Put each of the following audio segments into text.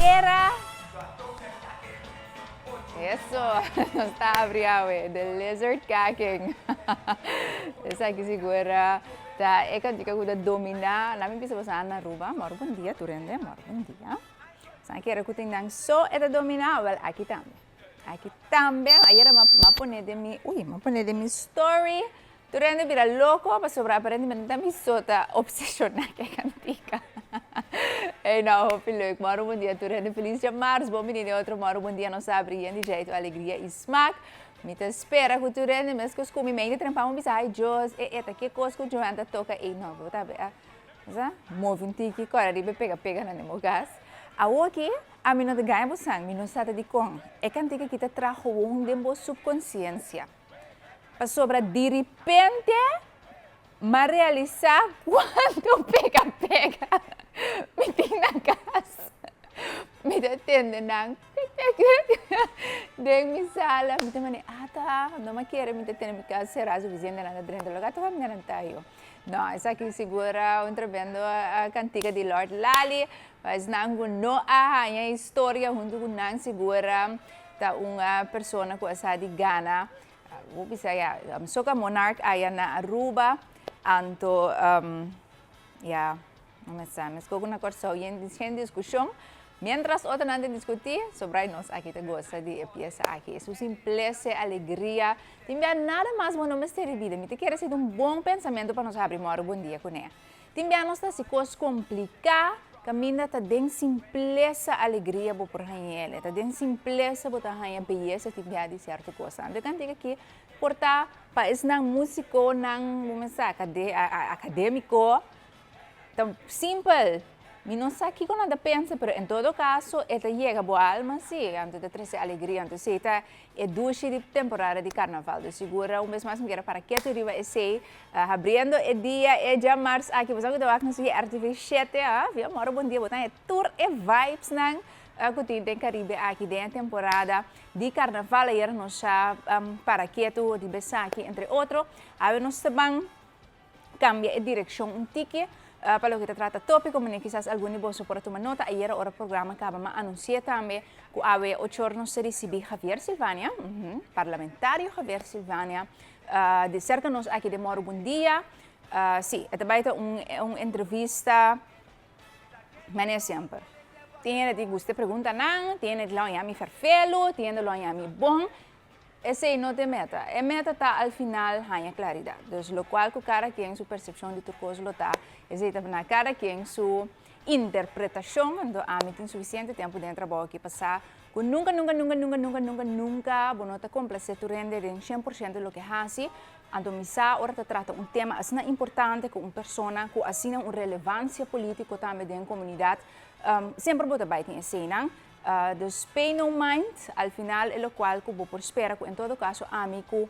Ayera. Eso, nos ta abri awe, The Lizard Kaking. Esaki sigur ta e kantika ku ta dominá, laat mi bisa boso na Aruba, mòrgo bon dia tur hende, mòrgo bon dia. Boso a kere ku tin nan so e ta dominá, wèl aki tambe. Aki tambe, ayera m'a pone den mi, ui, m'a pone den mi story, Tur hende bira loko pasobra aparentemente ta mi so ta obsesiona ku e kantika. Ey no, hopi leuk. Mòru bon dia tur hende. Felis djamars. Bon bini den otro Mòru Bon Dia. Nos a abri yen di jeitu, alegria i smak. Mi ta spera ku tur hende meskos ku mi mente trempa mi bisa, Ay Dios, e e ta ke kos ku Joan ta toka ey. No, bo ta a sa move un tiki kòrda riba e pega pega nan den bo kas. Awoki ami no ta gaña bo san, mi no sa ta dikon. E kantika aki ta traha gewoon den bo subkonsiensia. Pasobra diripente m'a realisá kuantu pega pega mi tin na kas. Mi ta tende nan tek tek tek den mi sala. Mi ta manda, ata, no m'a kere mi ta tene mi kas será sufisiente nan ta drenta loke ata mi nan ta yo. No, esaki sigur un tremendo kantika di Lord Lali. Pa esnan ku no a haña historia huntu ku nan sigur ta un persona ku a sa di gana, bo bisa ya, Soca Monarch aya na Aruba, anto ya, no me sa, meskos ku na Kòrsou yen gen diskushon, mientras otronan ta diskutí, sobra nos aki ta gosa di e piesa aki, su simplesa, e alegria, tin bia nada mas bo no mester di bida, mi ta kere si ta un bon pensamentu pa nos habri mòru bon dia kuné. Tin bia nos ta hasi kos kompliká, kaminda ta den simplesa alegria bo por haña el. Ta den simplesa bo ta haña beyesa tin bia di sierto kos. Anto e kantika aki por ta pa esnan musikonan, bo mester sa, akademiko, ta simpel. Mi no sa kiko nan ta pensa, pero en todo kaso e ta yega bo alma si, anto ta trese alegria. Anto esei ta E dushi di temporada di carnaval. Dus sigur un bes mas mi kier a para ketu riba esey. Habriendo e dia e djamars aki. Bo sa cu ta wak nos via RTV shete ah. Via Moro Bon Dia bo ta haña tur e vibes nan cu tin den Caribe aki den e temporada di carnaval. Ayer nos a para ketu riba esaki entre otro. Awe nos ta ban cambia e direccion un tiki pa loke ta trata topico, manera kisas algun di boso por a tuma nota ayera ora programa caba m'a anuncia tambe cu awe ochor nos ta ricibi Javier Silvania, parlamentario Javier Silvania di cerca nos aki den Moro Bon Dia. Si, e ta bay ta un entrevista manera semper. Tin hende tin gusta e preguntanan, tin hende lo yami ferfelu, tin hende lo yami bon. Esei no ta e meta. E meta ta al final haña klaridat. Dus lokual ku kada ken su persepshon di tur kos lo ta, esei ta na kada ken su interpretashon. Anto ami tin sufisiente tempu den e trabou aki pa sa ku nunka, nunka, nunka, nunka, nunka, nunka, nunka bo no ta komplasé tur hende den 100% loke hasi. Anto mi sa ora ta trata un tema asina importante ku un persona ku asina un relevansia polítiko tambe den komunidat, semper bo ta bai tin eseinan. Dus pay no mind, al final e locual cu bo por spera cu en todo caso ami cu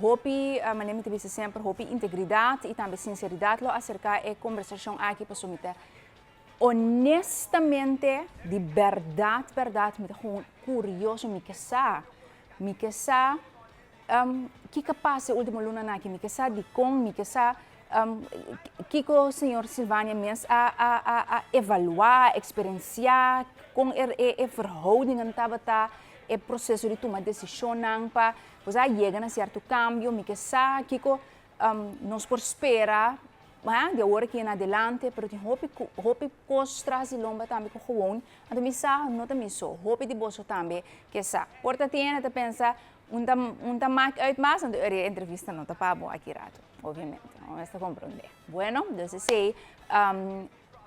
hopi, manera mi ta bisa semper, hopi integridad y tambe sinceridad lo acerca e conversacion aki pasobra mi ta honestamente, di berdad berdad mi ta gewoon curioso, mi ke sa, mi ke sa Kiko a pasa e ultimo lunanan aki? Mi ke sa dikon, mi ke sa kiko señor Silvania mes a a a a evaluá, eksperensiá, kon e e e verhoudingen tabata, e proseso di tuma desishonnan pa bo sa yega na sierto kambio. Mi ke sa kiko nos por spera di awor aki en adelante, pero tin hopi hopi kos tras di lomba tambe ku gewoon anto mi sa no ta mi so, hopi di boso tambe ke sa. Por ta tin hende ta pensa Un ta un ta maak uit mas, anto e entrevista no ta pa bo aki rato, obviamente. Bo mester comprende. Bueno, dus esey,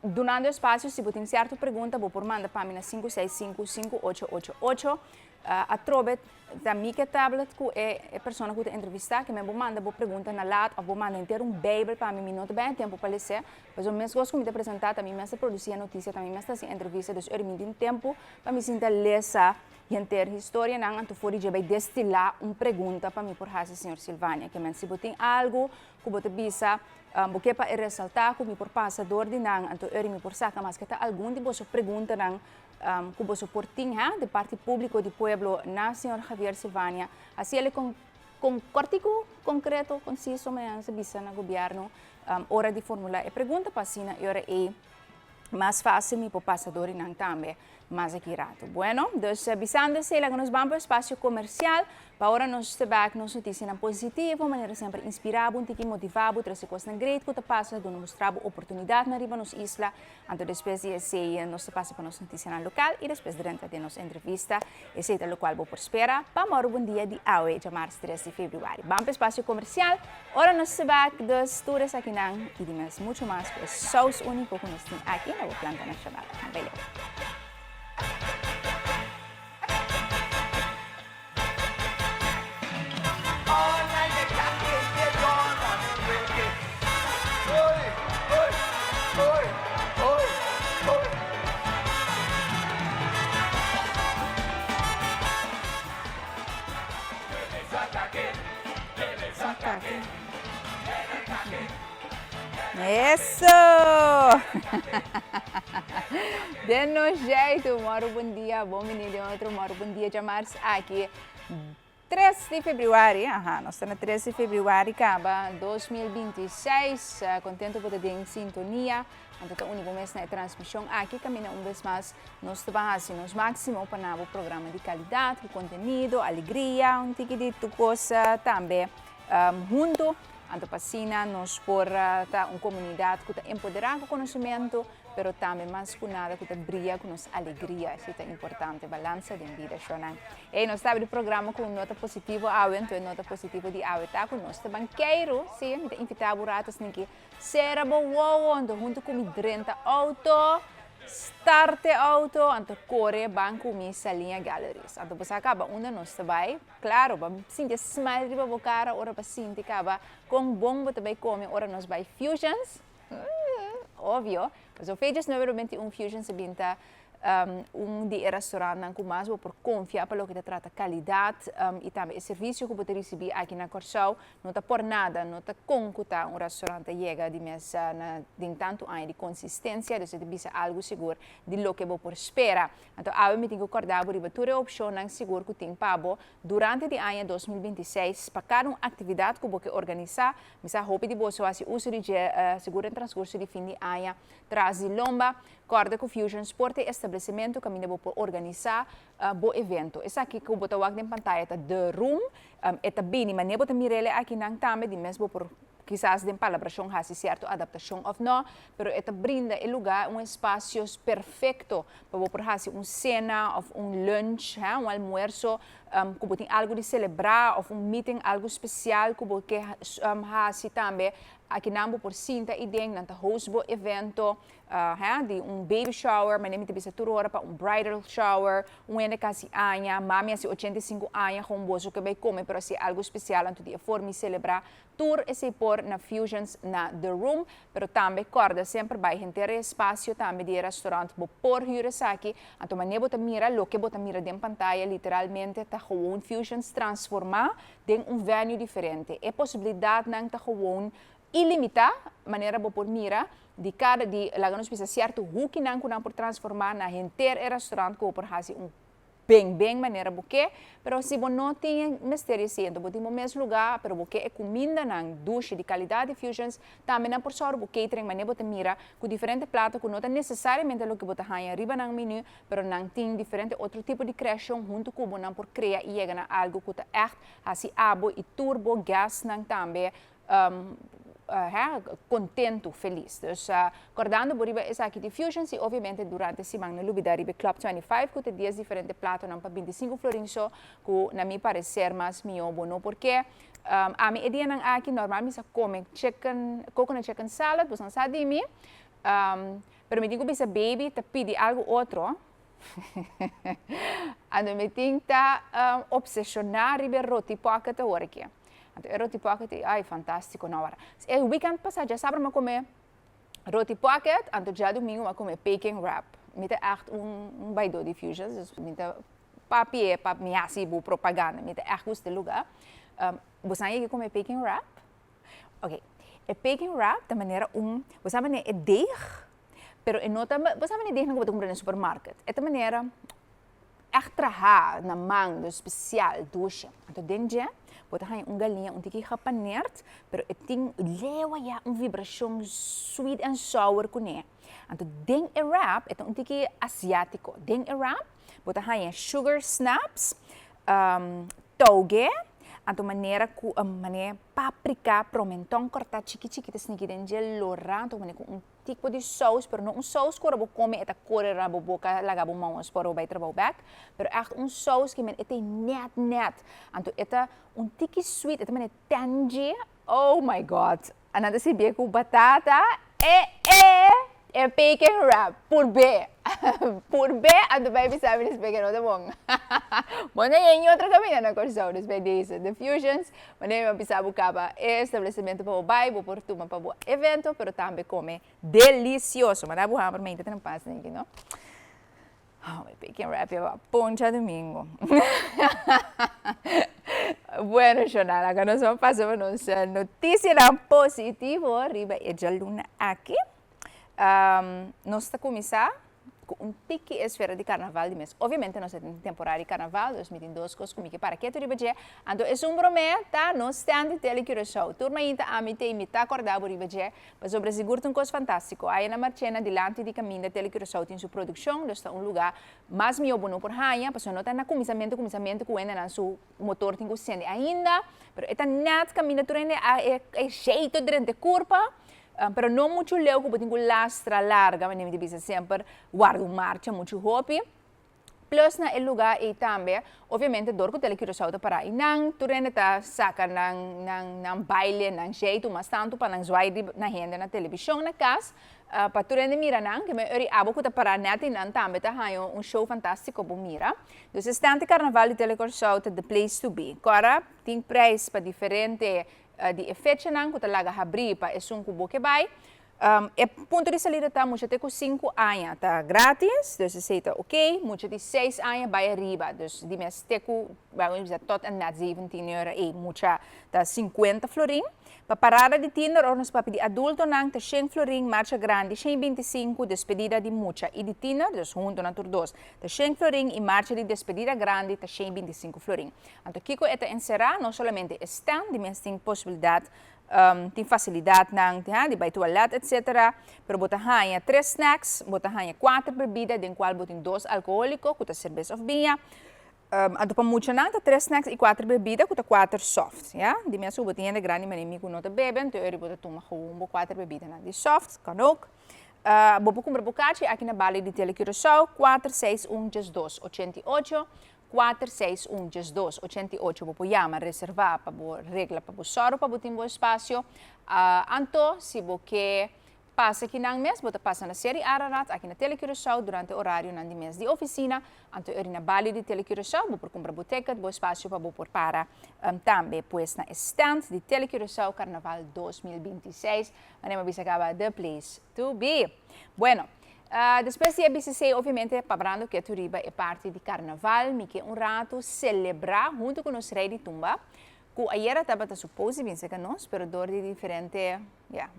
dunando espacio, si bo tin cierto pregunta, bo por manda pa mi na 565 5888. Atrobe ta mi ke tablet ku e e persona ku ta entrevista, ke men bo manda bo pregunta na laat of bo manda henter un bijbel pa mi, mi no ta bay tempo pa lese, pasobra meskos ku mi ta presenta ta mi mes ta produci e noticia, ta mi mes ta haci entrevista, dus ora mi tin tempo pa mi sinta lesa Henter historianan anto for di dje bai destilá un pregunta pa mi por hasi señor Silvania. Ke men si bo tin algu ku bo ta bisa bo ke pa e resaltá ku mi por pasa dor di nan anto eri mi por saka maske ta algun di boso preguntanan ku boso por tin ha di parti públiko di pueblo na señor Javier Silvania. Hasi el kon kon kòrtiku, konkreto, konsiso manera nos ta bisa na gobièrnu ora di formulá e pregunta pa asina e ora ei. Mas fácil mi por pasa dor di nan tambe mas aki rato. Bueno, dus bisando esei laga nos ban pa espacio comercial pa ora nos ta bek nos noticianan positivo, manera semper inspira bo un tiki, motiva bo, trece cosnan great cu ta pasa, duna mustra bo oportunidadnan riba nos isla. Anto despues di esei nos ta pasa pa nos noticianan local y despues drenta den nos entrevista. Esei ta locual bo por spera pa moro bon dia di awe, djamars tres di februari. Ban pa espacio comercial. Ora nos ta bek dus tur esakinan y di mes mucho mas cu e saus unico cu nos tin aki na bo Planta Nacional. Bai leu. Eso! Den nos jeito, moro bom dia, bom menino de outro, moro bom dia, djamars aki. 3 di februari, aha, nos ta na 3 di februari kaba 2026, contento por ta den sintonia, anto ta uni bo mes na e transmision aki, caminda un bes mas nos ta ban haci nos maximo pa na bo programa di calidad, cu contenido, alegria, un tiki di tur cos tambe hunto, anto pa asina nos por ta un comunidad cu ta empodera cu conocimento, pero tambe mas cu nada cu ta bria cu nos alegria, esey ta importante, balansa den bida shownan. Ey, nos ta abri programa cu un nota positivo awe, anto e nota positivo di awe ta cu nos ta ban keiru, si, mi ta invita bo rato esaki, cera bo wowo, anto hunto cu mi drenta auto, start e auto, anto core ban cu mi Saliña Galleries. Anto bo sa caba unda nos ta bay, claro, bo a sinti e smile riba bo cara ora bo a sinti caba con bon bo ta bay come ora nos bay Fusions. Obvio. Pasobra Fejes nuebe noventa i un Fusion sa bin ta un di e restaurantnan ku mas bo por konfia pa loke ta trata kalidat i tambe e servisio ku bo ta risibí aki na Kòrsou. No ta por nada, no ta kon ku ta un restaurant ta yega di mes na den tantu aña di konsistensia, dus e ta bisa algu sigur di loke bo por spera. Anto awe mi tin ku kòrda bo riba tur e opshonnan sigur ku tin pa bo durante di aña 2026 pa kada un aktividat ku bo ke organisá. Mi sa hopi di boso hasi uso di dje sigur den transkurso di fin di aña tras di lomba. Kòrda ku Fusion Sport ta e establesimentu kaminda bo por organisá bo evento. Esaki ku bo ta wak den pantaya ta The Room. E ta bini manera bo ta mir'el e akinan tambe. Di mes bo por kisas den palabrashon hasi sierto adaptashon òf nò, pero e ta brinda e lugá un espasio perfekto pa bo por hasi un sena òf un lunch, un almuerso ku bo tin algu di selebrá òf un meeting algu spesial ku bo ke hasi tambe, akinan bo por sinta i den nan ta host bo evento di un baby shower, manera mi ta bisa tur ora pa un bridal shower, un hende kasi aña, mami hasi 85 aña, gewoon boso ke bai kome pero hasi algu spesial anto di e forma i selebrá Tur esei por na Fusions na The Room, pero tambe corda semper bay henter e espacio tambe di e restaurant bo por huur esaki, anto mane bo ta mira loke bo ta mira den pantaya literalmente ta gewoon Fusions transforma den un venue diferente. E posibilidadnan ta gewoon ilimita, manera bo por mira di cada di laga nos bisa cierto hukinan cu nan por transforma na henter e restaurant cu bo por haci un Ben ben manera bo ke, pero si bo no tin e mester di asiento, bo tin bo mes luga, pero bo ke e kumindanan dushi di kalidat di Fusions, tambe nan por sòru bo catering manera bo ta mira ku diferente plato ku no ta nesesariamente loke bo ta haña riba nan menu, pero nan tin diferente otro tipo di kreashon huntu ku bo nan por krea i yega na algu ku ta ègt hasi abo i tur bo guestnan tambe kontentu, felis. Dus kòrdando bo riba esaki di Fusions i obviamente durante siman no lubida riba e Club 25 ku ta dies diferente platonan pa 25 florin so ku na mi pareser mas mihó bo no por ke. Ami e dianan aki normal mi sa kome chicken, coconut chicken salad, boso nan sa di mi, pero mi tin ku bisa baby ta pidi algu otro. Anto mi tin ta obseshoná riba e roti pocket awor aki. Anto e roti pocket ei, ai fantástiko no awor. E weekend pasá djasabra mi a kome roti pocket, anto djadumingu mi a kome peking wrap. Mi ta ègt un baidó di Fusions, dus mi ta papia pa mi hasi bo propaganda, mi ta ègt gusta e lugá. Bo sa yega kome peking wrap? Oké, e peking wrap ta manera un, bo sa manera e deeg, pero e no ta, bo sa manera e deegnan ku bo ta kumpra den supermarket, e ta manera ègt trahá na man, dus spesial, dushi. Anto den dje, Bo ta haña un galiña un tiki gepaneerd, pero e tin lewa ya un vibrashon sweet and sour kuné. Anto den e wrap, e ta un tiki asiátiko, den e wrap bo ta haña sugar snaps, touge, anto manera ku manera paprika, promenton kòrtá chiki chiki ta sniki den dje lorá, anto manera ku un tipo di sous, pero no un sous ku ora bo kome e ta kore ra bo boka laga bo mou es por bo bai trabou bèk, pero ègt un sous ki men e ta nèt nèt, anto e ta un tiki sweet, e ta manera tangy, oh my God, a nan ta sirbié ku batata e e e bacon wrap, purb'é, purb'é anto bai bisa mi despues ke no ta bon, bo no yen otro kaminda na Kòrsou despues di esei, The Fusions. Manera mi a bisa bo caba e establecimento pa bo bay, bo por tuma pa bo evento, pero tambe come delicioso. Manda bo hamber mente ta pas niki, no? Oh, mi pequeño rap ya va poncha domingo. Bueno, Shonal, acá nos vamos pasa pa nos noticianan positivo riba e djaluna aki. Nos ta cuminsa ku un tiki esfera di karnaval di mes. Obviamente nos ta den temporada di karnaval, dus mi tin dos kos ku mi ke para ketu riba dje. Anto esun promé ta nos stand di Tele Curaçao. Tur mainta ami ta imitá kòrda bo riba dje, pasobra sigur ta un kos fantástiko. Aya na Marchena dilanti di kaminda Tele Curaçao tin su produkshon, dus ta un lugá mas mihó bo no por haña, pasobra no ta na kuminsamentu kuminsamentu ku hendenan su motor tin ku sende ainda, pero e ta nèt kaminda tur hende a e jeito drenta e kurpa. Pero no muchu leu ku bo tin ku lastra larga, manera mi ta bisa semper, warda un marcha muchu hopi. Plus na e lugá ei tambe, obviamente dor ku Tele Curaçao ta pará einan, tur hende ta saka nan nan nan baile, nan jeitu mas tantu pa nan zwai riba na hende na televishon na kas, pa tur hende mira nan, ke men ori abo ku ta pará nèt einan tambe ta haña un show fantástiko bo mira. Dus e stand di karnaval di Tele Curaçao ta the place to be. Kòrda tin prijs pa diferente Di e fechanan ku ta laga habrí pa esun ku bo ke bai, e punto di salida ta mucha te ku sinku aña ta grátis, dus esei ta oké, mucha di seis aña bai ariba, dus di mes te ku, wèl mi bisa tot en met zeventien euro ei mucha ta sinkuenta florin. Pa parada di tiener ora nos papia di adultonan ta shen florin, marcha grandi shen i binti sinku, despedida di mucha i di tiener, dus huntu nan tur dos, ta shen florin i marcha di despedida grandi ta shen i binti sinku florin. Anto kiko e ta enserá? No solamente e stand, di mes tin posibilidat, tin fasilidatnan di bai tualet etsetera, pero bo ta haña tres snacks, bo ta haña kuater bebida den kual bo tin dos alkohóliko ku ta serbes òf biña. Anto pa muchanan ta tres snacks i kuater bebida ku ta kuater soft, ya. Di mes ku bo tin hende grandi manera mi ku no ta bebe, anto eri bo ta tuma gewoon bo kuater bebidanan di soft, kan ook. Bo por kumpra bo kachi aki na Bali di Tele Curaçao, 4 6 1 12 88. 4 6 1 12 88 bo por yama reserva pa bo regla pa bo sòru pa bo tin bo espasio. Anto si bo ke pasa kinan mes bo ta pasa na Seri Ararat aki na Tele Curaçao durante orarionan di mes di ofisina. Anto eri na bali di Tele Curaçao bo por kumpra bo ticket, bo espasio pa bo por para tambe pues na e stand di Tele Curaçao Carnaval 2026. Manera mi a bisa kaba the place to be. Bueno. Despues di e BCC obviamente pabrando ketu riba e parti di carnaval mi ke un ratu celebra hunto cu nos rey di tumba cu ayera tabata supos di bin cerca nos pero door di diferente ya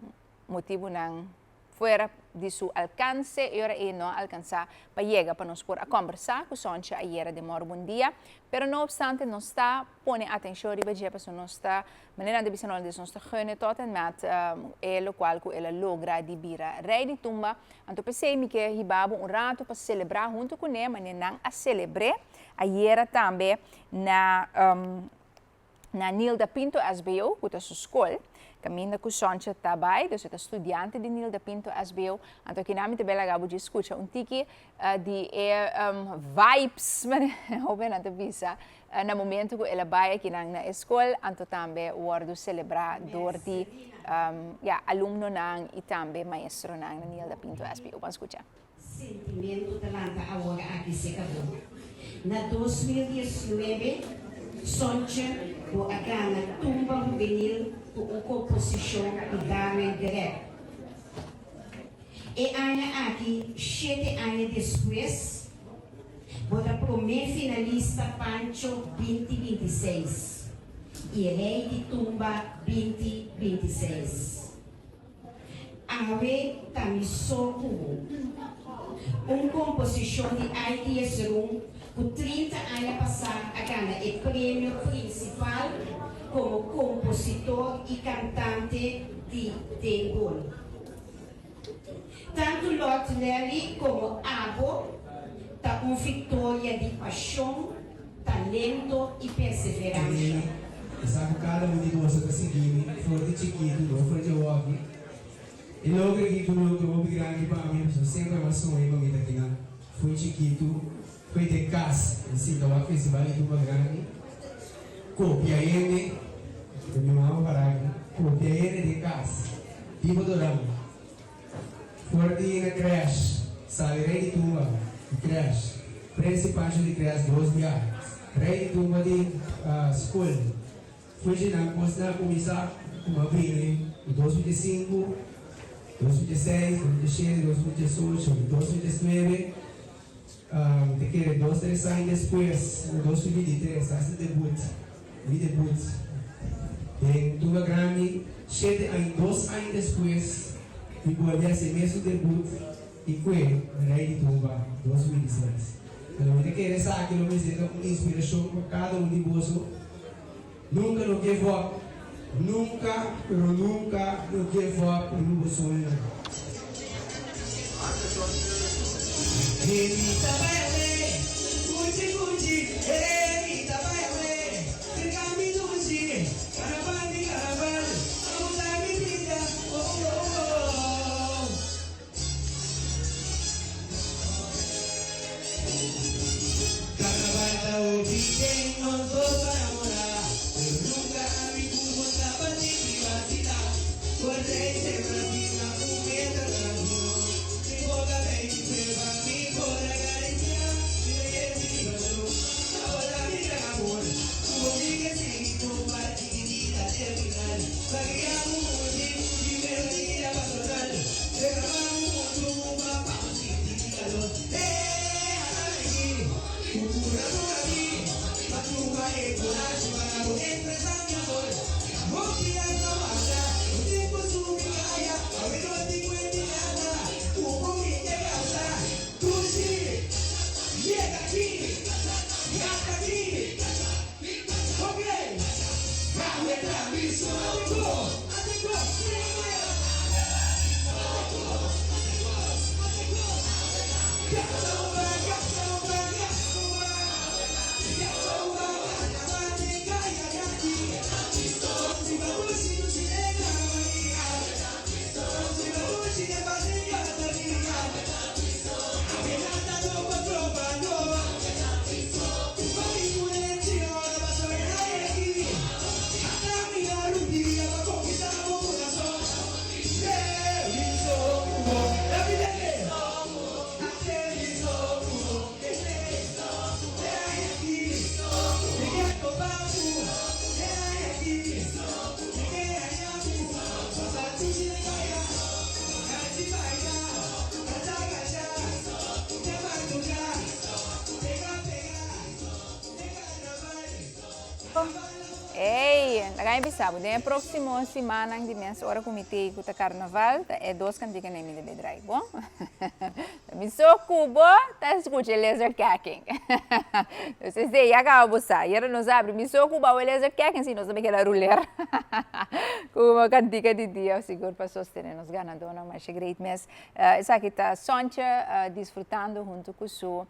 motibonan fuera di su alcance e ora ey no a alcansa pa yega pa nos por a combersa cu Sontje ayera den Moro Bon Dia pero no obstante nos ta pone atencion riba dje pasobra nos ta Manera nan ta bisa nos, nos ta gun'e tot en met e lokual ku el a logra di bira rei di tumba. Anto p'esei mi ke hiba bo un ratu pa selebrá huntu kuné manera nan a selebr'é ayera tambe na na Nilda Pinto SBO, ku ta su skol, kaminda ku Sontje ta bai, dus e ta studiante di Nilda Pinto SBO. Anto kinan mi ta bai laga bo dje skucha un tiki di e vibes, manera hobennan ta bisa, Na momento ku el a bai akinan na e skol, anto tambe wòrdu selebrá dor di ya alumnonan i tambe maestronan na Nilda Pinto SBO. Ban skucha. Sentimentu ta lanta awor aki se kabó. Na 2019, Sontje bo a gana Tumba Hubenil ku un komposishon di Darwin Geret. E aña aki, shete aña despues, bo ta promé finalista Pancho 2026 i Rei di Tumba 2026. Awe ta mi so ku bo. Un komposishon di Aiki Jesurun ku 30 aña pasá a gana e premio prinsipal. komo kompositor i kantante di Den Gol. Tantu Lord Lely komo abo ta un viktoria di pashon, talento i perseveransha. Mi sa ku kada un di boso ta sigui mi for di chikitu, no for djawoki. E logro aki ku logra hopi grandi pa mi, pasobra semper mi a soña pa mi ta kinan. Fo'i chikitu, fo'i den kas, mi sinta wak festival di Tumba Grandi, kopia hende, ku mi mama para aki, kopia hende den kas, tipo Doran. For di na crèsh, sali Rei di Tumba di crèsh, Prins i Pancho di crèsh dos bia, Rei di Tumba di skol. Fuji nan kosnan a kuminsá kuma bini di 2005, 2006, 2007, 2018 i 2019. Mi ta kere dos tres aña despues, na 2023, a hasi debut, mi debut den Tumba Grandi. Shete aña, dos aña despues mi bolbe hasi e mesun debut i kue Rei di Tumba 2016. Pero mi ta kere esaki lo mester ta un inspirashon pa kada un di boso. Nunka no give up, nunka pero nunka no give up riba bo soñonan. Ey, laga mi bisa bo, den e próximo simannan di mes ora ku mi tei ku ta karnaval, ta e dos kantika nei mi debe drai, bon? Mi so ku bo ta skucha e lizard kacking. Dus esei ya kaba bo sa. Yera nos abri mi so ku bo e lizard kacking si nos ta keda ruler. Ku un kantika di dia sigur pa sostene nos ganadónan masha great mes. Esaki ta Sontje disfrutando huntu ku su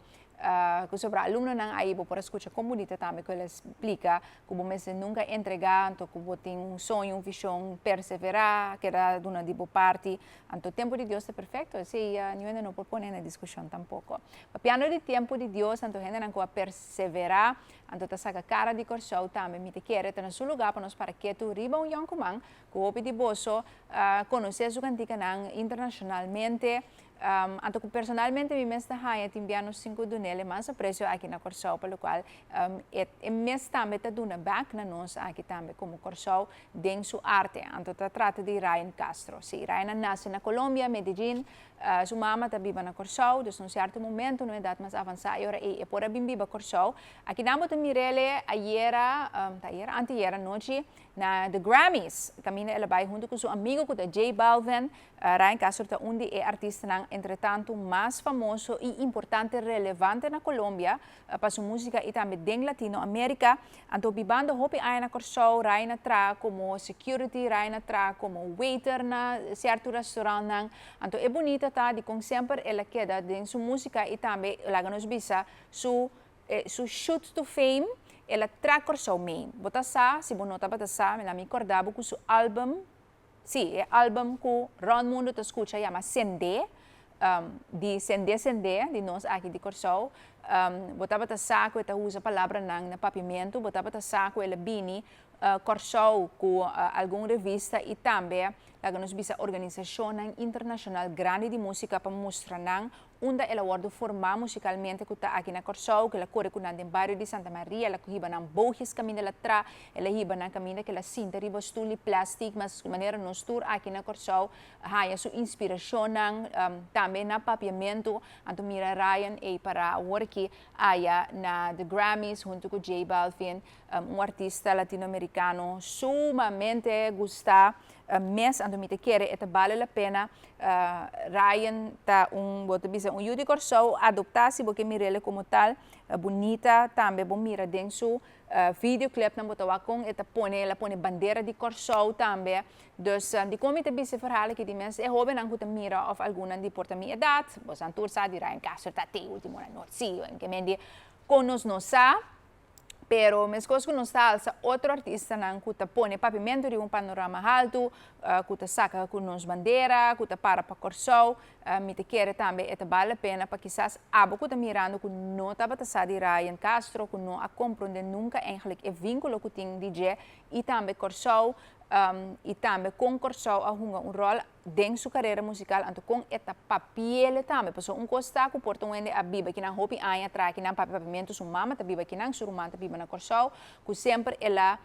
Ku sobra alumnonan ayi bo por a skucha kon bunita tambe ku el a splika ku bo mester nunka entregá, anto ku bo tin un soño, un vishon, perseverá, keda duna di bo parti. Anto tempu di Dios ta perfekto, esei niun hende no por pone na diskushon tampoko. Papiando di tempu di Dios, anto hendenan ku a perseverá, anto ta saka kara di Kòrsou tambe, mi ta kere ta na su lugá pa nos para ketu riba un yònkuman ku hopi di boso konosé su kantikanan internashonalmente. Anto ku personalmente mi mes ta haña tin bia nos tin ku dun'el e mas apresio aki na Kòrsou pa lokual e e mes tambe ta duna bèk na nos aki tambe komo Kòrsou den su arte. Anto ta trata di Ryan Castro. Si, Ryan a nase na Colombia, Medellin, su mama ta biba na Kòrsou, dus na un sierto momento na un edat mas avansá e ora ei e por a bin biba Kòrsou. Akinan bo ta mir'el ayera, ta ayera? Anteayera anochi na The Grammys, kaminda el a bai huntu ku su amigo ku ta J Balvin. Ryan Castro ta un di e artistanan. artistanan entretantu mas famoso i importante relevante na Colombia pa su músika i tambe den Latinoamérika. Anto bibando hopi aña na Kòrsou, Ryan a traha komo security, Ryan a traha komo waiter na sierto restaurantnan. Anto e bunita ta di kon semper el a keda den su músika i tambe laga nos bisa su su shoot to fame el a traha Kòrsou mee. Bo ta sa, si bo no tabata sa, mi la mi kòrda bo ku su album, sí, e album ku rònt mundu ta skucha yama Sendé, di Sendé Sendé di nos aki di Kòrsou. Bo tabata sa ku e ta usa palabranan na papiamentu, bo tabata sa ku el a bini Kòrsou ku algun revista i tambe laga nos bisa organisashonnan internashonal grandi di músika pa mustra nan unda el a wòrdu formá musikalmente ku ta aki na Kòrsou, ku el a kore ku nan den bario di Santa Maria, el a hiba nan boogjes kaminda el a tra, el a hiba nan kaminda ku el a sinta riba stul di plèstik, mas manera nos tur aki na Kòrsou a haña su inspirashonnan, tambe na papiamentu. Anto mira Ryan ei pará awor aki aya na The Grammys huntu ku J Balvin, un artista latinoamerikano sumamente gustá. Mes, anto mi ta kere e ta bale la pena. Ryan ta un, bo ta bisa un yu di Kòrsou, adoptá si bo ke mir'el komo tal. Bunita tambe bo mira den su videoclipnan bo ta wak kon e ta pone, el a pone bandera di Kòrsou tambe. Dus dikon mi ta bisa e verhaal aki di mes e hóbennan ku ta mira òf algunnan di por ta mi edat, bosan tur sa di Ryan Castro ta te último na Noord Sí, ke men di kon nos no sa. Pero meskos ku nos ta alsa otro artistanan ku ta pone papimentu riba un panorama haltu, ku ta saka ku nos bandera, ku ta para pa Kòrsou, mi ta kere tambe e ta bal la pena pa kisas abo ku ta mirando ku no tabata sa di Ryan Castro, ku no a komprondé nunka eigentlik e vínkulo ku tin di dje i tambe Kòrsou, i tambe kon Kòrsou a hunga un ròl den su carera musical anto con e ta papiele tambe pasobra un cos ta cu por ta un hende a biba kinan hopi aña atrás kinan papia papiamento su mama ta biba kinan su ruman ta biba na Corsou cu semper el a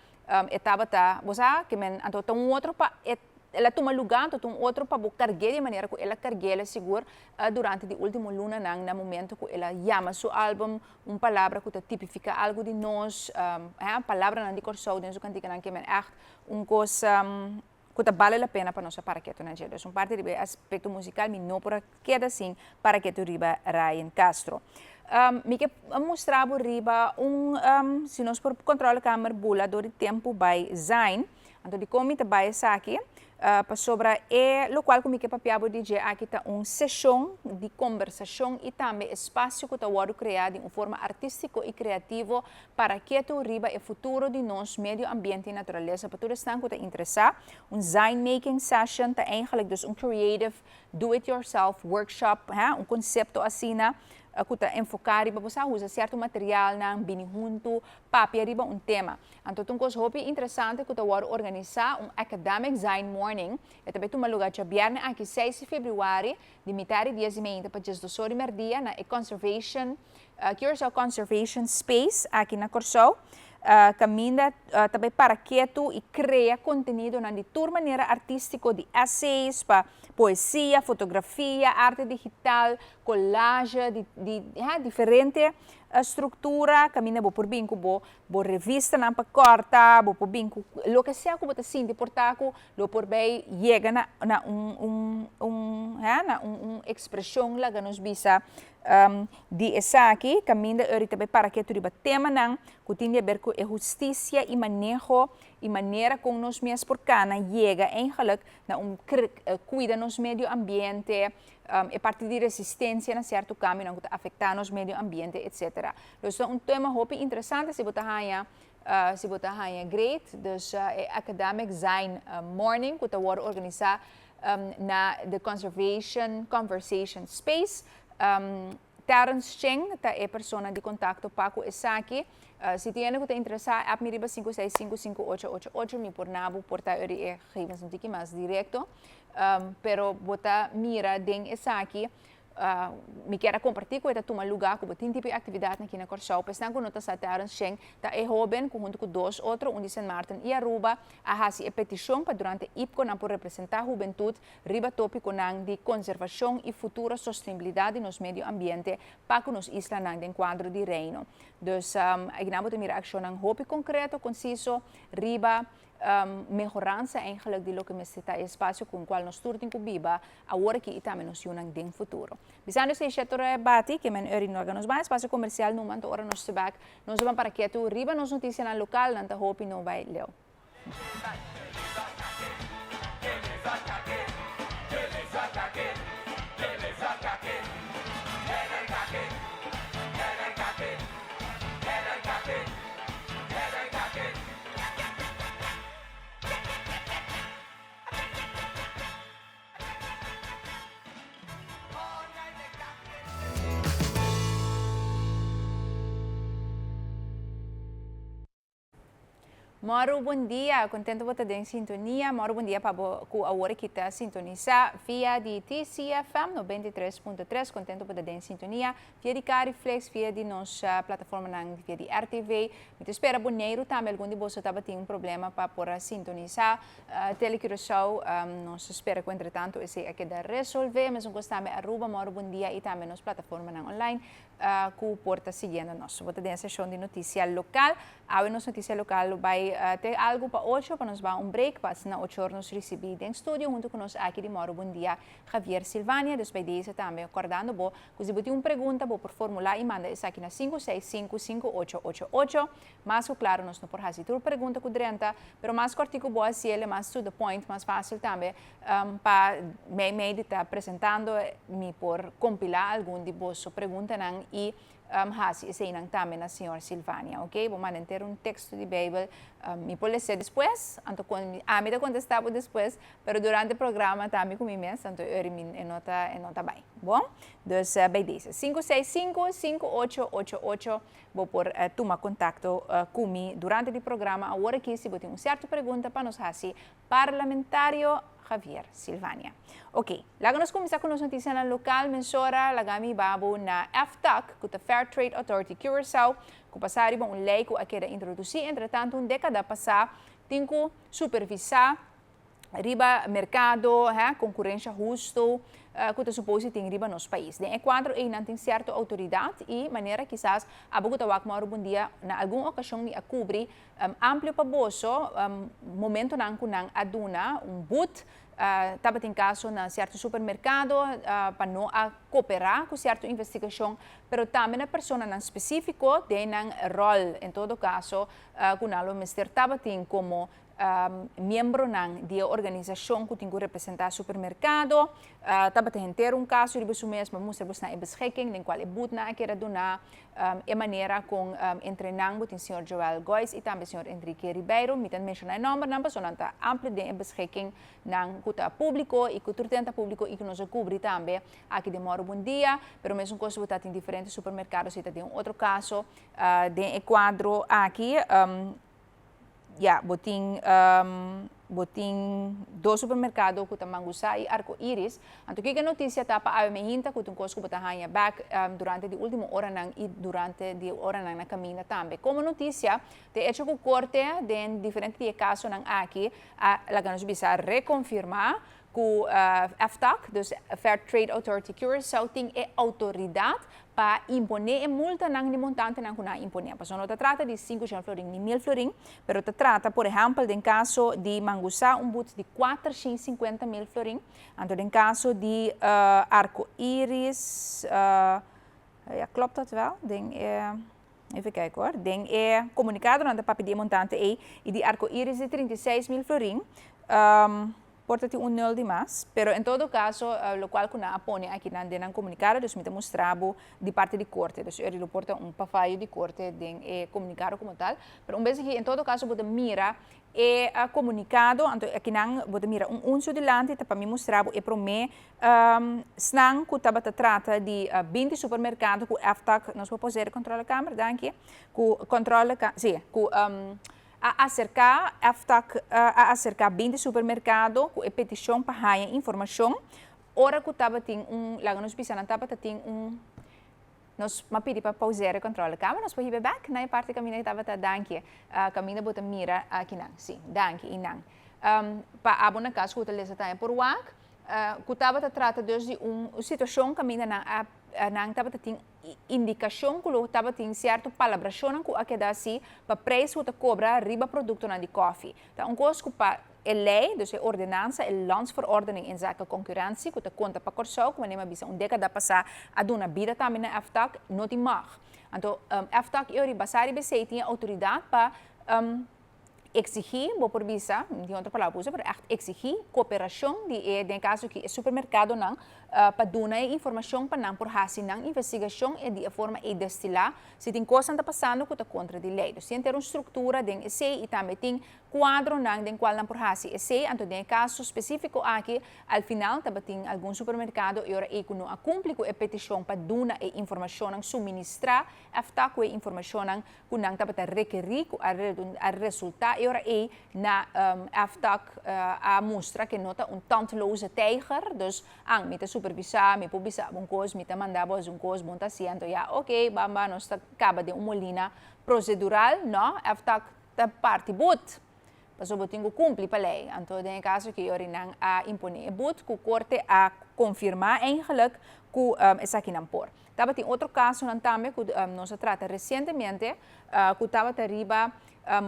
e tabata bo sa ke men anto ta un otro pa e el a tuma luga anto ta un otro pa bo cargue di e manera cu el a carguele sigur durante di ultimo lunanan na momento cu el a yama su album un palabra cu ta tipifica algo di nos palabranan di Corsou den su canticanan ke men echt un cos ku ta bale la pena pa nos a para ketu na dje. Dus un parti riba e aspekto musikal mi no por a keda sin para ketu riba Ryan Castro. Mi ke mustra bo riba un, si nos por kontrola kamer bula dor di tempu bai Zain. Anto dikon mi ta bai esaki? Pasobra e lokual ku mi ke papia bo di dje aki ta un seshon di kombersashon i tambe espasio ku ta wòrdu kreá di un forma artístiko i kreativo Para ketu riba e futuro di nos medio ambiente i naturalesa pa tur esnan ku ta interesá, un zine making session ta eigenlijk dus un creative do it yourself workshop, hè, un konsepto asina ku ta enfoká riba bo sa usa sierto materialnan, bini huntu, papia riba un tema. Anto ta un kos hopi interesante ku ta wòrdu organisá, un academic zine morning, e ta bai tuma lugá djabièrnè aki seis di febrüari di mitad di dies di meinta pa diesdosor di mèrdia na e Conservation Curaçao Conservation Space aki na Kòrsou, kaminda ta bai para ketu i krea kontenidonan di tur manera artístiko, di essays pa poesia, fotografia, arte digital, collage, di di diferente struktura kaminda bo por bin ku bo bo revistanan pa kòrta, bo por bin ku loke sea ku bo ta sinti por ta ku lo por bai yega na na un un un na un un ekspreshon laga nos bisa Di esaki, kaminda Uri ta bai para ketu riba temanan ku tin di aber ku e hustisia i maneho i manera kon nos mes por kana yega eigenlik na un kuida nos medio ambiente, e parti di resistensia na sierto kambionan ku ta afektá nos medio ambiente, etsetera. Dus ta un tema hopi interesante si bo ta haña si bo ta haña great. Dus e Academic Zine Morning ku ta wòrdu organisá na The Conservation Conversation Space. Terence Cheng ta e persona di kontakto pa ku esaki. Si tin hende ku ta interesá, app mi riba 5655888, mi por na bo por ta ori e gegevens un tiki mas direkto. Pero bo ta mira den esaki Mi kier a kompartí ku e ta tuma lugá ku bo tin tipo di aktividatnan aki na Kòrsou. Pa esnan ku no ta sa Terence Cheng ta e hóben ku huntu ku dos otro, un di Sint Maarten i Aruba, a hasi e petishon pa durante IPKO nan por representá hubentut riba tópikonan di konservashon i futuro sostenibilidat di nos medio ambiente pa ku nos islanan den kuadro di Reino. Dus akinan bo ta mira akshonnan hopi konkreto, konsiso riba. Mehoransa eigenlijk di loke mester ta e espacio cu cual nos tur tin cu biba awor aki y tambe nos yunan den futuro. Bisando esey Shetor a bati ke men eur y norga nos ban espacio comercial numa anto ora nos ta bek nos a ban para ketu riba nos noticianan local nan ta hopi no bay leu. Mòru bon dia, contento bo ta den sintonia. Mòru bon dia pa bo ku awor aki ta sintonisa via di TCFM 93.3. Contento bo ta den sintonia via di Cariflex, via di nos plataformanan via di RTV. Mi ta spera Boneiru tambe algun di boso tabatin un problema pa por a sintonisá Tele Curaçao. Nos ta spera ku entretantu esei a keda resolvé. Mesun kos tambe Aruba, Mòru Bon Dia i tambe nos plataformanan online ku por ta siguiendo nos. Bo ta den e seshon di notisia lokal. Awe nos notisia lokal lo bai te algu pa ocho pa nos ba un break pa asina ocho or nos risibí den studio huntu ku nos aki di Mòru Bon Dia Javier Silvania. Dus bai deze tambe kòrdando bo Ku si bo tin un pregunta bo por formulá i manda esaki na 565 5888. Mas ku klaru nos no por hasi tur pregunta ku drenta, pero mas kòrtiku bo hasiel e mas to the point, mas fásil tambe pa mei mei di ta presentando mi por kompilá algun di boso preguntanan i hasi eseinan tambe na señor Silvania. Oke, bo manda henter un teksto di Beibel, mi por les'é despues, anto ami ta kontestá bo despues, pero durante programa ta ami ku mi mes, anto e ora mi e no ta e no ta bai. Bon, dus bij deze. 565 5888 bo por tuma kontakto ku mi durante di programa awor aki si bo tin un sierto pregunta pa nos hasi parlamentario Javier Silvania. Ok, laga nos kuminsá ku nos notisianan lokal mensora laga mi babo na FTAC, ku ta Fair Trade Authority Curaçao, ku pasá riba un lei ku a keda introdusí entretantu un dékada pasá tin ku supervisá riba merkado, hè, konkurensha hustu ku ta suposi tin riba nos pais. Den e kuadro ei nan tin sierto outoridat i manera kisas abo ku ta wak mòru bon dia na algun okashon mi a kubri amplio pa boso momentonan ku nan a duna un but tabatin kaso na sierto supermerkado pa no a koperá ku sierto investigashon pero tambe na personanan spesífiko den nan ròl en todo kaso ku nan lo mester tabatin komo miembronan di e organisashon ku tin ku representá supermerkado. Tabata henter un kaso riba su mes, mi a mustra bosnan e beschikking den kual e butnan a keda duná, e manera kon entre nan bo tin señor Joel Gois i tambe señor Enrique Ribeiro. Mi ta menshoná e nòmbernan pasobra nan ta amplio den e beschikking nan ku ta públiko i ku tur ten ta públiko i ku nos a kubri tambe aki den Mòru Bon Dia. Pero mesun kos bo ta tin diferente supermerkado si ta den un otro kaso den e kuadro aki. Ya, bo tin bo tin dos supermerkado ku ta Mangusá i Arko Iris. Anto kiko e notisia ta pa awe mehinta ku ta un kos ku bo ta haña bèk durante di último oranan i durante di e oranan na kaminda tambe. Komo notisia, de echo ku korte den diferente di e kasonan aki a laga nos bisa rekonfirmá ku FTAC, dus Fair Trade Authority Curaçao tin e outoridat pa imponé e multanan di montantenan ku nan a imponé. Pasobra no ta trata di 500 florin ni 1000 florin, pero ta trata, por ehèmpel, den kaso di Mangusá un but di 450.000 florin, anto den kaso di Arco Iris, ja klopt dat wel? Den e, even kijken hoor, den e komunikadonan ta papia di e montante ei, i di Arco Iris di 36.000 florin. Por ta tin un nul di mas, pero en todo caso locual cu nan a pone aki nan den nan comunicado, dus mi ta mustra bo di parti di corte, dus eri lo por ta un pafayo di corte den e comunicado como tal, pero un bes aki en todo caso bo ta mira e comunicado, anto aki nan bo ta mira un uncio dilanti ta pa mi mustra bo e prome snan cu tabata trata di 20 supermercado cu FTAC, nos por poseer controle kamer, danki, cu controle, si, cu. A aserká FTAC a aserká 20 supermerkado ku e petishon pa haña informashon ora ku tabatin un, laga nos bisa nan tabata tin un, nos a pidi pa pausera e kòntròl kaba nos por hiba e bèk na e parti kaminda ku tabata danki kaminda bo ta mira akinan si danki i nan pa abo na kas ku ta lesa tambe por wak ku tabata trata dus di un situashon kaminda nan a. Nan tabatin indikashon ku lo tabatin sierto palabrashonnan ku a keda hasi pa preis ku ta kobra riba produktonan di kòfi. Ta un kos ku pa e lei, dus e ordenansa, e Landsverordening inzake Concurrentie ku ta konta pa Kòrsou, ku manera mi a bisa un dékada pasá a duna bida tambe na FTAC, no tin mag. Anto FTAC i ori basá riba esei tin e outoridat pa Exigí, bo por bisa, di otro palabra usa, pero ègt exigí koperashon di e, den e kaso aki, e supermerkadonan pa duna e informashon pa nan por hasi nan investigashon i di e forma ei destilá si tin kosnan ta pasando ku ta kontra di lei. Dus tin henter un struktura den esei i tambe tin kuadronan den kual nan por hasi esei. Anto den e kaso spesífiko aki, al final tabatin algun supermerkado e ora ei ku no a kumpli ku e petishon pa duna e informashonnan suministrá èf ta ku e informashonnan ku nan tabata rekerí ku a a resultá e ora ei na FTAC a mustra ku no ta un tandloze tijger, dus an mi ta supervisá, mi por bisa bo un kos, mi ta manda bo hasi un kos, bo no ta hasi, anto ya oke, bamba nos ta kaba den un molina prosedural, no, FTAC ta parti but, pasobra bo tin ku kumpli pa lei, anto den e kaso aki e ora nan a imponé e but ku korte a konfirmá eigenlijk ku esakinan por. Tabatin otro kasonan tambe ku nos a trata resientemente ku tabata riba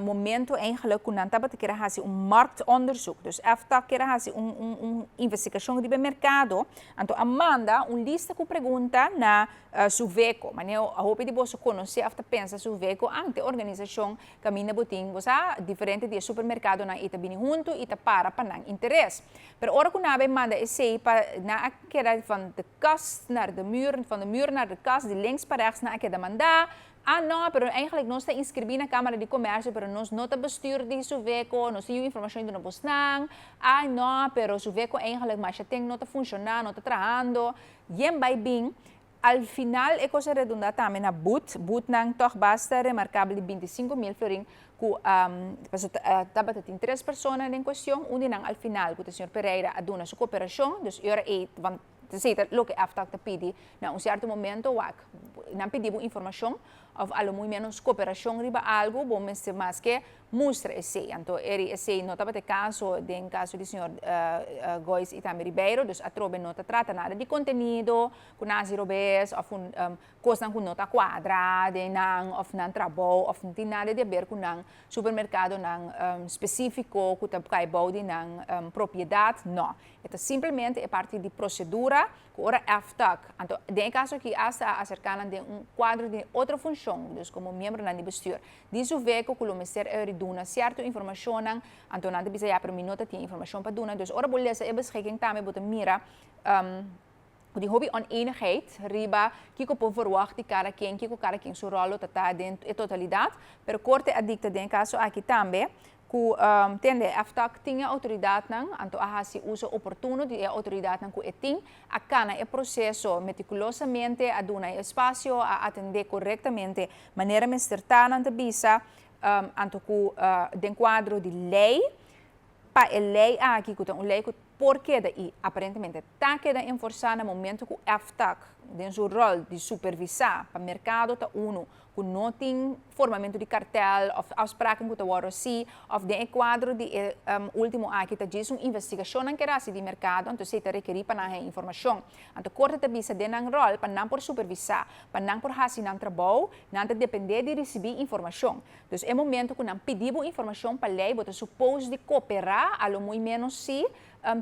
momento eigenlijk ku nan tabata kier a hasi un marktonderzoek. Dus FTAC kier a hasi un un un investigashon riba e merkado, anto a manda un lista ku pregunta na Suveco. Manera hopi di boso konosé òf ta pensa Suveco ante organisashon kaminda bo tin bo sa diferente di e supermerkadonan ei ta bini huntu i ta para pa nan interes. Pero ora ku nan a bai manda esei pa nan a keda van de kast naar de muur, van de muur naar de kast, di links pa rechts nan a keda mandá. Ah no, pero eigenlijk nos ta inskribí na Kámara di Komèrsio, pero nos no ta bestuur di Suveco, nos tin yu informashon di duna bosnan. Ah no, pero Suveco eigenlijk masha ten no ta funshoná, no ta trahando. Yen bai bin. Al final e kos a redundá tambe na but, butnan tòg basta remarkabel di 25.000 florin ku pasobra tabata tin tres persona den kuestion, un di nan al final ku ta señor Pereira a duna su koperashon, dus e ora ei want esei ta loke FTAC ta pidi na un sierto momento wak nan pidi bo informashon òf a lo muy menos koperashon riba algu bo mester maske mustra esei. Anto eri esei no tabata e kaso den kaso di señor Gois i tambe Ribeiro, dus atrobe no ta trata nada di kontenido ku nan hasi robes òf ku kosnan ku no ta kuadra den nan òf nan trabou òf no tin nada di aber ku nan supermerkadonan spesífiko ku ta kai bou di nan propiedat, no. E ta simplemente e parti di prosedura ku ora FTAC, anto den e kaso aki asta a aserká nan den un kuadro di otro funshon, dus komo miembronan di bestuur di Suveco ku lo mester eri duna sierto informashonnan, anto nan ta bisa ya pero mi no ta tin informashon pa duna, dus ora bo lesa e beschikking tambe bo ta mira ku tin hopi onenigheid riba kiko por verwagt di kada ken, kiko kada ken su ròl lo ta ta den e totalidat, pero korte a dikta den e kaso aki tambe ku tende FTAC tin e outoridatnan, anto a hasi uso oportuno di e outoridatnan ku e tin, a kana e proseso metikulosamente, a duna e espasio, a atendé korektamente manera mester ta, nan ta bisa, anto ku den kuadro di lei, pa e lei aki ku ta un lei ku por keda i aparentemente ta keda enforsá na momento ku FTAC den su ròl di supervisá pa merkado ta unu ku no tin formamentu di kartel òf afspraken ku ta wòrdu hasi òf den e kuadro di e último aki ta djis un investigashonnan keda hasi di merkado anto esei ta rekerí pa nan haña informashon. Anto korte ta bisa den nan ròl pa nan por supervisá, pa nan por hasi nan trabou, nan ta dependé di risibí informashon. Dus e momento ku nan pidi bo informashon pa lei bo ta supos di koperá a lo muy ménos si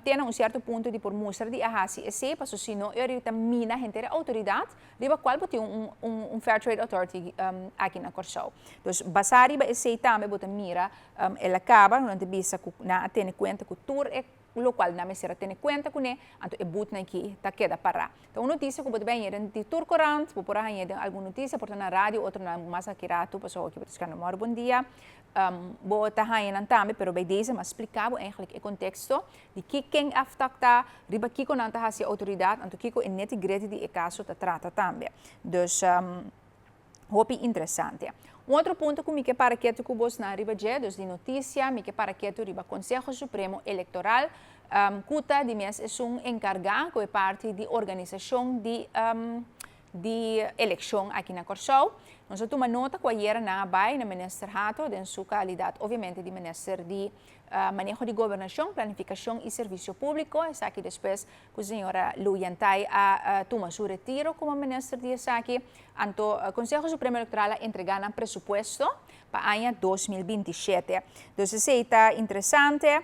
te na un sierto punto di por mustra di a hasi esei paso si no e ora ta mina henter e outoridat riba kual bo tin un un Fair Trade Authority aki na Kòrsou. Dus basá riba esei tambe bo ta mira el a kaba nan ta bisa ku nan a tene kuenta ku tur e lokual nan mester a tene kuenta kuné, anto e butnan aki ta keda pará. Ta un notisia ku bo ta bai haña den di tur korant, bo por a haña den algun notisia, por ta na radio, otronan mas aki ratu, pasobra aki bo ta skirbi Mòrgo Bon Dia, bo ta haña nan tambe, pero bei deze mas splika bo eigenlijk e konteksto di ki ken FTAC ta, riba kiko nan ta hasi outoridat, anto kiko e neti greti di e kaso ta trata tambe. Dus. Hopi interesante. Un otro punto ku mi ke para ketu ku bosnan riba dje, dus di notisia, mi ke para ketu riba Konseho Supremo Elektoral, ku ta di mes esun enkargá ku e parti di organisashon di. Di elekshon aki na Kòrsou. Nos a tuma nota ku ayera nan a bai na Minister Hato den su kalidat obviamente di Minister di Maneho di Gobernashon, Planifikashon i Servisio Públiko. Esaki despues ku señora Lou Yantai a tuma su retiro komo Minister di esaki. Anto Konseho Supremo Elektoral a entregá nan presupuesto pa aña 2027. Dus esei ta interesante.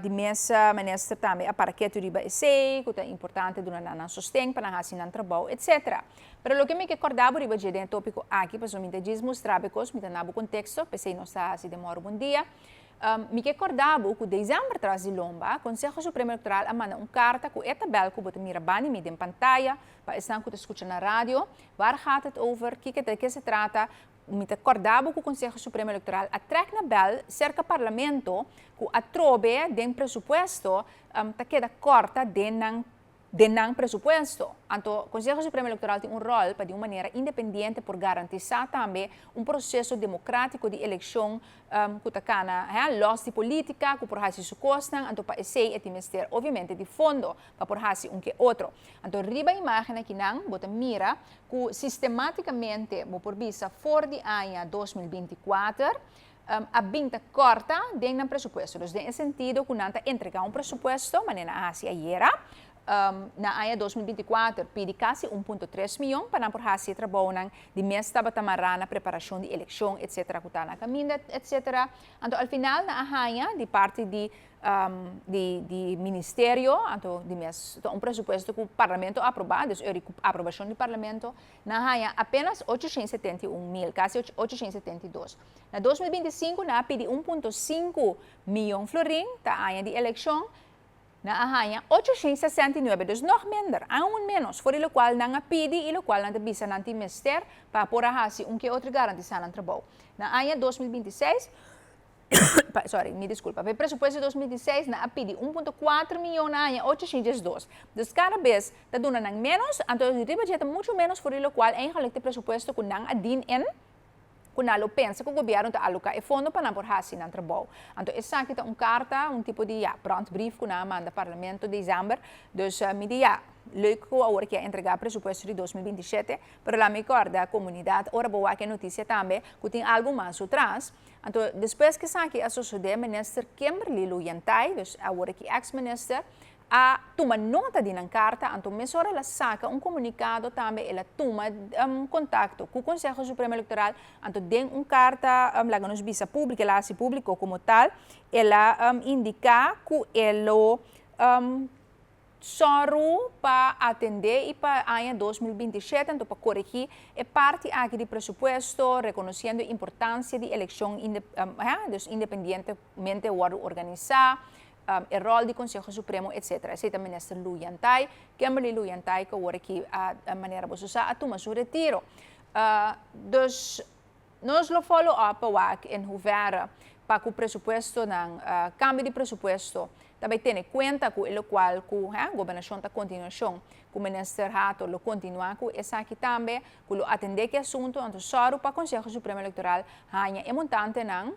Di mes minister tambe a para ketu riba esei, ku ta importante duna nan nan sosten pa nan hasi nan trabou, etc. Pero loke mi ke kòrda bo riba dje den e tópiko aki, pasobra mi ta djis mustra bo e kos, mi ta na bo konteksto, p'esei nos ta hasi den Mòru Bon Dia. Mi ke kòrda bo ku desèmber tras di lomba, Konseho Supremo Elektoral a manda un karta ku e tabèl ku bo ta mira banda di mi den pantaya, pa esnan ku ta skucha na radio, Waar gaat het over? Kiko de ke se trata? Mi ta kòrda bo ku Konseho Supremo Elektoral a trèk na bèl serka Parlamento ku atrobe den presupuesto ta keda kòrta den nan den nan presupuesto. Anto Konseho Supremo Elektoral tin un ròl pa di un manera independiente por garantisá tambe un proseso demokrátiko di elekshon ku ta kana lòs di polítika, ku por hasi su kosnan, anto pa esei e tin mester obviamente di fondo pa por hasi un ke otro. Anto riba imágen akinan bo ta mira ku sistemátikamente bo por bisa for di aña 2024 a bin ta kòrta den nan presupuesto. Dus den e sentido ku nan ta entregá un presupuesto, manera nan a hasi ayera, na aña 2024 pidi kasi 1.3 mion pa nan por hasi e trabounan di mes tabata mará na preparashon di elekshon etsetera ku ta na kaminda etsetera. Anto al final nan a haña di parti di di di ministerio, anto di mes ta un presupuesto ku parlamento a aprobá, dus eur di aprobashon di parlamento, nan haña apenas 871 mil, kasi 872. Na 2025 nan a pidi 1.5 mion florin, ta aña di elekshon, nan a haña 869, dus nog minder, aún menos, for di lokual nan a pidi i lokual nan ta bisa nan tin mester pa por a hasi un ke otro garantisá nan trabou. Na aña 2026, sorry, mi diskulpa, pa e presupuesto di 2026 nan a pidi 1.4 mion, nan a haña 802. Dus kada bes ta duna nan menos, anto riba dje ta mucho menos for di lokual eigenlijk e presupuesto ku nan a dien in, ku nan lo pensa ku gobièrnu ta aloká e fondo pa nan por hasi nan trabou. Anto esaki ta un karta, un tipo di, ja, brandbrief ku nan a manda parlamento desèmber. Dus mi di, ja, leuk ku awor ke a entregá presupuesto di 2027, pero laat mi kòrda komunidat ora bo wak e notisia tambe ku tin algu mas atras. Anto despues ku esaki a sosodé, Minister Kimberly Lou Yantai, dus awor aki ex minister, a tuma nota di nan karta, anto mesora el a saka un komunikado tambe, el a tuma kontakto ku Konseho Supremo Elektoral, anto den un karta, laga nos bisa públiko, el a hasi públiko komo tal, el a indiká ku e lo sòru pa atendé i pa aña 2027, anto pa koregí e parti aki di presupuesto, rekonosiendo e importansia di elekshon dus independientemente wòrdu organisá, e ròl di Konseho Supremo, etsetera. Esei ta Minister Lou Yantai, Kimberly Lou Yantai, ku awor aki a manera boso sa a tuma su retiro. Dus nos lo follow up pa wak in hoeverre pa ku presupuestonan, kambio di presupuesto ta bai tene kuenta ku e lokual ku gobernashon ta kontinuashon, ku Minister Hato lo kontinuá ku esaki tambe, ku lo atendé ku e asuntu, anto sòru pa Konseho Supremo Elektoral haña e montantenan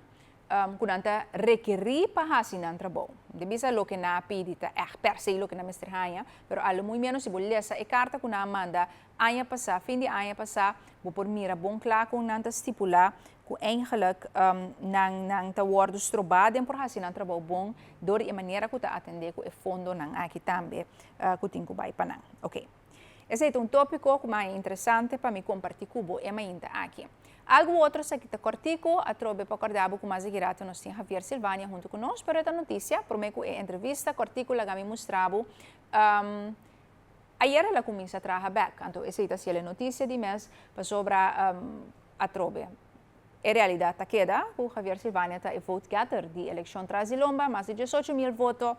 ku nan ta rekerí pa hasi nan trabou. Di bisa loke nan a pidi ta ègt per se loke nan mester haña, pero a lo muy menos si bo lesa e karta ku nan a manda aña pasá, fin di aña pasá, bo por mira bon kla kon nan ta stipulá ku eigenlijk nan nan ta wòrdu strobá den por hasi nan trabou bon dor di e manera ku ta atendé ku e fondonan aki tambe ku tin ku bai pa nan. Oké. Esei ta un tópiko ku mas interesante pa mi kompartí ku bo e mainta aki. Algu otro esaki ta kòrtiku, atrobe pa kòrda bo ku mas di rato nos tin Javier Silvania huntu ku nos, pero e ta notisia, promé ku e entrevista kòrtiku laga mi mustra bo ayer el a kuminsá traha bèk, anto esei ta siel e notisia di mes pasobra atrobe e realidat ta keda ku Javier Silvania ta e vote getter di elekshon tras di lomba, mas di 18 mil voto.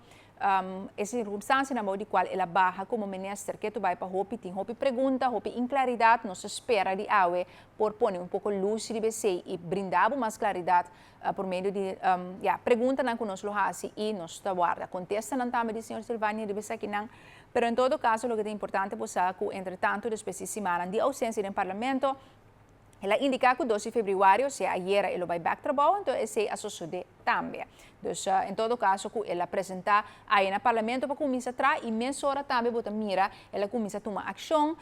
E sirkunstansianan bou di kual el a baha komo minister ke tu bai pa hopi tin hopi pregunta, hopi inklaridat. Nos ta spera di awe por pone un poko lus riba esei i brinda bo mas klaridat por medio di, ya, preguntanan ku nos lo hasi i nos ta warda kontestanan tambe di señor Silvania riba esakinan. Pero en todo kaso loke ta importante bo sa ku entretanto despues di simannan di ousensia den parlamento. El a indiká ku 2 di febrüari, sea ayera, e lo bai bèk trabou, anto esei a sosodé tambe. Dus, en todo kaso ku el a presentá ei na parlamento pa kuminsá traha i mesora tambe bo ta mira el a kuminsá tuma akshon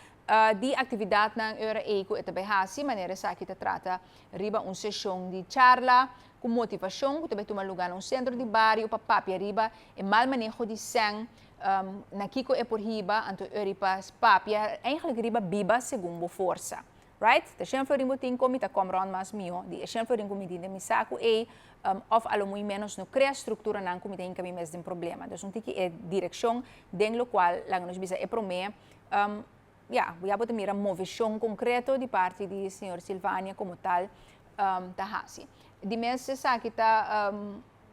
di aktividatnan ora ei ku e ta bai hasi, manera esaki ta trata riba un seshon di charla ku motivashon ku ta bai tuma lugá na un sentro di bario pa papia riba e mal maneho di sèn, na kiko e por hiba, anto ora pa papia eigenlijk riba biba segun bo forsa. Right? Ta shen florin bo tin ku mi ta kom rond mas mihó di e shen florin ku mi tin den mi saku ei, òf a lo muy menos no krea strukturanan ku mi ta hinka mi mes den problema. Dus un tiki e direkshon den lokual laga nos bisa e promé, ya, ya bo ta mira moveshon konkreto di parti di señor Silvania komo tal ta hasi. Di mes esaki ta,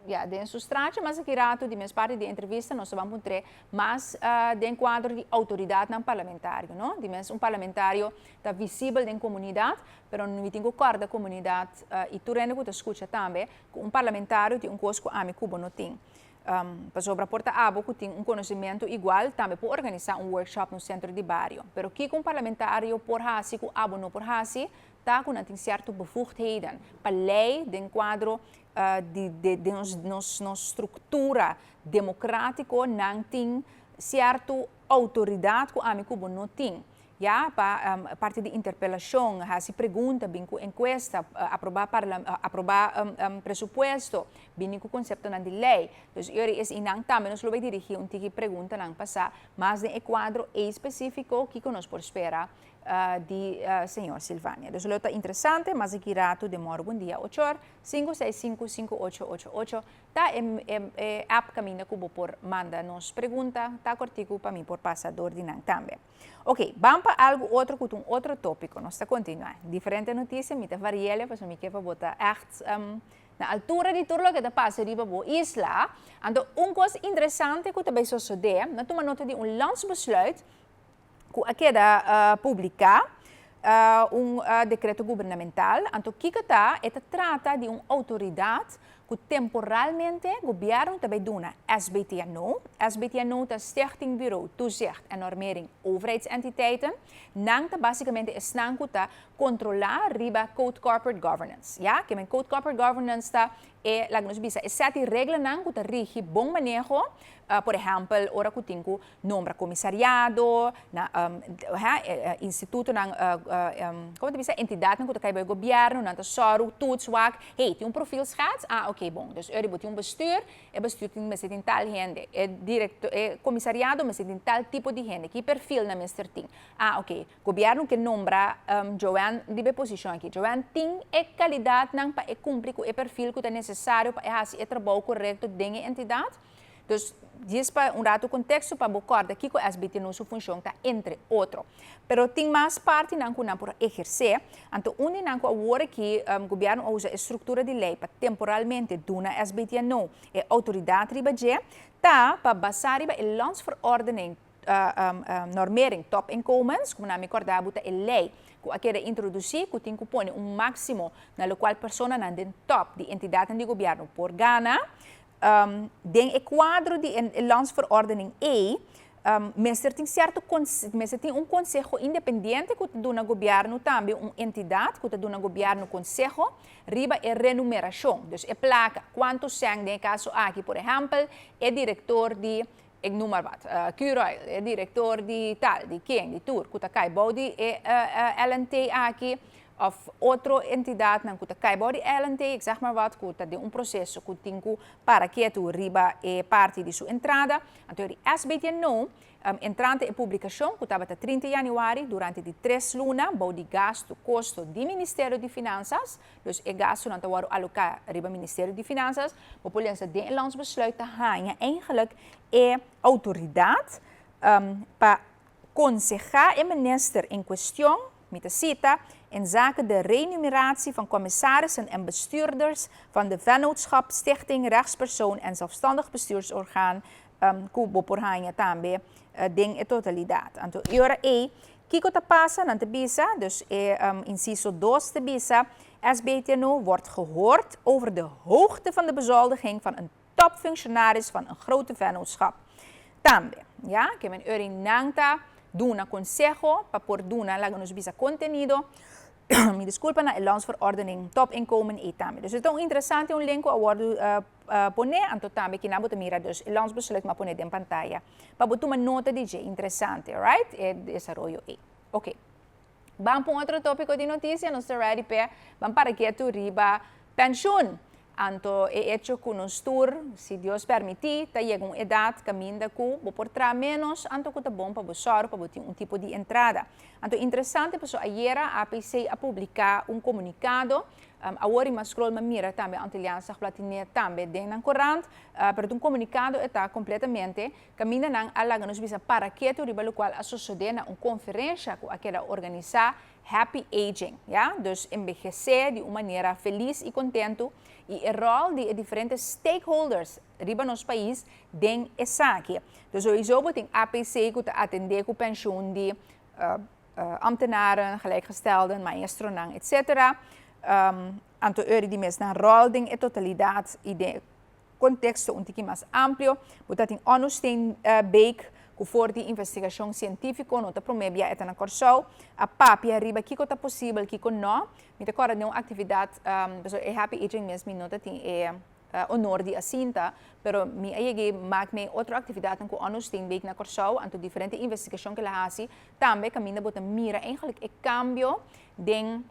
ya, den su straatje, mas aki ratu di mes parti di entrevista nos ta ban puntr'é mas den kuadro di outoridatnan parlamentario, no? Di mes un parlamentario ta visibel den komunidat, pero mi tin ku kòrda komunidat i tur hende ku ta skucha tambe ku un parlamentario tin un kos ku ami ku bo no tin. Pasobra por ta abo ku tin un konosementu igual tambe por organisá un workshop na un sentro di bario. Pero kiko un parlamentario por hasi ku abo no por hasi ta ku nan tin sierto bevoegdheden pa lei den kuadro di di nos nos nos struktura demokratiko, nan tin sierto outoridat ku ami ku bo no tin. Ya, pa parti di interpelashon, hasi pregunta, bin ku enkuesta, aprobá parla aprobá presupuesto, bini ku konseptonan di lei. Dus e ora eseinan tambe nos lo bai dirigí un tiki preguntanan pasá mas den e kuadro ei spesífiko kiko nos por spera di señor Silvania. Dus lo ta interesante, mas aki ratu den mòrgu un dia ochor, 565 5888 ta e app kaminda ku bo por manda nos pregunta, ta kòrtiku pa mi por pasa dor di nan tambe. Ok, ban pa algu otro ku ta un otro tópiko. Nos ta kontinuá. Diferente notisia, mi ta vari'é pasobra mi ke pa bo ta ègt na altura di tur loke ta pasa riba bo isla. Anto, un kos interesante ku ta bai sosodé, nan tuma nota di un landsbesluit ku a keda publiká, un dekreto gubernamental. Anto, kiko ta? E ta trata di un outoridat ku temporalmente gobièrnu ta bai duna SBTNO. SBTNO ta Stichting Bureau Toezicht en Normering Overheidsentiteiten. Nan ta básikamente esnan ku ta kontrolá riba Code Corporate Governance. Ya, ke men Code Corporate Governance ta e, laga nos bisa, e sèt di reglanan ku ta rigi bon maneho, por ehèmpel, ora ku tin ku nombra komisariado, na institutonan, komo ta bisa, entidatnan ku ta kai bou e gobièrnu, nan ta sòru, toets wak, hey, tin un profielschets? Ah, oké, bon. Dus ora bo tin un bestuur, e bestuur tin mester tin tal hende, e direktor, e komisariado mester tin tal tipo di hende, ki perfil nan mester tin? Ah, oké, gobièrnu ke nombra Joanne riba e posishon aki. Joanne tin e kalidatnan pa e kumpli ku e perfil ku ta nesesario pa e hasi e trabou korekto den e entidat? Dus, djis pa un ratu konteksto pa bo kòrda kiko SBTNO su funshon ta, entre otro. Pero tin mas partinan ku nan por ehersé, anto un di nan ku awor aki gobièrnu a usa e struktura di lei pa temporalmente duna SBTNO e outoridat riba dje, ta pa basá riba e Landsverordening Normering Topinkomens, ku nan mi kòrda bo ta e lei ku a keda introdusí ku tin ku pone un máksimo na lokual personanan den tòp di entidatnan di gobièrnu por gana. Den e kuadro di e landsverordening ei, mester tin sierto mester tin un konseho independiente ku ta duna gobièrnu tambe un entidat ku ta duna gobièrnu konseho riba e renumerashon, dus e plaka, kuantu sèn den e kaso aki, por ehèmpel, e direktor di, ik noem maar wat, Curoil, e direktor di tal, di ken, di tur, ku ta kai bou di e LNT aki, òf otro entidatnan ku ta kai bou di LNT, ik zeg maar wat, ku ta den un proseso ku tin ku para ketu riba e parti di su entrada. Anto di SBTNO, entrante e publikashon ku tabata 30 yanüari durante di 3 luna bou di gastu kosto di Ministerio di Finansas, dus e gastunan ta wòrdu aloká riba Ministerio di Finansas, bo por lesa den e landsbesluit ta haña eigenlijk e outoridat pa konsehá e minister en kuestion, mi ta sita, "inzake de remuneratie van commissarissen en bestuurders van de vennootschap, stichting, rechtspersoon en zelfstandig bestuursorgaan", ku bo por haña tambe den e totalidat. Anto, e ora ei, kiko ta pasa, nan ta bisa, dus e inciso 2 ta bisa, "SBTNO wordt gehoord over de hoogte van de bezoldiging van een topfunctionaris van een grote vennootschap." Tambe, ja, ke men ora nan ta duna konseho pa por duna, laga nos bisa, kontenido. Mi disculpa, na e landsverordening topinkomen e tambe. Dus e ta un interesante un link cu a wordo pone, anto tambe kinan bo ta mira dus e landsbesluit m'a pone den pantaya pa bo tuma nota di dje. Interesante, alright? E desaroyo ei. Ok. Ban pa un otro topico di noticia, nos ta ready p'e. Ban para ketu riba pensioen. Anto e hecho cu nos tur, si Dios permiti, ta yega un edad caminda cu bo por traha menos, anto cu ta bon pa bo sòru pa bo tin un tipo di entrada. Anto interesante paso ayera APC a publica un comunicado, awor y mas scroll m'a mira tambe Antilliaans Dagblad tine tambe den nan corant, pero ta un comunicado e ta completamente caminda nan a laga nos bisa para ketu riba locual a sosode na un conferencia cu a keda organisa Happy aging, ya, dus enbehesé di un manera felis i kontentu i e ròl di e diferente stakeholders riba nos pais den esaki. Dus sowieso bo tin APC ku ta atendé ku penshun di ambtenaren, gelijkgestelden, maestronan, etc. Anto eur di mes nan ròl den e totalidat i den e konteksto un tiki mas amplio, bo ta tin Onno Steenbeek ku for di investigashon sientífiko no ta promé bia e ta na Kòrsou, a papia riba kiko ta posibel, kiko no. Mi ta kòrda den un aktividat, pasobra e Happy Aging mes mi no ta tin e honor di a sinta, pero mi a yega i mak mee otro aktividatnan ku Onno Steenbeek na Kòrsou, anto diferente investigashon ku el a hasi, tambe kaminda bo ta mira eigenlijk e kambio den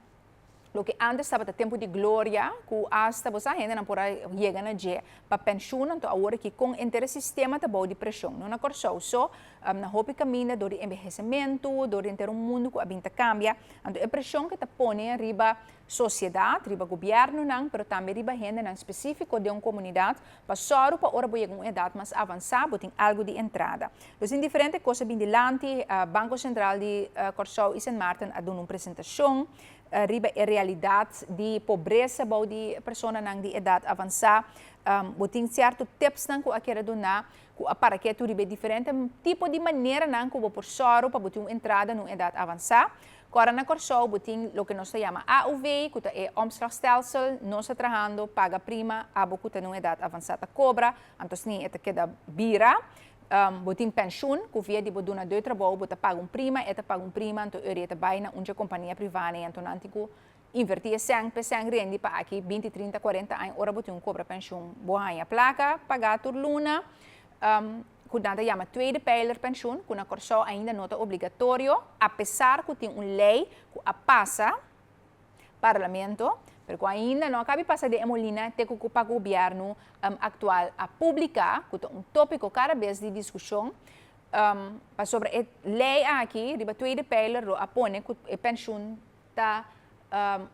Loke antes tabata tempu di gloria, ku asta bo sa hendenan por a yega na dje pa penshun, anto awor aki kon henter e sistema ta bou di preshon. No na Kòrsou so, na hopi kaminda dor di enbehesementu, dor di henter un mundu ku a bin ta kambia, anto e preshon ke ta pone riba sosiedat, riba gobièrnunan, pero tambe riba hendenan spesífiko den un komunidat pa sòru pa ora bo yega un edat mas avansá bo tin algu di entrada. Dus tin diferente kos a bin dilanti, Banko Sentral di Kòrsou i Sint Maarten a duna un presentashon, riba e realidat di pobresa bou di personanan di edat avansá. Bo tin sierto tipsnan ku a kere duna ku a para ketu riba e diferente tipo di maneranan ku bo por sòru pa bo tin un entrada na un edat avansá. Kòrda na Kòrsou bo tin loke nos ta yama AOV ku ta e omslagstelsel, nos ta trahando paga prima abo ku ta na un edat avansá ta kobra, anto asina e ta keda bira. Bo tin penshun ku via di bo duna deu trabou bo ta paga un prima, e ta paga un prima, anto eur e ta bai na un dje kompania privá nei, anto nan tin ku invertí e sèn p'e sèn rendi pa aki binti, trinta, kuarenta aña ora bo tin un kobra penshun bo haña plaka pagá tur luna ku nan ta yama tweede pijler penshun ku na Kòrsou ainda no ta obligatorio apesar ku tin un lei ku a pasa Parlamento, pero cu ainda no a cabi pasa den e molina te cu cu pa gobierno actual a publica, cu ta un topico cada bes di discusion, pasobra e ley aki riba tweede pijler lo a pone cu e pensioen ta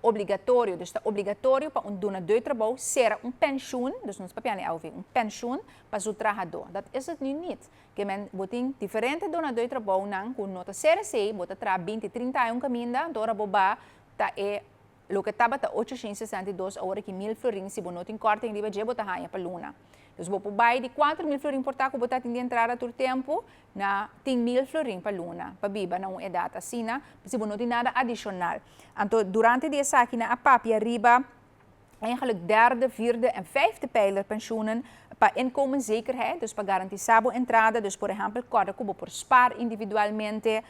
obligatorio, dus ta obligatorio pa un dunador trabou cera un pensioen, dus nos papia na AOV, un pensioen pa su trahador. Dat is het nu niet. Ke men bo tin diferente donadó di trabounan ku no ta ser esei, bo ta traha 20, 30 aña un kaminda, anto ora bo ba ta e loke tabata 862 awor aki 1000 florin, si bo no tin kòrting riba dje bo ta haña pa luna. Dus bo por bai di 4000 florin por ta ku bo ta tin di entrada tur tempu na tin 1000 florin pa luna pa biba na un edat asina, si bo no tin nada adishonal. Anto durante di esaki nan a papia riba Eigenlijk derde, vierde en vijfde pijler pensioenen pa inkomenszekerheid, dus pa garantisa bo entrada, dus por ehempel kòrda ku bo por spaar individualmente,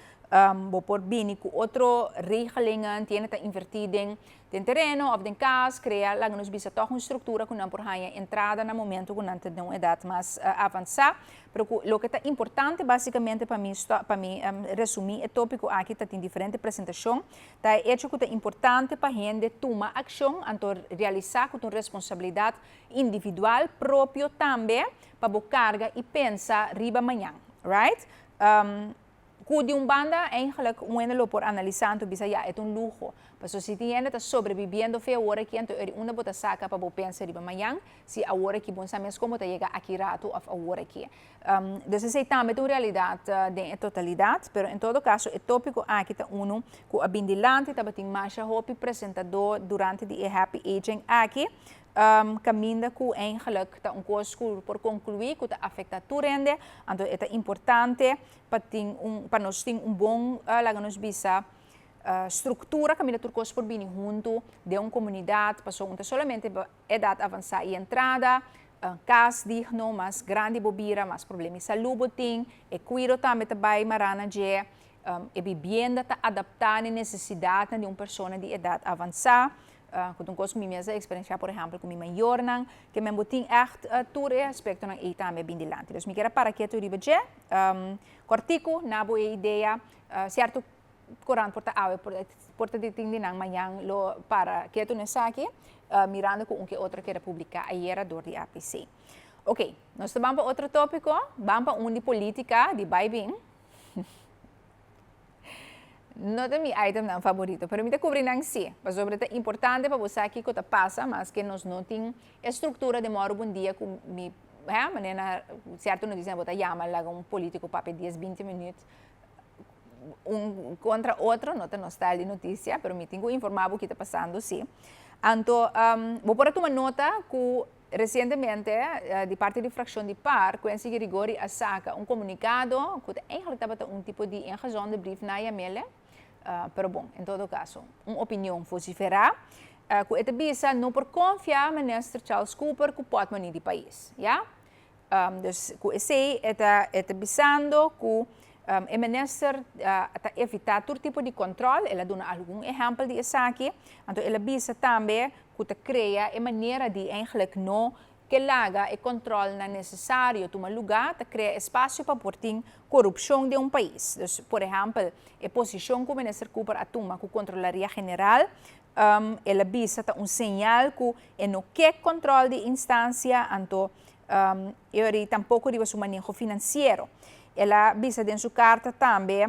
bo por bini ku otro regelingen, tiene ta invertí den den tereno òf den kas, krea laga nos bisa tòg un struktura ku nan por haña entrada na momento ku nan ta den un edat mas avansá. Pero ku loke ta importante basikamente pa mi pa mi resumí e tópiko aki ta tin diferente presentashon. Ta e echo ku ta importante pa hende tuma akshon, anto realisá ku ta un responsabilidat individual propio tambe pa bo karga i pensa riba mañan. Right? Ku di un banda eigenlijk un hende lo por analisá anto bisa ya e ta un luho. Pasobra si tin hende ta sobreviviendo fe awor aki anto eri unda bo ta saka pa bo pensa riba mañan si awor aki bo no sa mes kon bo ta yega aki ratu òf awor aki. Dus esei tambe ta un realidat den e totalidat, pero en todo kaso e tópiko aki ta unu ku a bin dilanti, tabatin masha hopi presentadó durante di e Happy Aging aki, kaminda ku eigenlijk ta un kos ku por konkluí ku ta afektá tur hende, anto e ta importante pa tin un pa nos tin un bon laga nos bisa struktura kaminda tur kos por bini huntu den un komunidat, pasobra un ta solamente edat avansá i entrada, Cas digno, mas grandi bo bira, mas problema di salú bo tin, e cuido tambe ta bay mará na dje. E vivienda ta adaptá na nesesidat di un persona di edat avansá. Ku un kos mi mes a eksperensiá, por ehèmpel, ku mi mayornan, ke men bo tin echt tur e aspektonan ei tambe bin dilanti. Dus mi ke para ketu riba dje, kòrtiku, na bo e idea, sierto korant por ta awe, por ta di tin di nan mañan lo para ketu n'esaki, mirando ku un ke otro keda publiká ayera dor di APC. Ok, nos ta ban pa otro tópiko, ban pa un di polítika, di bai bin. No ta mi itemnan favorito, pero mi ta kubri nan sí, pasobra ta importante pa bo sa kiko ta pasa, maske nos no tin e struktura di Mòru Bon Dia ku mi, hè, manera na sierto notisia bo ta yama laga un polítiko papia dies, binti minüt un kontra otro, no ta nos style di notisia, pero mi tin ku informá bo ki ta pasando sí. Anto, bo por a tuma nota ku resientemente, di parti di frakshon di par, Quincy Girigorie a saka un komunikado ku ta eigenlijk tabata un tipo di ingezonden brief na Yamele, pero bon, en todo kaso, un opinion vosiferá, ku e ta bisa no por konfia Minister Charles Cooper ku pòtmoni di pais, ya. Dus ku esei e ta bisando ku e minister ta evitá tur tipo di kòntròl, el a duna algun ehèmpel di esaki, anto el a bisa tambe ku ta krea e manera di eigenlijk no ke laga e kòntròlnan nesesario tuma lugá, ta krea espasio pa por tin korupshon den un pais. Dus, por ehèmpel, e posishon ku Minister Cooper a tuma ku Kontrolaria General, el a bisa ta un señal ku e no ke kòntròl di instansia, anto e tampoko riba su maneho finansiero. El a bisa den su karta tambe,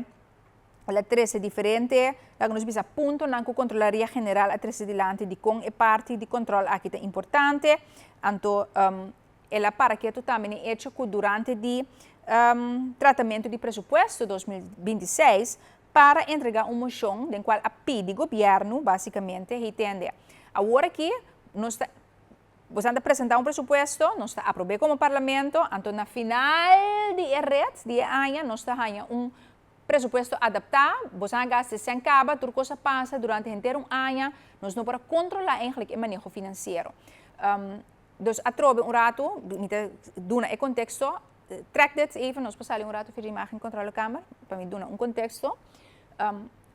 el a trese diferente, laga nos bisa, puntonan ku Kontrolaria General a trese dilanti di kon e parti di kòntròl aki ta importante, anto el a para ketu tambe e echo ku durante di tratamentu di presupuesto 2026 pa entregá un moshon den kual a pidi gobièrnu básikamente, entendé. Awor aki nos ta bo ta presentá un presupuesto, nos ta aprobá komo parlamento, anto na final di ret di aña nos ta haña un presupuesto adaptá, bo a gasta sèn kaba, tur kos a pasa durante henter un aña, nos no por kontrolá eigenlijk e maneho finansiero. Dus atrobe un ratu, mi ta duna e konteksto, trek dit even, nos por sali un ratu for di imagen controlekamer, pa mi duna un konteksto.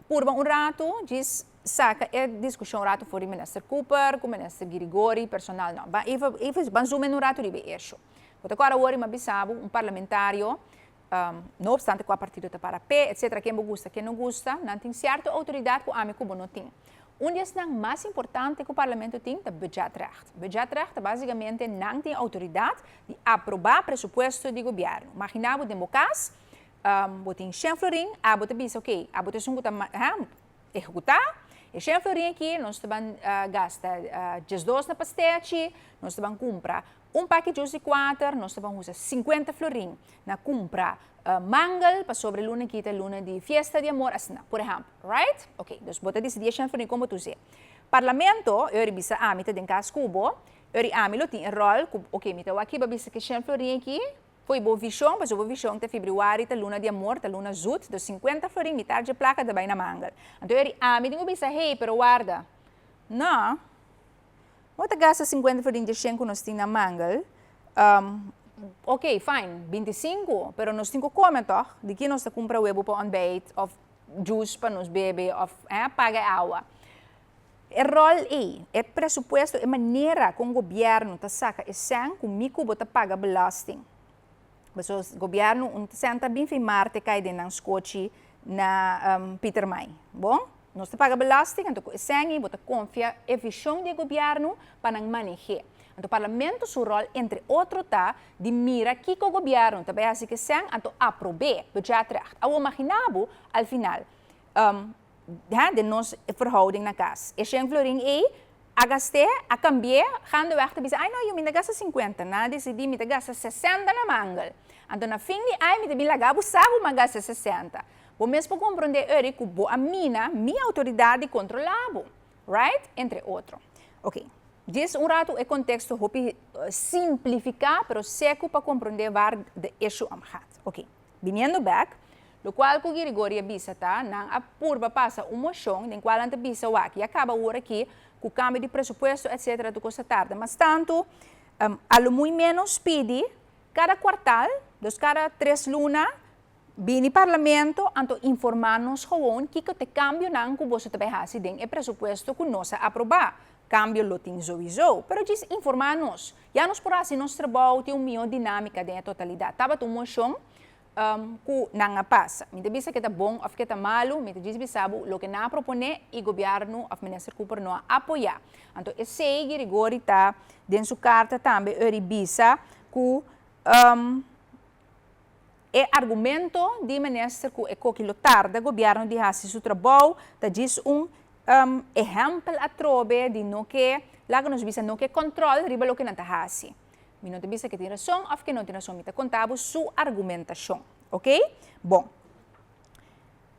Purba un ratu, djis saka e diskushon ratu for di Minister Cooper, ku Minister Girigorie, personal no. Ba even, even, ban zoom in un ratu riba e issue. Want awor awor m'a bisa bo, un parlamentario, no opstante kua partido ta para p'e, etc., ken bo gusta, ken no gusta, nan tin sierto outoridat ku ami ku bo no tin. Un di esnan mas importante ku parlamento tin ta budgetrecht. Budgetrecht ta básikamente nan tin outoridat di aprobá presupuesto di gobièrnu. Imaginá bo den bo kas, bo tin 100 florin, abo ta bisa, ok, abo ta esun ku ta ehekutá, e 100 florin aki, nos ta ban gasta 12 na pastechi, nos ta ban kumpra un paki juice di 4, nos ta ban usa 50 florin na kumpra mangel, pasobra luna aki ta luna di fiesta di amor, asina, por ehèmpel, right? Ok, dus bo ta disidí 100 florin kon bo ta usa. Parlamento, eu bisa ami ta den kas ku bo, eu ami lo tin e ròl, ku, ok, mi ta aki pa bisa ku 100 florin aki, foi bo vishon, mas bo vishon ta febrüari, ta luna di amor, ta luna zoet, dus 50 florin, mitar di plaka ta bai na mangel. Anto eu ami tin ku bisa, hey, pero warda, no, bo ta gasta 50 florin di 100 ku nos tin na mangel, ok, fine, 25, pero nos tin ku kome toch? Di ki nos ta kumpra webu pa ontbijt, òf juice pa nos bebe, òf paga awa. E ròl ei, e presupuesto, e manera ku gobièrnu ta saka e sèn ku mi ku bo ta paga belasting. So, gobièrnu un sèn ta bin fi Marte kai den nan skochi na Pietermaai. Bon, nos ta paga belasting, anto ku e sèn ei bo ta konfia e vishon di gobièrnu pa nan maneh'é. Anto parlamento su ròl entre otro ta di mira kiko gobièrnu ta bai hasi ku e sèn, anto aprob'é budgetrecht. Awor imaginá bo al final, den nos verhouding na kas. E 100 florin ei, a gast'é, a kambi'é, gaandeweg ta bisa, ai no, yu mi ta gasta 50, nan a disidí mi ta gasta 60 na mangel. Anto na fin di aña mi ta bin laga bo sa ku mi a gasta 60. Bo mes por komprondé eri ku bo a mina mi outoridat di kontrolá bo. Right? Entre otro. Ok. Djis un ratu e konteksto hopi simplifiká, pero seku pa komprondé waar de issue om gaat. Ok. Biniendo back, lokual ku Girigorie a bisa ta, nan a purba pasa un moshon den kual nan ta bisa wak, ya kaba awor aki ku kambio di presupuesto etc. Tur kos ta tarda. Mas tantu, a lo muy menos pidi kada kuartal, dus kada 3 luna. Bini Parlamento anto informá nos gewoon kiko ta e kambionan ku boso ta bai hasi den e presupuesto ku nos a aprobá. Kambio lo tin souiso, pero djis informá nos. Ya nos por hasi nos trabou, tin un mihó dinámika den e totalidat. Tabata un moshon ku nan a pasa. Mi ta bisa ke ta bon òf ke ta malu, mi ta djis bisa bo loke nan a proponé i gobièrnu òf Minister Cooper no a apoyá. Anto esei Girigori ta den su karta tambe ori bisa ku E argumento di minister ku e koki lo tarda gobièrnu di hasi su trabou ta djis un ehèmpel atrobe di no ke, laga nos bisa, no ke kòntròl riba loke nan ta hasi. Mi no ta bisa ke tin rason òf ke no tin rason, mi ta konta bo su argumentashon. Oke? Bon.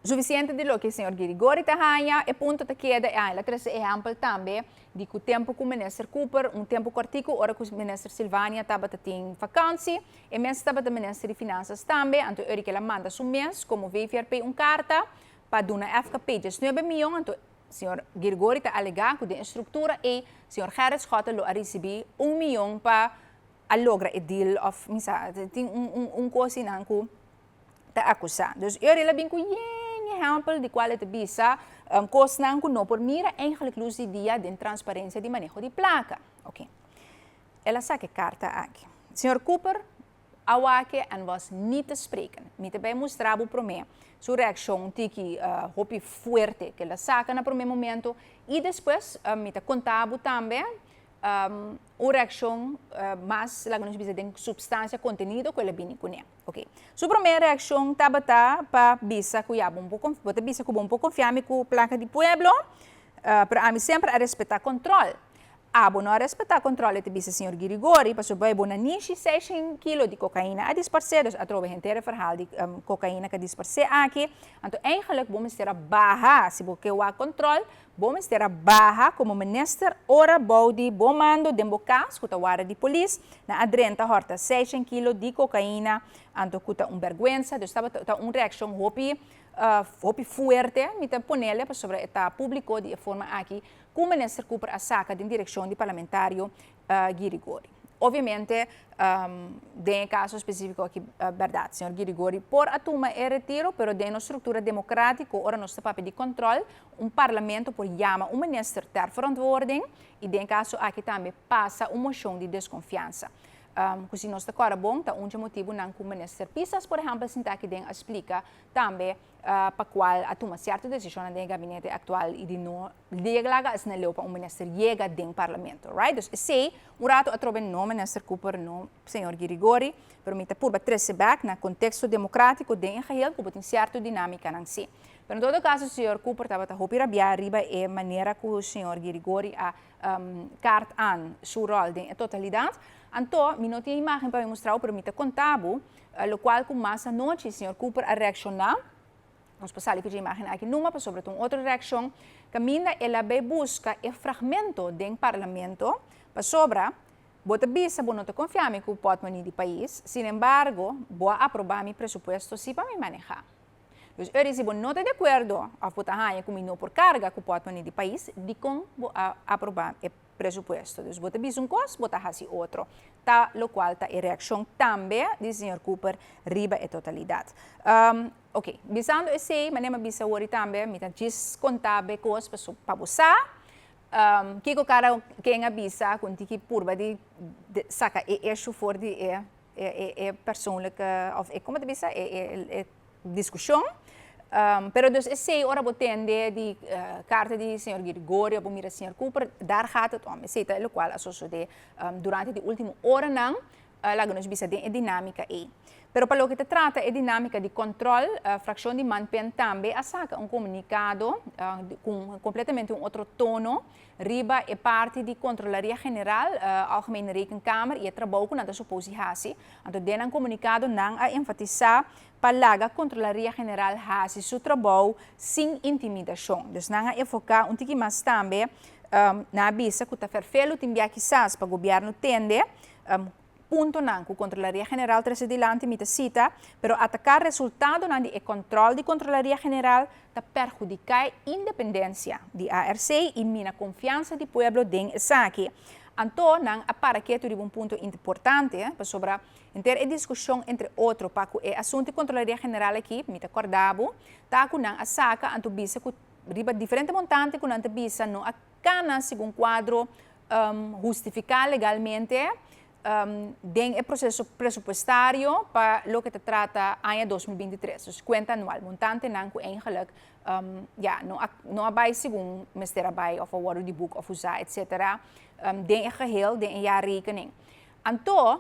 Sufisiente di loke señor Girigori ta haña, e punto ta keda, e el a trese ehèmpel tambe di ku tempu ku minister Cooper, un tempu kòrtiku ora ku minister Silvania tabata tin vakansi, e mes tabata minister di Finansas tambe, anto ora ku el a manda su mes komo VVRP un karta pa duna FKP diesnuebe mion, anto señor Girigori ta alegá ku den e struktura ei señor Gerrit Schotte lo a risibí un mion pa a logra e deal òf mi sa, tin un kos asina ku. ta akusá. Dus ora el a bin ku yen ehèmpel di kual e ta bisa kosnan ku no por mira eigenlijk lus di dia den transparensia di maneho di plaka. Oké. El a saka e karta aki. Señor Cooper a wak e en was niet te spreken. Mi ta bai mustra bo promé su reakshon un tiki hopi fuerte ku el a saka na promé momento i despues mi ta konta bo tambe un reakshon mas laga nos bisa den supstansia kontenido ku el a bini kuné. Ok. Su promé reakshon tabata pa bisa ku ya bo por bo ta bisa ku bo por konfia mi ku plaka di pueblo, pero ami semper a respetá kòntròl. Abo no a respetá kòntròl, e ta bisa señor Girigori, pasobra bai bo na nishi seishen kilo di kokaina a disparsé, dus atrobe henter e verhaal di kokaina ku a disparsé aki. Anto eigenlijk bo mester a baha, si bo ke wak kòntròl, Bo mester a baha komo minister ora bou di bo mando den bo kas ku ta warda di polis na a drenta hòrta seishen kilo di kokaina anto ku ta un bèrgwensa dus tabata ta un reakshon hopi hopi fuerte mi ta ponele pasobra e ta públiko di e forma aki ku minister Cooper a saka den direkshon di parlamentario Girigori. Obviamente, den e caso specifico aki, berdad, señor Girigori por a tuma e retiro, pero den nos structura democratico, ora nos ta papia di control, un parlamento por yama un minister ter verantwoording y den e caso aki tambe pasa un mocion di desconfiansa. Cu si nos ta cora bon, ta un dje motibunan cu minister Pisas, por ehempel, sinta aki den a splica tambe pa cual a tuma cierto decisionnan den e gabinete actual y di no laga asina leu pa un minister yega den parlamento, right? Dus esey un rato atrobe no minister Cooper, no señor Girigori, pero mi ta purba trece bek na contexto democratico den e geheel cu bo tin cierto dinamicanan si. Pero en todo caso señor Cooper tabata hopi rabia riba e manera cu señor Girigori a kaart aan su rol den e totalidad. Anto, mi no tin e imagen pa mi mustra bo, pero mi ta conta bo Lokual ku mas anochi señor Cooper a reakshoná, nos por sali ku dje imágen aki numa pasobra ta un otro reakshon, kaminda el a bai buska e fragmento den parlamento, pasobra bo ta bisa bo no ta konfia mi ku pòtmoni di pais, sinembargo bo a aprobá mi presupuesto si pa mi manehá. Dus ora si bo no ta di akuerdo òf bo ta haña ku mi no por karga ku pòtmoni di pais, dikon bo a aprobá e presupuesto. Dus bo ta bisa un kos, bo ta hasi otro. Ta lokual ta e reakshon tambe di señor Cooper riba e totalidat. Oké, bisando esei, manera mi a bisa awor tambe, mi ta djis konta bo e kos paso pa bo sa kiko kada ken a bisa ku un tiki purba di saka e issue for di e e persoonlijke of e como ta bisa e e discusion pero dus esey ora bo tende di carta di señor Gregorio bo mira señor Cooper daar gaat het om esey ta locual a sosode durante di ultimo oranan laga nos bisa den e dinamica ey pero pa loke ta trata e dinamica di control fraccion di Manpen tambe a saca un comunicado cu completamente un otro tono Riba e parti di Controlaria General, Algemene Rekenkamer, i e trabou ku nan ta supos di hasi. Anto den nan komunikado nan a enfatisá pa laga Controlaria General hasi su trabou sin intimidashon. Dus nan a enfoká un tiki mas tambe, nan a bisa ku ta ferfelu tin bia kisas pa gobièrnu tende Puntonan ku Kontrolaria General trese dilanti mi ta sita, pero ataká resultadonan di e kòntròl di Kontrolaria General ta perhudiká e independensia di ARC i mina konfiansa di pueblo den esaki. Anto nan a para ketu riba un punto importante, pasobra henter e diskushon entre otro pa ku e asuntu di Kontrolaria General aki, mi ta kòrda bo, ta ku nan a saka anto bisa ku riba diferente montante ku nan ta bisa no a kana segun kuadro hustifiká legalmente den e proseso presupuestario pa loke ta trata aña 2023, dus kuenta anual, montantenan ku eigenlijk ya, no a no a bai segun mester a bai òf a wòrdu di boek òf usá etsetera den e geheel den e jaarrekening. Anto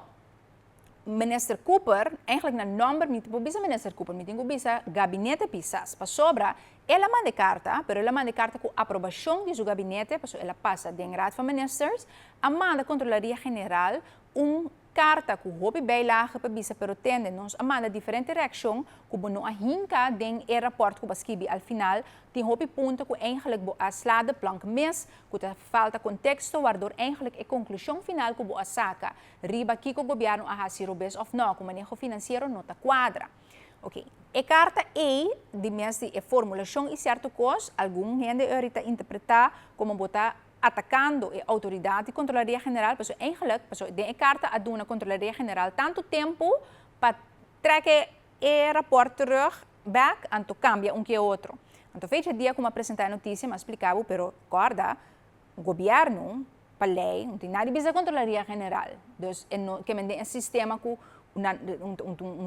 Minister Cooper, eigenlijk na nòmber mi por bisa Minister Cooper, mi tin ku bisa Gabinete Pisas, pasobra el a manda e karta, pero el a manda e karta ku aprobashon di su gabinete, pasobra el a pasa den Raad van Ministers, a manda Controlaria General un karta ku hopi bijlage pa bisa pero tende nos a manda diferente reakshon ku bo no a hinka den e rapòrt ku bo a skibi al final tin hopi punto ku eigenlijk bo a sla de plank mis ku ta falta konteksto wardor eigenlijk e konklushon final ku bo a saka riba kiko gobièrnu a hasi robes òf nò ku maneho finansiero no ta kuadra. Ok, e karta ei di mes di e formulashon i sierto kos algun hende ori ta interpretá komo bo ta atakando e outoridat di Kontrolaria General, pasobra eigenlijk, pasobra den e karta a duna Kontrolaria General tantu tempu pa trek e e rapòrt terug, back, anto kambia un ke otro. Anto fecha dia ku mi a presentá e notisia mi a splika bo, pero kòrda, gobièrnu pa lei no tin nada di bisa Kontrolaria General, dus e no ke men den e sistema ku nan un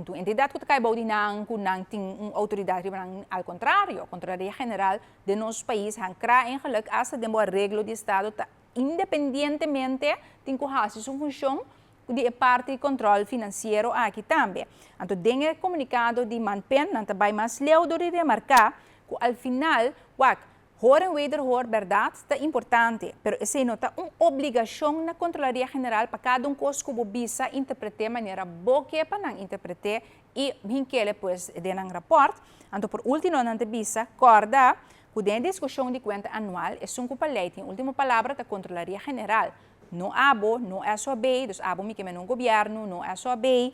un entidat ku ta kai bou di nan, ku nan tin un outoridat riba nan, al kontrario, Kontrolaria General Den nos pais hankra eigenlijk hasta den bo areglo di estado ta independientemente tin ku hasi su funshon di e parti di kòntròl finansiero aki tambe. Anto den e komunikado di Manpen nan ta bai mas leu dor di remarká ku al final wak hoor en wederhoor bèrdat ta importante pero esei no ta un obligashon na Kontrolaria General pa kada un kos ku bo bisa interpret'é manera bo ke pa nan interpret'é I hinkele pues den nan rapòrt. Anto por último nan ta bisa, Kòrda ku den e diskushon di kuenta anual esun ku pa lei tin último palabra ta Kontrolaria General, no abo, no SOAB, dus abo mi ke men un gobièrnu, no SOAB,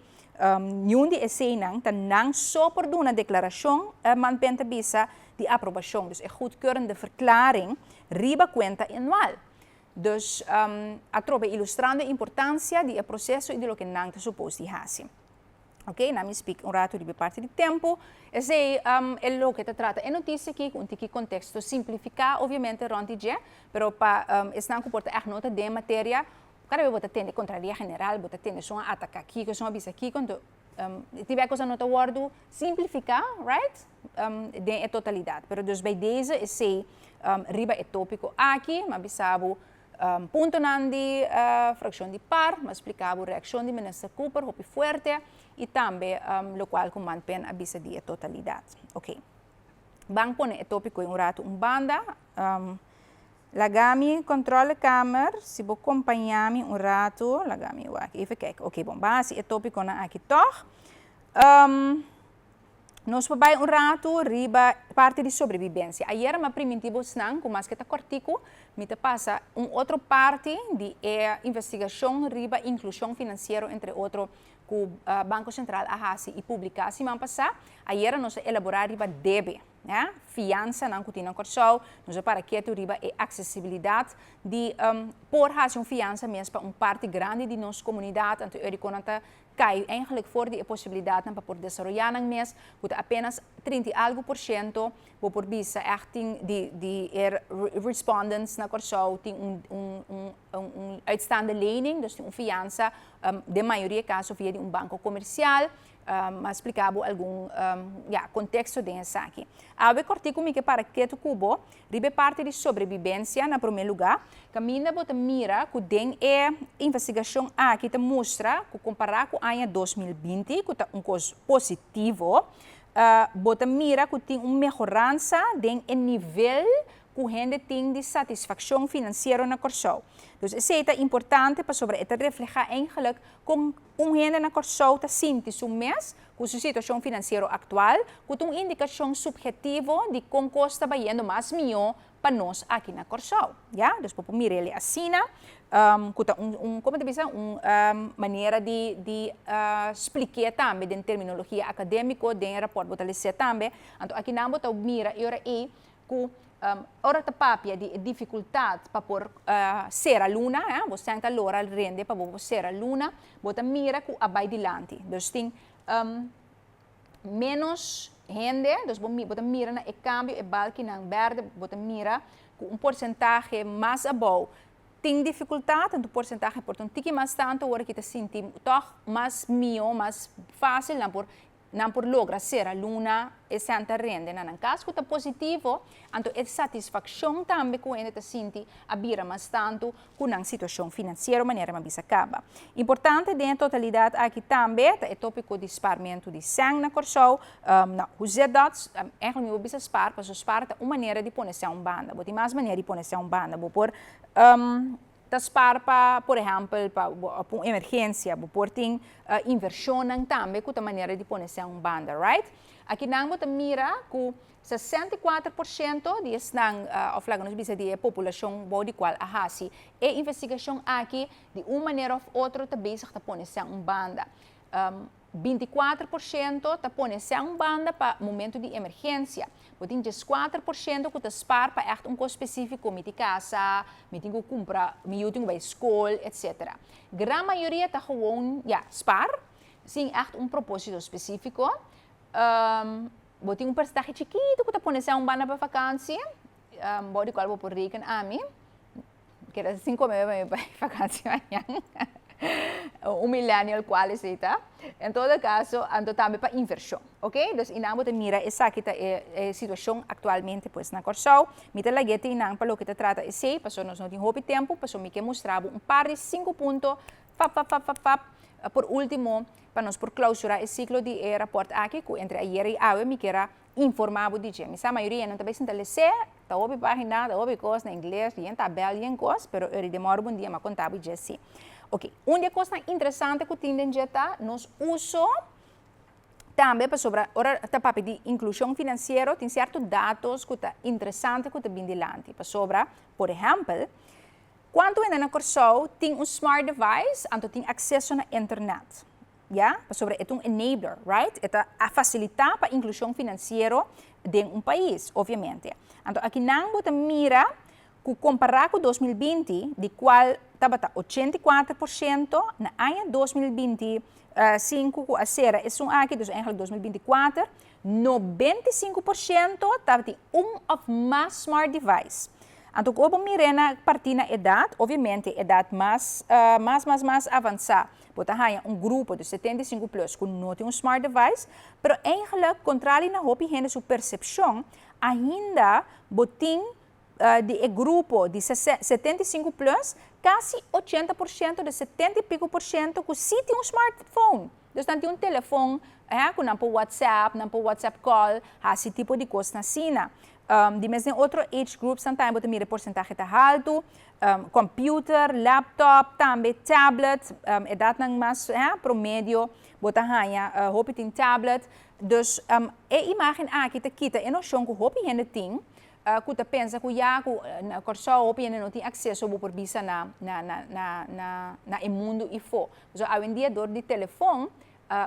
niun di eseinan ta nan so por duna deklarashon, Manpen ta bisa, di aprobashon, dus e goedkeurende verklaring riba kuenta anual. Dus atrobe ilustrando e importansia di e proseso i di loke nan ta supos di hasi. Ok, na mi speak un rato riba e parti di tempu. Esei e loke ta trata e notisia aki ku un tiki konteksto simplifiká obviamente rònt di dje, pero pa esnan ku por ta ègt no ta den materia, kada bes bo ta tende Kontralía General, bo ta tende esun a ataka kiko, esun a bisa kiko, anto tin bes kosa no ta wòrdu simplifiká, right, den e totalidat. Pero dus bij deze esei riba e tópiko aki, mi a bisa bo Puntonan di frakshon di par, mi a splika bo reakshon di Minister Cooper hopi fuerte i tambe lokual ku Manpen a bisa di e totalidat. Ok. Ban pone e topiko ei un ratu un banda. Laga mi controlekamer, si bo kompañá mi un ratu, laga mi wak, even kijken. Ok, bon, ban hasi e topikonan aki tòg. Nos por bai un ratu riba parti di sobrebibensia. Ayera mi a primintí bosnan ku maske ta kòrtiku, mi ta pasa un otro parti di e investigashon riba inklushon finansiero entre otro ku Banko Sentral a hasi i publiká siman pasá. Ayera nos a elaborá riba debe, ya, fiansanan ku tin na Kòrsou. Nos a para ketu riba e aksesibilidat di por hasi un fiansa mes pa un parti grandi di nos komunidat. Anto Eurikon nan ta kai eigenlijk for di e posibilidatnan pa por desaroyá nan mes, ku ta apenas 30 i algu por shento, bo por bisa ègt tin di di e respondents na Kòrsou tin un un un un uitstaande lening, dus tin un fiansa den mayoria kaso via di un banko komersial. Mi a splika bo algun ya konteksto den esaki. Awe kòrtiku mi ke para ketu ku bo Riba e parti di sobrebibensia na promé lugá, kaminda bo ta mira ku den e investigashon aki ta mustra ku kompará ku aña 2020, ku ta un kos positivo, bo ta mira ku tin un mehoransa den e nivel ku hende tin di satisfakshon finansiero na Kòrsou. Dus esei ta importante pasobra e ta reflehá eigenlik kon un hende na Kòrsou ta sinti su mes ku su situashon finansiero aktual, ku ta un indikashon suphetivo di kon kos ta bayendo mas mihó pa nos aki na Kòrsou. Ya, dus bo por mira el asina, ku ta un, un, komo ta bisa, un manera di, di splik'é tambe den terminologia akadémiko, den e rapòrt bo ta les'é tambe. Anto akinan bo ta mira e ora ei. Ku ora ta papia di difikultat pa por sera luna, eh, bo sèn ta lora rende pa bo por sera luna, bo ta mira ku a bai dilanti. Dus tin menos hende, dus bo ta mira na e kambio, e balkinan bèrdè, bo ta mira ku un porsentahe mas abou tin difikultat, anto porsentahe por ta un tiki mas tantu ora ki ta sinti tòg mas mihó, mas fásil nan por logra sera luna e sèn ta rende na nan kas ku ta positivo. Anto e satisfakshon tambe ku hende ta sinti a bira mas tantu ku nan situashon finansiero, manera m'a bisa kaba. Importante den totalidat aki tambe ta e tópiko di sparmentu di sèn na Kòrsou. Nou, hoe zit dat? Eigenlijk mi bisa spar, pasobra spar ta un manera di pone sèn un banda. Bo tin mas manera di pone sèn un banda. Bo por ta spar pa, por ehèmpel, pa un emergensia, bo por tin invershonnan tambe ku ta manera di pone sèn un banda, right? Akinan bo ta mira ku 64% di esnan, òf laga nos bisa di e populashon bou di kual a hasi e investigashon aki, di un manera òf otro ta bezig ta pone sèn un banda. 24% ta pone sèn un banda pa momento di emergensia. Bo tin 4% ku ta spar pa echt un kos spesífiko, mi tin kasa, mi tin ku kumpra, mi yu tin ku bai skol, etc. Gran mayoria ta gewoon, ja, spar, sin echt un propósito spesífiko. Bo tin un porsentahe chikitu ku ta pone sèn un banda pa vakantie, bou di kual bo por reken ami, keda sin kome pa mi bai vakantie mañan. Un millennial kual esei ta. En todo kaso, anto tambe pa invershon, ok? Dus einan bo ta mira esaki ta e situashon aktualmente pues na Kòrsou. Mi ta lag'é te einan pa loke ta trata esei, pasobra nos no tin hopi tempu, pasobra mi ke mustra bo un par di sinku punto, fap, fap, fap, fap, fap, por último, pa nos por klausurá e siklo di e rapòrt aki, ku entre ayera i awe mi kier a informá bo di dje. Mi sa mayoria no ta bai sinta les'é, ta hopi página, ta hopi kos na ingles, yen tabèl, yen kos, pero ori den mòru bon dia m'a konta bo dje si. Ok, un di e kosnan interesante ku tin den dje ta nos uso tambe, pasobra ora ta papia di inklushon finansiero tin sierto datos ku ta interesante ku ta bin dilanti. Pasobra, por ehèmpel, kuantu hende na Kòrsou tin un smart device anto tin akseso na internet? Ya, pasobra e ta un enabler, right? E ta fasilitá pa inklushon finansiero den un pais, obviamente. Anto akinan bo ta mira ku kompará ku 2020, di kual tabata 84%, na aña 2025 ku a sera esun aki, dus eigenlijk 2024, 95% tabatin un òf mas smart device. Anto ku bo mira na partí na edat, obviamente edat mas mas mas mas avansá, bo ta haña un grupo di 75 plus ku no tin un smart device, pero eigenlijk, kontrali na hopi hende su persepshon, ainda bo tin di e grupo di 75 plus, kasi 80% di 70 i piko por shento ku sí tin un smartphone. Dus nan tin un telefon, eh, ku nan por WhatsApp, nan por WhatsApp call, hasi tipo di kos asina. Di mes den otro age groups nan tambe bo ta mira e porsentahe ta haltu. Computer, laptop, tambe tablet, edatnan mas, eh, promedio, bo ta haña hopi tin tablet. Dus e imágen aki ta kita e noshon ku hopi hende tin, ku ta pensa ku ya ku na Kòrsou hopi hende no tin akseso, bo por bisa, na e mundu ifó. So awendia dor di telefon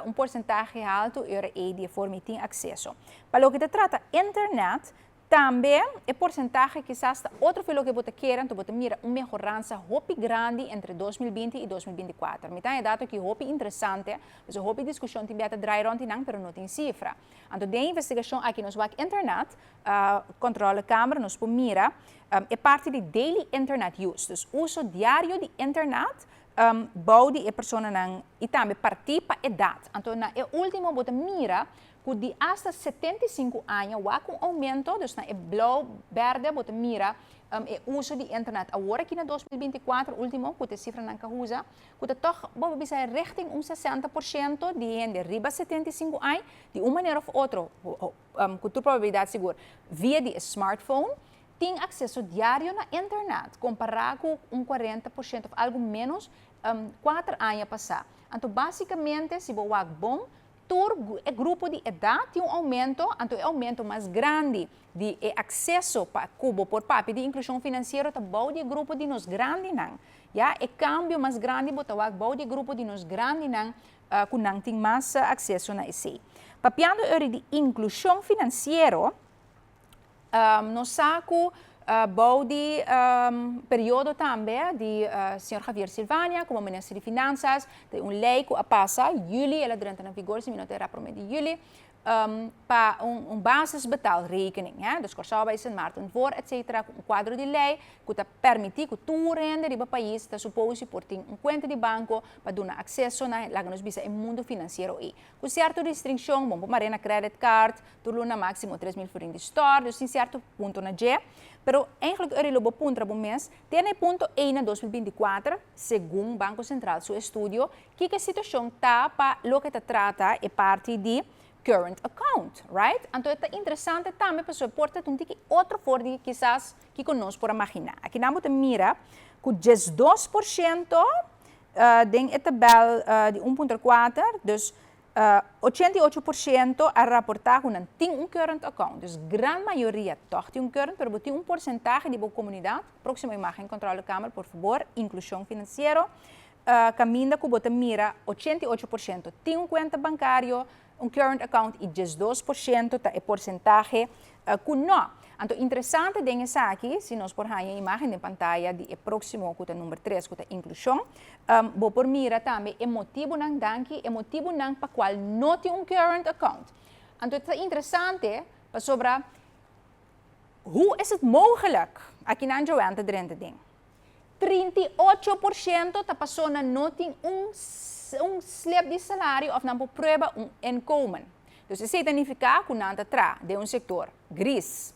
un porsentahe haltu ora ei di e forma ei tin akseso. Pa loke ta trata internet, tambe e porsentahe kisas ta otro for loke bo ta kere, anto bo ta mira un mehoransa hopi grandi entre 2020 i 2024. Mi ta haña dato aki hopi interesante, pasobra hopi diskushon tin bia ta drai rònt di nan, pero no tin sifra. Anto den e investigashon aki nos wak internet, controlekamer, nos por mira e parti di daily internet use, dus uso diario di internet bou di e personanan i tambe partí pa edat. Anto na e último bo ta mira ku di asta 75 aña wak un oumento, dus na e blou bèrdè bo ta mira e uso di internet awor aki na 2024 último ku ta e sifranan ku a usa, ku ta tòg bo por bisa richting un 60% di hende riba 75 aña di un manera òf otro, ku tur probabilidat sigur via di e smartphone, tin akseso diario na internet, kompará ku un 40% òf algu ménos 4 aña pasá. Anto básikamente, si bo wak bon, tur e grupo di edat tin un oumento, anto e oumento mas grandi di e akseso pa ku bo por papia di inklushon finansiero ta bou di e grupo di nos grandinan. Ya, e kambio mas grandi bo ta wak bou di e grupo di nos grandinan, ku nan tin mas akseso na esei. Papiando ori di inklushon finansiero, Nos sa ku bou di periodo tambe di señor Javier Silvania komo minister di Finansas, ta un lei ku a pasa juli, el a drenta na vigor si mi no ta erá promé di juli, pa un basisbetaalrekening, hè, dus Kòrsou a bai Sint Maarten voor etcetera ku un kuadro di lei ku ta permití ku tur hende riba pais ta suposi por tin un kuenta di banko pa duna akseso na, laga nos bisa, e mundu finansiero ei. Ku sierto restringshon, bon por mare na credit card, tur luna máksimo 3000 florin di stòrt, dus tin sierto punto na dje. Pero eigenlijk ora lo bo puntra bo mes, te na e punto ei na 2024, segun Banko Sentral su estudio, kiko e situashon ta pa loke ta trata e parti di current account, right? Anto e ta interesante tambe pasobra por ta un tiki otro for di kisas kiko nos por a maginá. Akinan bo ta mira ku 12% den e tabel di 1.4, dus 88% a raportá ku nan tin un current account. Dus gran mayoria tòg tin un current, pero bo tin un porsentahe di bo komunidat, próksimo imágen controlekamer por fabor, inklushon finansiero, kaminda ku bo ta mira 88% tin un kuenta bankario, un current account i 12% ta e porsentahe ku nò. Anto interesante den esaki, si nos por haña e imágen den pantaya di e próksimo ku ta number 3 ku ta inklushon, bo por mira tambe e motibunan, danki, e motibunan pa kual no tin un current account. Anto ta interesante pasobra hoe is het mogelijk, akinan Joanne ta drenta den, 38% ta pasó nan no tin un slip di salario òf nan por prueba un inkomen. Dus esei ta nifiká ku nan ta traha den un sektor gris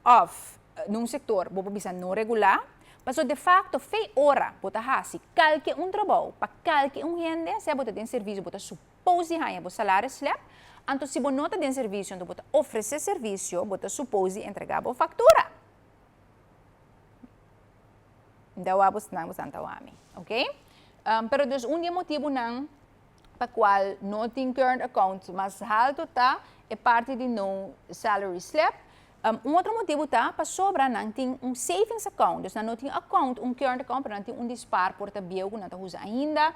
òf den un sektor bo por bisa no regulá. Pasobra de fakto fe ora bo ta hasi kalke un trabou pa kalke un hende, sea bo ta den servisio bo ta supos di haña bo salario slip, anto si bo no ta den servisio anto bo ta ofresé servisio bo ta supos di entregá bo faktura. Dawa bo snan bo santa wami, ok? Pero dus un di e motibunan pa kual no tin current account mas haltu ta e parti di no salary slip. Un otro motibu ta pasobra nan tin un savings account, dus nan no tin account, un current account, pero nan tin un di spaar por ta bieu ku nan ta usa ainda.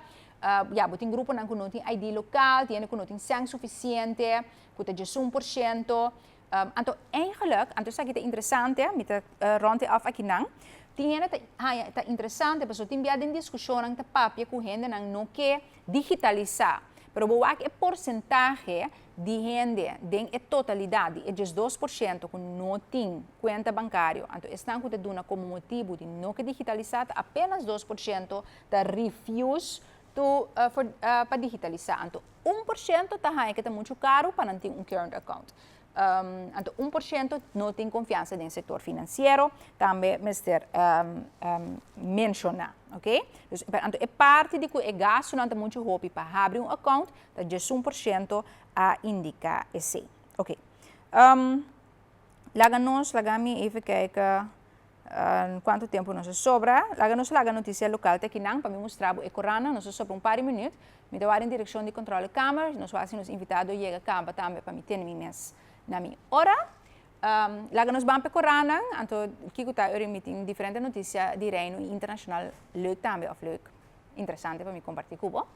Ya, bo tin gruponan ku no tin ID lokal, tin hende ku no tin sèn sufisiente, ku ta 11%. Anto eigenlijk, anto esaki ta interesante, mi ta rond e af akinan, tin hende ta haña ta interesante pasobra tin bia den diskushonnan ta papia ku hendenan no ke digitalisá, pero bo wak e porsentahe di hende den e totalidat di e 12% ku no tin kuenta bankario, anto esnan ku ta duna komo motibu di no ke digitalisá ta apenas 2% ta refuse to for pa digitalisá. Anto 1% ta haña ke ta muchu karu pa nan tin un current account. Anto 1% no tin konfiansa den sektor finansiero, tambe mester menshoná, oke. Dus anto e parti di ku e gastunan ta muchu hopi pa habri un account ta 11% a indiká esei. Oke. Laga nos, laga mi even kijken Cuanto tempo nos a sobra? Laga nos laga noticia local te akinan pa mi mustra bo e corannan. Nos a sobra un par di minuut. Mi ta wak den direccion di controlekamer. Nos wak si nos invitado yega caba tambe pa mi tene mi mes na mi ora. Laga nos ban pa e corannan. Anto kico ta ora mi tin diferente noticia di Reino y internacional leuk tambe of leuk interesante pa mi comparti cu bo.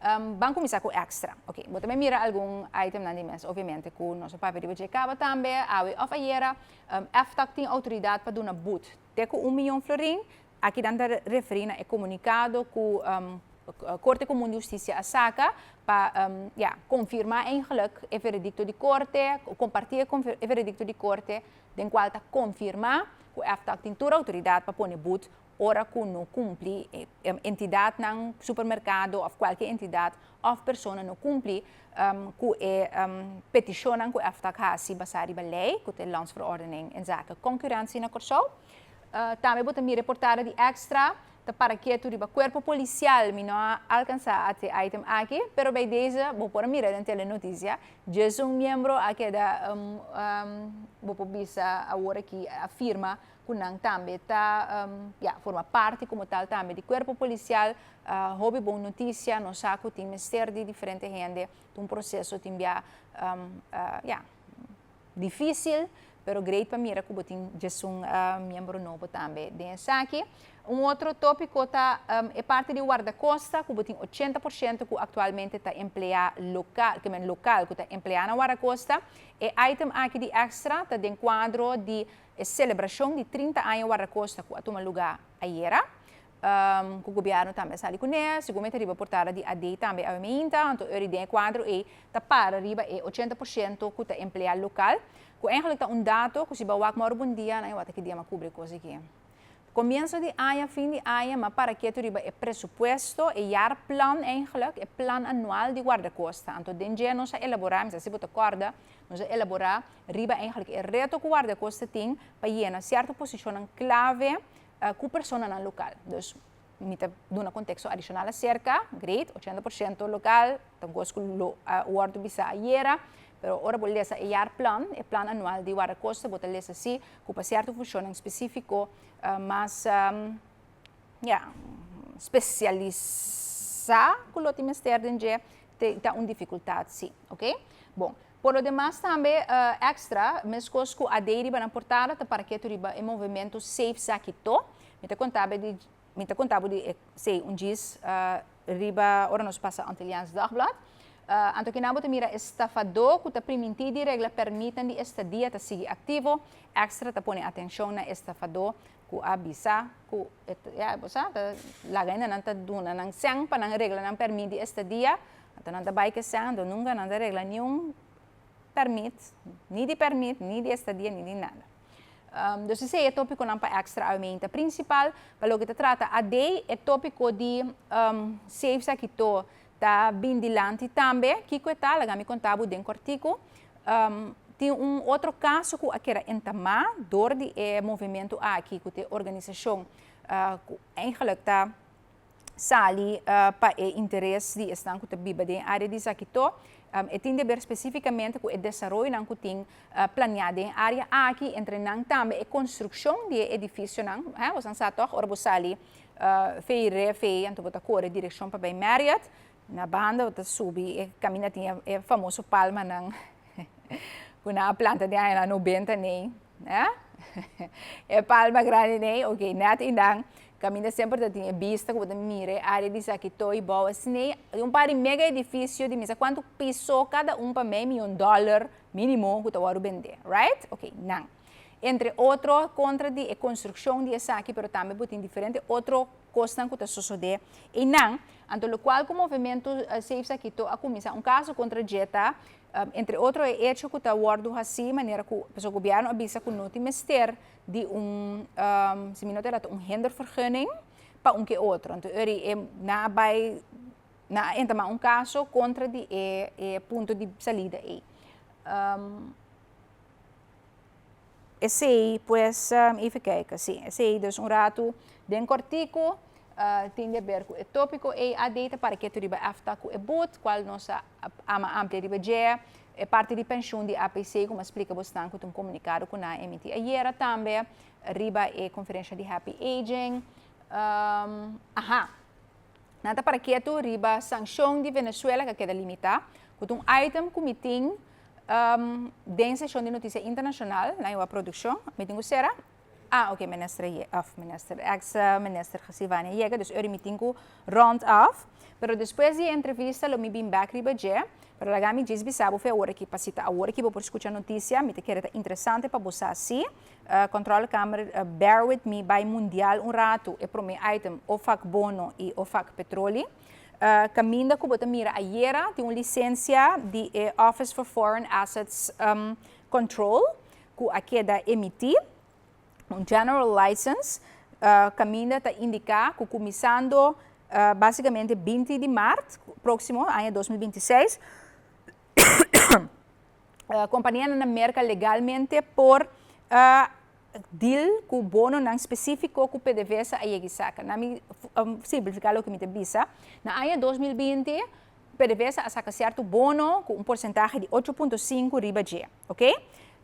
Ban kuminsá ku èkstra. Oke, bo ta bai mira algun itemnan di mes, obviamente, ku nos a papia riba dje kaba tambe, awe òf ayera. FTAC tin outoridat pa duna but te ku 1 mion florin. Aki nan ta referí na e komunikado ku Korte Komun di Hustisia a saka pa, ya, konfirmá eigenlijk e veredikto di korte, kompartí e veredikto di korte den kual ta konfirmá ku FTAC tin tur outoridat pa pone but ora ku no kumpli, entidatnan, supermerkado òf kualke entidat òf persona no kumpli ku e petishonnan ku FTAC hasi basá riba lei, ku ta e Landsverordening inzake Concurrentie na Kòrsou. Tambe bo ta mira e portada di Extra ta para ketu riba kuerpo polisial. Mi no a alkansá a te item aki, pero bij deze bo por a mira den telenotisia djes un miembro a keda, bo por bisa awor aki a firma ku nan tambe ta, ya, forma parti komo tal tambe di kuerpo polisial. Hopi bon notisia, nos sa ku tin mester di diferente hende, ta un proseso tin bia, ya, difísil, Pero great pa mira ku tin 11 miembro nobo tambe den esaki. Un otro tópiko ta e parti di Wardakosta, ku tin 80% ku aktualmente ta empleá lokal, ke men lokal, ku ta empleá na Wardakosta. E item aki di Extra ta den kuadro di selebrashon di 30 aña Wardakosta ku a tuma lugá ayera. Ku gobièrnu tambe a sali kuné, seguramente riba portada di AD tambe a meinta, anto eri den kuadro e ta para riba e 80% ku ta empleá lokal. Ku eigenlijk ta un dato, ku si bo wak moro bon dia, na wat ki dia m'a kubri kos aki. Komienso di aña, fin di aña, m'a para ketu riba e presupuesto, e jaarplan eigenlijk, e plan anual di Wardakosta. Anto den dje nos a elaborá, mi si bo ta kòrda, nos a elaborá riba eigenlijk e reto ku Wardakosta tin pa yena sierto posishon klave ku personanan lokal. Dus mi ta duna konteksto adishonal aserka, great, 80% lokal, ta kos ku lo wòrdu bisá ayera, pero ora bo lesa e jaarplan, e plan anual di Wardakosta, bo ta lesa si, ku pa sierto funshon spesífiko mas ja, spesialisá ku lo tin mester den dje, ta un difikultat, si, ok? Bon, por lo demas tambe Extra, meskos ku AD riba na portada, ta para ketu riba e movementu Save Zakito. Mi ta konta di sei un dies riba ora nos pasa Antilliaans Dagblad. Anto ku nan mira estafadó ku ta primintí di regla pèrmit di estadia ta sigui aktivo. Extra ta pone atenshon na estafadó ku a bisa ku ja, bo sa, ta laga nan ta duna nan sèn pa nan regla nan pèrmit di estadia. Anto nan ta bai ku sèn, anto nunka nan ta regla ningun pèrmit, ni di pèrmit, ni di estadia, ni di nada. Dus esei e tópikonan pa Extra aumenta prinsipal, pa loke ta trata AD, e tópiko di Save Zakito ta bin dilanti tambe, kiko e ta, laga mi konta bo den kòrtiku. Tin un otro kaso ku a keda entamá dor di e movementu aki, ku ta organisashon ku eigenlijk ta sali pa e interes di esnan ku ta biba den área di Zakito. E tin di ber spesífikamente ku e desaroyonan ku tin planeá den área aki, entre nan tambe e konstrukshon di e edifisionan. Eh, boso sa toch, ora bo sali fei Refe, anto bo ta kore direkshon pa bai Marriott, na banda bo ta subi e kaminda tin e famoso palmanan ku nan a planta den añanan 90 nei. Eh? E palma grandi nei, ok, net einan kaminda semper ta tin e bista ku bo ta mira e área di Zakito i bou asina. Un par di mega edifisio di mi sa kuantu piso, kada un pa mei mion dòler mínimo ku ta wòrdu bendé, right? Ok, nan. Entre otro kontra di e konstrukshon di esaki, pero tambe bo tin diferente otro kosnan ku ta sosodé einan. Anto lokual ku movementu Save Zakito a kuminsá un kaso kontra dje ta, entre otro e echo ku ta wòrdu hasí manera ku pasobra gobièrnu a bisa ku no tin mester di un, si mi no ta erra, un hindervergunning pa un ke otro. Anto eri e nan a bai nan a entamá un kaso kontra di e punto di salida ei. Esei pues, even kijken, si, esei dus un ratu den kòrtiku tin di haber ku e tópiko ei. AD ta para ketu riba EFTA ku e boet, kual nos a ama amplia riba dje. E parti di penshun di APC, ku mi a splika bosnan ku ta un komunikado ku nan a emití ayera tambe riba e konferensha di Happy Aging. Aha, nan ta para ketu riba sankshon di Venezuela ku a keda limitá, ku ta un item ku mi tin den seshon di notisia internashonal na e produkshon. Mi tin ku sera. Ah, ok, minister, of minister, ex minister Silvania yega, dus ori mi tin ku rond af. Pero despues di entrevista lo mi bin back riba dje, pero laga mi djis bisa bo fe awor aki pa si ta awor aki bo por skucha notisia, mi ta kere ta interesante pa bo sa si. Controlekamer, bear with me, bai mundial un ratu, e promé item, OFAC bono i OFAC petroli. Kaminda ku bo ta mira ayera tin un lisensia di e Office for Foreign Assets Control ku a keda emití, un general license, kaminda ta indiká ku kuminsando básikamente 20 di mart próksimo aña 2026, kompanianan na Merka legalmente por deal ku bononan spesífiko ku PDVSA a yega saka. Na mi simplifiká loke mi ta bisa. Na aña 2020, PDVSA a saka sierto bono ku un porsentahe di 8.5 riba dje, ok?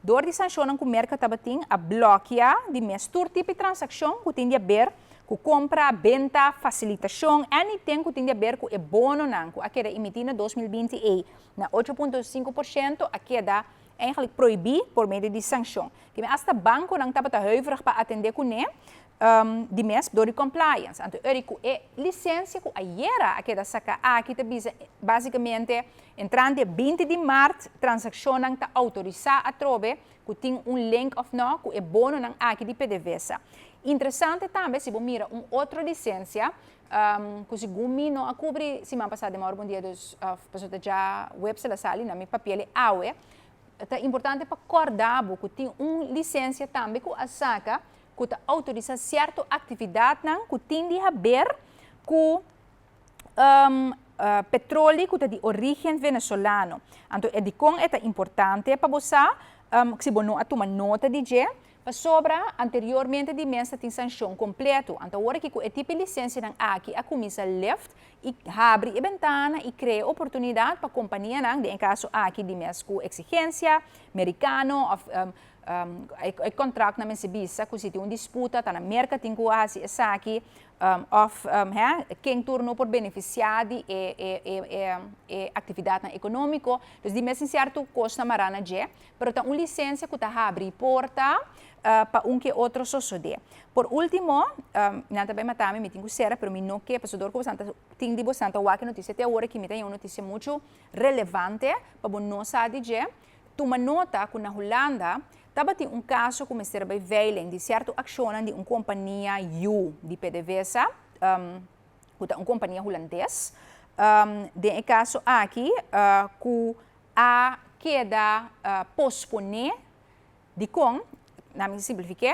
Dor di sanshonnan ku Merka tabatin a blòkia di mes tur tipo di transakshon ku tin di haber ku kompra, benta, fasilitashon, anything ku tin di haber ku e bononan ku a keda emití na 2020 ei na 8.5% a keda. Eigenlijk prohibí por medio di sanshon. Ke men asta bankonan tabata huiverig pa atendé kuné di mes dor di compliance. Anto eri ku e lisensia ku ayera a keda saka aki ta bisa basikamente entrante 20 di mart transakshonnan ta outorisá atrobe ku tin un link òf nò ku e bononan aki di PDVSA. Interesante tambe si bo mira un otro lisensia ku segun mi no a kubri siman pasá den Mauro Bondia dus pasobra ta dja website a sali na mi papia awe. Ta importante pa kòrda bo ku tin un lisensia tambe ku a saka ku ta outorisá sierto aktividatnan ku tin di haber ku petroli ku ta di orígen venezolano. Anto e dikon e ta importante pa bo sa si bo no a tuma nota di dje? Pasobra anteriormente di mes ta tin sanshon kompleto. Anto awor aki ku e tipo di lisensianan aki a kuminsá lift i habri e bentana i krea oportunidat pa kompanianan, den e kaso aki di mes ku eksigensia merikano òf e kontraktnan mester bisa ku si tin un disputa ta na Merka tin ku hasi esaki òf ken tur no por benefisiá di e aktividatnan ekonómiko. Dus di mes tin sierto kosnan mará na dje, pero ta un lisensia ku ta habri porta pa un ke otro sosodé. Por último, nan ta bai mata mi, mi tin ku sera, pero mi no ke, pasobra dor ku bosan ta tin di bosan ta wak e notisia te awor aki mi ta haña un notisia muchu relevante pa bo no sa di dje. Tuma nota ku na Hulanda tabatin un kaso ku mester a bai veiling di sierto akshonnan di un kompania yu di PDVSA, ku ta un kompania hulandes, den e kaso aki ku a keda posponé. Dikon? Nan mi simplifik'é.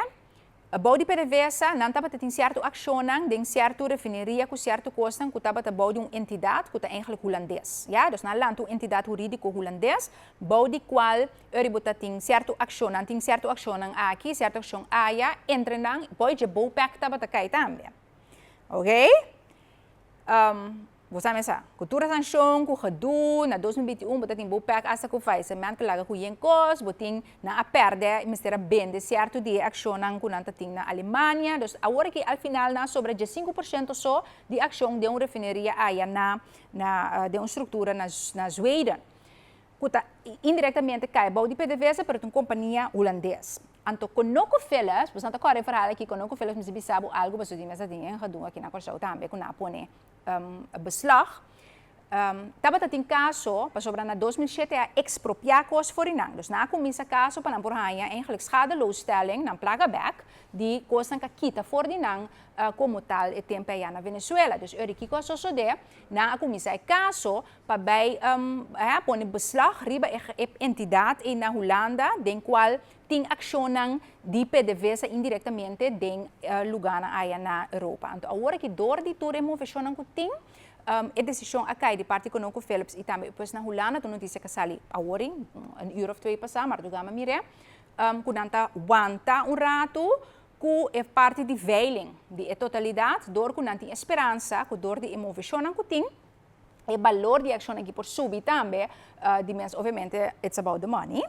Bou di PDVSA nan tabata tin sierto akshonnan den sierto refineria ku sierto kosnan ku tabata bou di un entidat ku ta eigenlijk hulandes. Ya, dus nan lanta un entidat hurídiko hulandes bou di kual eri bo ta tin sierto akshon, nan tin sierto akshonnan aki, sierto akshon aya, entre nan bou dje BOPEC tabata kai tambe. Oké? Bo sa mesa, ku tur e sanshon ku gedoe, na 2021 bo ta tin BOPEC asta ku faisement ku laga ku yen kos, bo tin nan a pèrdè i mester a bende sierto di e akshonnan ku nan ta tin na Alemania. Dus awor aki al final nan a sobra 15% so di akshon den un refineria aya na na den un struktura na na Zweden ku ta indirektamente kai bou di PDVSA pero ta un kompania hulandes. Anto ConocoPhillips, bo sa ta kòrda e verhaal aki, ConocoPhillips mester bisa bo algu pasobra di mester tin e gedoe aki na Kòrsou tambe ku nan a pone beslag. Tabata tin kaso pasobra na 2007 a ekspropiá kos for di nan. Dus nan a kuminsá kaso pa nan por haña eigenlijk schadeloosstelling, nan plaka bèk, di kosnan ku a kita for di nan komo tal e tempu ayá na Venezuela. Dus ora kiko a sosodé, nan a kuminsá e kaso pa bai pone beslag riba e entidat ei na Hulanda den kual tin akshonnan di PDVSA indirektamente den lugánan aya na Europa. Anto awor aki dor di tur e moveshonnan ku tin, e desishon a kai di parti ConocoPhillips i tambe pues na Hulanda ta un notisia ku a sali awor un ur òf twee pasá, mardugá mi a mir'é, ku nan ta wanta un ratu ku e parti di veiling di e totalidat dor ku nan tin e speransa ku dor di e moveshonnan ku tin, e balor di e akshon aki por subi tambe, di mes obviamente it's about the money.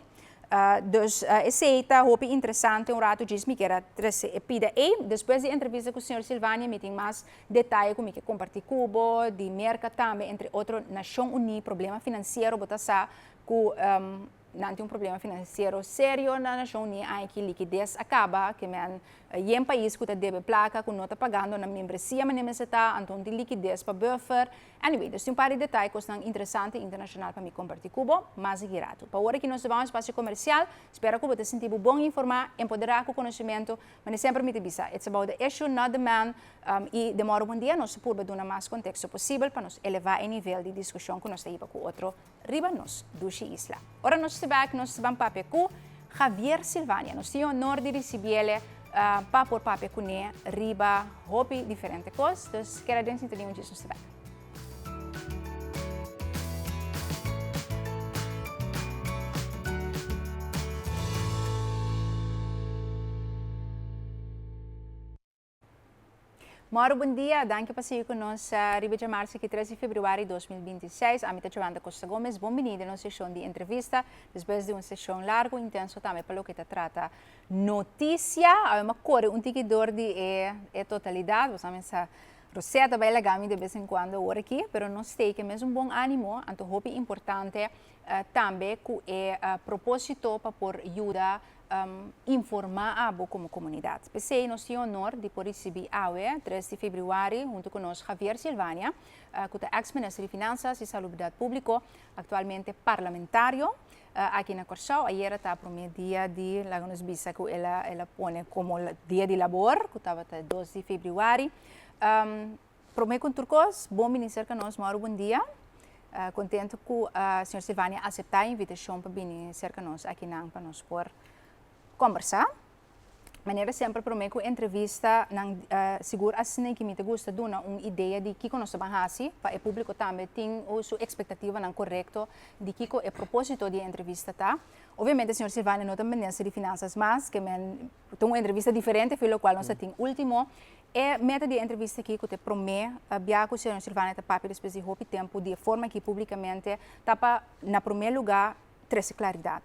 Dus esei ta hopi interesante un ratu djis mi kier a trese e pida ei. Despues di entrevista ku señor Silvania mi tin mas detaye ku mi ke komparti ku bo, di Merka tambe entre otro Nashon Uní, problema finansiero bo ta sa ku Nan tin un problema finansiero serio na Nashon Uní aña ki likides a kaba, ke men yen pais ku ta debe plaka ku no ta pagando nan membresia manera mester ta, anto tin likides pa buffer. Anyway, dus tin un par di detaye kosnan interesante internashonal pa mi komparti ku bo mas aki ratu. Pa ora ki nos ta bai un espasio komersial, spera ku bo ta sinti bo bon informá, empoderá ku konosementu. Manera semper mi ta bisa, it's about the issue, not the man. I den mòrdu bon dia nos ta purba duna mas konteksto posibel pa nos elevá e nivel di diskushon ku nos ta hiba ku otro riba nos dushi isla. Ora nos ta bek nos ta ban papia ku Javier Silvania. Nos tin e honor di risibiele pa por papia kuné riba hopi diferente kos. Dus keda den sintonia un djis nos ta bek. Moro bon dia, danki pa sigui ku nos riba djamarsa ki 3 di februari 2026. Ami ta Joanda Costa Gomez, bon bini den nos seshon di entrevista. Despues di un seshon largu, intenso tambe pa loke ta trata notisia. Awe mi a kore un tiki dor di e, e totalidat, bo sa mi sa. Rosea ta bay laga mi de bes en cuando awor aki, pero nos ta ku mes un bon animo, anto hopi importante tambe ku e proposito pa por yuda informa abo como comunidad. P'esey nos tin honor di por recibi awe, 3 di februari, hunto cu nos Javier Silvania, cu ta ex-minister di Finanzas y Salubridad Publico, actualmente parlamentario aki na Corsou. Ayera ta prome dia di, laga nos bisa cu el a pone como dia di labor, cu tabata 2 di februari. Prome cu tur cos, bon bini cerca nos, Mauro, bon dia. Contento cu señor Silvania a acepta e invitacion pa bini cerca nos aki nan pa nos por combersa. Manera semper prome cu entrevista nan sigur asina cu mi ta gusta duna un idea di kico nos ta ban hasi pa e publico tambe tin su expectativanan corecto di kico e proposito di e entrevista ta. Obviamente señor Silvania no ta minister di Finanzas mas, ke men ta un entrevista diferente for locual nos a tin ultimo. E meta di e entrevista aki cu ta e prome bia cu señor Silvania ta papia despues di hopi tempo di e forma aki publicamente ta pa na prome lugar trece claridad.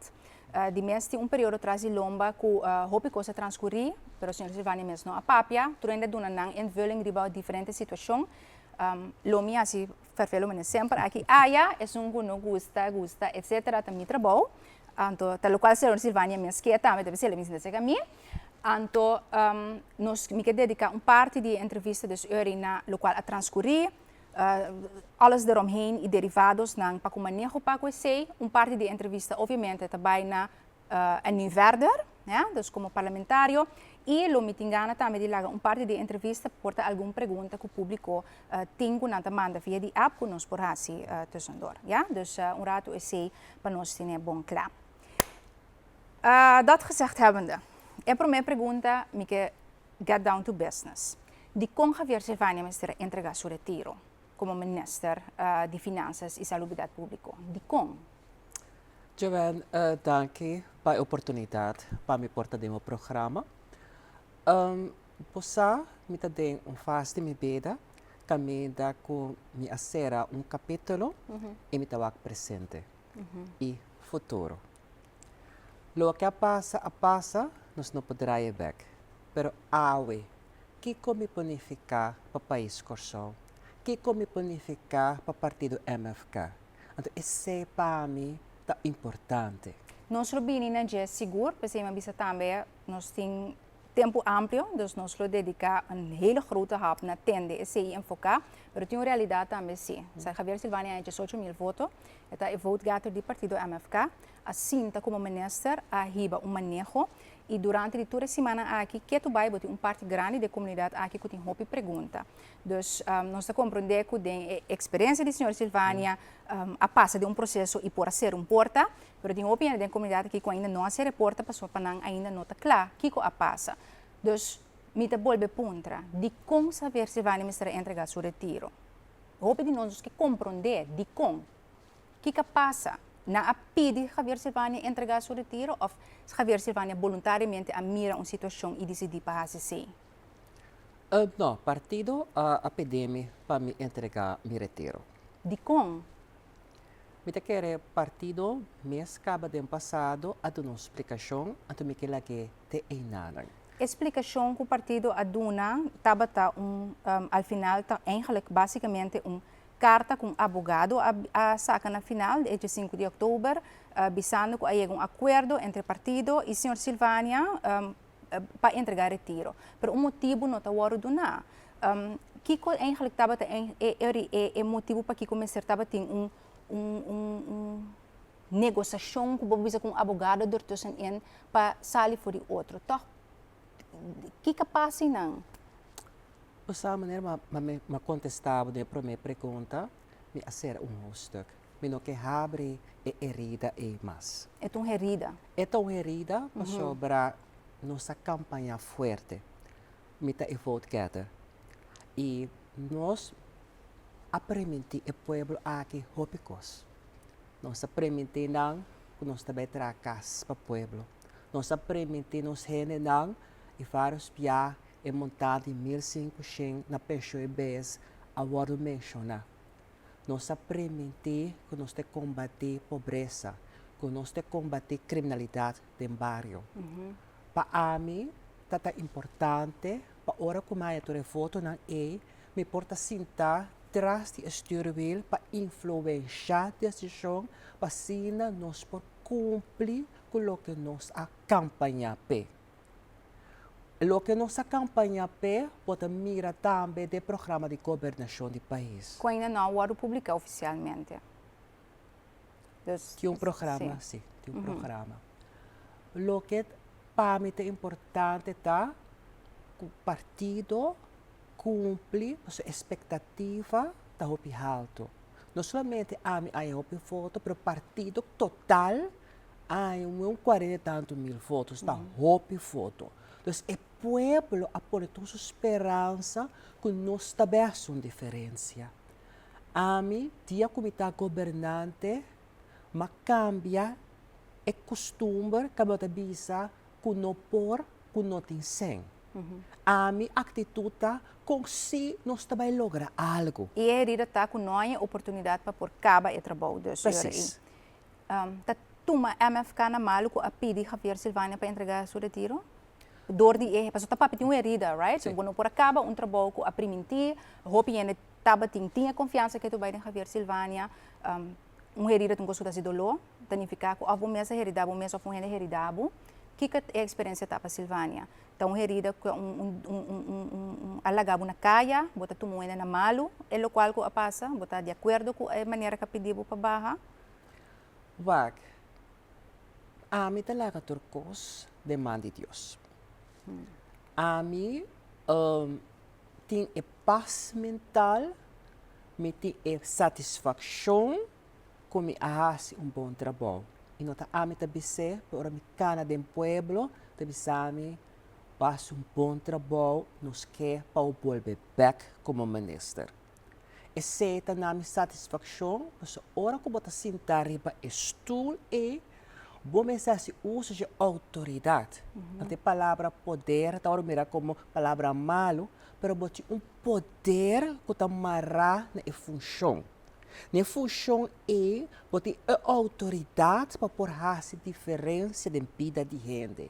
Di mes tin un periodo tras di lomba cu hopi cos a transcuri, pero señor Silvania mes no a papia, tur hende a duna nan invulling riba diferente situacion. Lo mi haci fervelo manera semper aki aya, esun cu no gusta, gusta, etcetera ta mi trabou. Anto ta locual señor Silvania mes ke tambe ta bisa el a bisa cerca mi. Anto nos mi ke dedica un parti di e entrevista dus uri na locual a transcuri, alles eromheen y derivadosnan pa cu maneho pa cu esey. Un parti di e entrevista obviamente ta bay na En Nu Verder, ja, dus como parlamentario. Y lo mi tin gana tambe di laga un parti di e entrevista por ta algun pregunta cu publico tin cu nan ta manda via di app cu nos por haci tussendoor. Ja, dus un rato esey pa nos tene bon cla. Dat gezegd hebbende, e prome pregunta mi ke get down to business. Dicon Javier Silvania mester a entrega su retiro como minister di Finanzas y Salubridad Publico? Dicon? Joanne, danki pa e oportunidad pa mi por ta den bo programa. Bo sa mi ta den un fase di mi bida caminda cu mi a cera un capitulo y mi ta wak presente y futuro. Loke a pasa a pasa, nos no por draai e bek. Pero awe, kiko mi por nifiká pa pais Kòrsou? Kiko mi por nifiká pa partido MFK? Anto esei pa mi ta importante. Nos lo bini na dje sigur, p'esei mi a bisa tambe nos tin tempu amplio, dus nos lo dediká un hele grote hap na tende esei i enfoká, pero tin un realidat tambe si. Sa Javier Silvania a 18.000 voto, e ta e votegetter di partido MFK, a sinta komo minister, a hiba un maneho i durante di tur e simannan aki ketu bai bo tin un parti grandi di e komunidat aki ku tin hopi pregunta. Dus nos ta komprondé ku den e eksperensia di señor Silvania a pasa den un proseso i por a sera un porta, pero tin hopi hende den komunidat aki ku ainda no a sera e porta pasobra pa nan ainda no ta kla kiko a pasa. Dus mi ta bolbe puntra, dikon Javier Silvania mester a entregá su retiro? Hopi di nos nos ke komprondé dikon. Kiko a pasa? Nan a pidi Javier Silvania entregá su retiro òf Javier Silvania boluntariamente a mira un situashon i disidí pa hasi esei? No, partido a pidi mi pa mi entregá mi retiro. Dikon? Mi ta kere partido mes kaba den pasado a duna un splikashon, anto mi ke lag'é te einanan. E splikashon ku partido a duna tabata un, al final ta eigenlijk basikamente un Karta ku un abogado a saka na final di e diesinku di òktober bisando ku a yega un akuerdo entre partido i señor Silvania pa entregá retiro. Pero un motibu no ta wòrdu duná. Kiko eigenlijk tabata e motibu pakiko mester tabatin un negosiashon ku bo bisa ku un abogado ertussenin pa sali for di otro? Tòg kiko a pasa einan? Bo sa manera ma ma kontestá bo den e promé pregunta, mi a sera un hoofdstuk. Mi no ke habri e herida ei mas. E ta un herida. E ta un herida pasobra nos a kampañá fuerte. Mi ta e vote getter. I nos a primintí e pueblo aki hopi kos. Nos a primintí nan ku nos ta bai traha kas pa pueblo. Nos a primintí nos hendenan i vários bia E montada di 1500 na penshon e bes a wòrdu menshoná. Nos a primintí ku nos ta kombatí pobresa, ku nos ta kombatí kriminalidat den bario. Pa ami ta ta importante pa ora ku mi haña tur e votonan ei, Mi por ta sintá tras di e stuurwiel pa influenshá desishon pa asina nos por kumpli ku loke nos a kampañá p'e. Loke nos a kampañá p'e bo ta mira tambe den programa di gobernashon di pais. Ku ainda no a wòrdu publiká ofisialmente. Dus, Tin un programa, si, tin un programa. Loke pa mi ta importante ta ku partido kumpli pasobra espektativa ta hopi haltu. No solamente ami a haña hopi voto, pero partido total a haña un kuarenta i tantu mil voto, ta hopi voto. Dus e pueblo a pone tur su speransa ku nos ta bai hasi un diferensia. Ami, dia ku mi ta gobernante, m'a kambia e kustumber ku mi ta bisa ku no por, ku no tin sèn. Ami aktitut ta kon si nos ta bai logra algu. I e herida ta ku no hay e oportunidat pa por kaba e trabou. Dus yora ei ta tuma MFK na malu ku a pidi Javier Silvania pa entrega su retiro? Dor di e, pasobra ta papia tin un herida, right? Bo no por a kaba un trabou ku a primintí, hopi hende tabatin tin e konfiansa ke tu bai den Javier Silvania. Un herida ta un kos ku ta hasi doló, ta nifiká ku òf bo mes a heridá bo mes òf un hende a heridá bo. Kiko e eksperensia ta pa Silvania? Ta un herida ku un a laga bo na kaya, bo ta tuma un hende na malu e lokual ku a pasa, bo ta di akuerdo ku e manera ku a pidi bo pa baha? Wak, ami ta laga tur kos den man di Dios. Ami tin e pas mental, mi tin e satisfakshon ku mi a hasi un bon trabou. I no ta ami ta bis'é, pero ora mi kana den pueblo ta bisa mi, bo a hasi un bon trabou, nos ke pa bo bolbe bèk komo minister. Esei ta na mi satisfakshon, pasobra ora ku bo ta sinta riba e stul ei, bo mester hasi uso dje outoridat. Anto e palabra poder ta wòrdu mira komo palabra malu, pero bo tin un poder ku ta mará na e funshon. Na e funshon ei, bo tin e outoridat pa por hasi diferensia den bida di hende.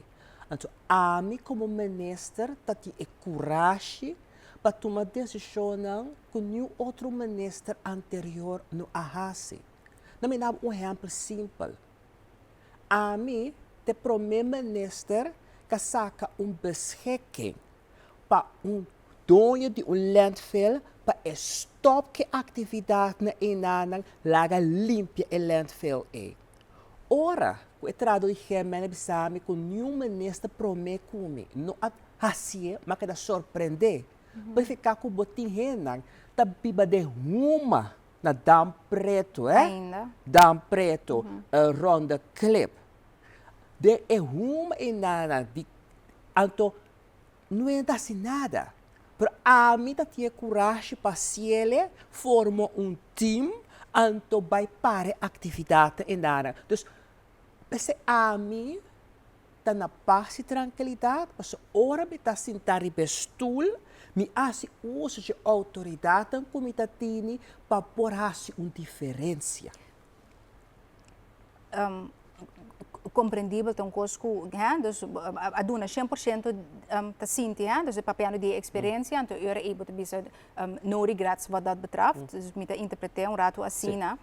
Anto ami komo minister ta tin e kurashi pa tuma desishonnan ku niun otro minister anterior no a hasi. Na mi daba un ehèmpel simpel. Ami ta e promé minister ku a saka un beschikking pa un doño di un landfill pa e stòp ku e aktividatnan einanan laga limpia e landfill ei. Ora ku e trahadó di GMN a bisa mi ku niun minister promé ku mi no a Hasié, m'a keda sorprendé. Por fika ku bo tin hendenan ta biba den huma na Dam Pretu, eh? Ainda. Dam Pretu, Ronde Klip. Den e huma einanan di, anto no e ta hasi nada. Pero ami ta tin e kurashi pa hasiele, forma un team, anto bai para e aktividatnan einanan. Dus, p'esei ami ta na pas i trankilidat, pasobra ora mi ta sintá riba e stul, mi hasi uso dje outoridatnan ku mi ta tini pa por hasi un diferensia. Komprendibel ta un kos ku, hè, dus a duna 100% ta sinti, hè, dus e papiando di e eksperensia, anto e ora ei bo ta bisa no regrets wat dat betreft, dus mi ta interpret'é un ratu asina.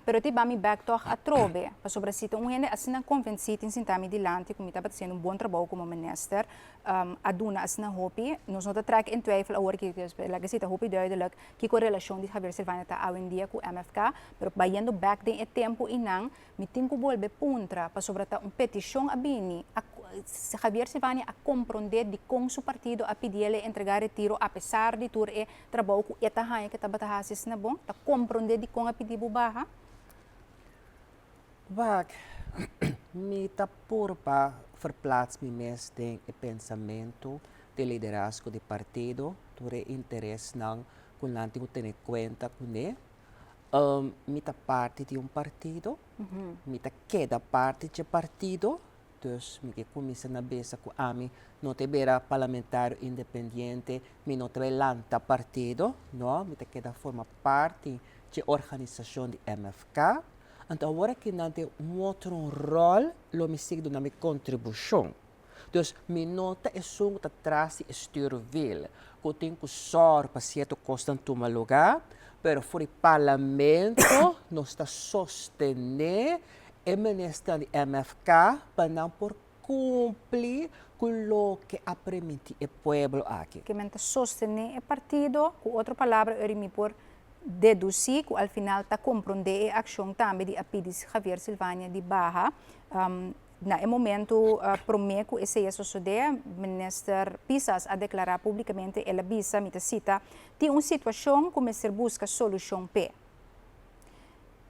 Pero ti bami bek tog atrobe, pasobra si ta un hende asina konvensí tin sinta mi dilanti ku mi tabata hasiendo un bon trabou komo minister, a duna asina hopi, nos no ta trek en twijfel awor ki laga si ta hopi duidelijk kiko relashon di Javier Silvania ta awendia ku MFK, pero bayendo bek den e tempu einan mi tin ku bolbe puntra pasobra ta un petishon a bini, a Javier Silvania a komprondé dikon su partido a pidiel e entregá retiro apesar di tur e Trabou ku e ta haña ku e tabata hasi asina bon, ta komprondé dikon a pidi bo baha. Wak, mi ta purba verplaats mi mes den e pensamentu di liderazgo di partido, tur e interesnan ku nan tin ku tene kuenta kuné. Mi ta parti di un partido, mi ta keda parti dje partido. Dus mi ke kuminsá na bisa ku ami no ta bira parlamentario independiente, mi no ta bai lanta partido, no, mi ta keda forma parti dje organisashon di MFK. Anto awor aki nan den un otro ròl lo mi sigui duna mi kontribushon. Dus mi no ta esun ku ta tras di e stuurwiel. ku tin ku sòru pa sierto kosnan tuma lugá, pero for di parlamento nos ta sostené e ministernan di MFK pa nan por kumpli ku loke a primintí e pueblo aki. Ke men ta sostené e partido, ku otro palabra eri mi por dedusí ku al final ta komprondé e akshon tambe di a pidi Javier Silvania di baha. Na e momentu promé ku esei a sosodé, Minister Pisas a deklará públikamente, el a bisa, mi ta sita, Tin un situashon ku mester buska solushon p'e.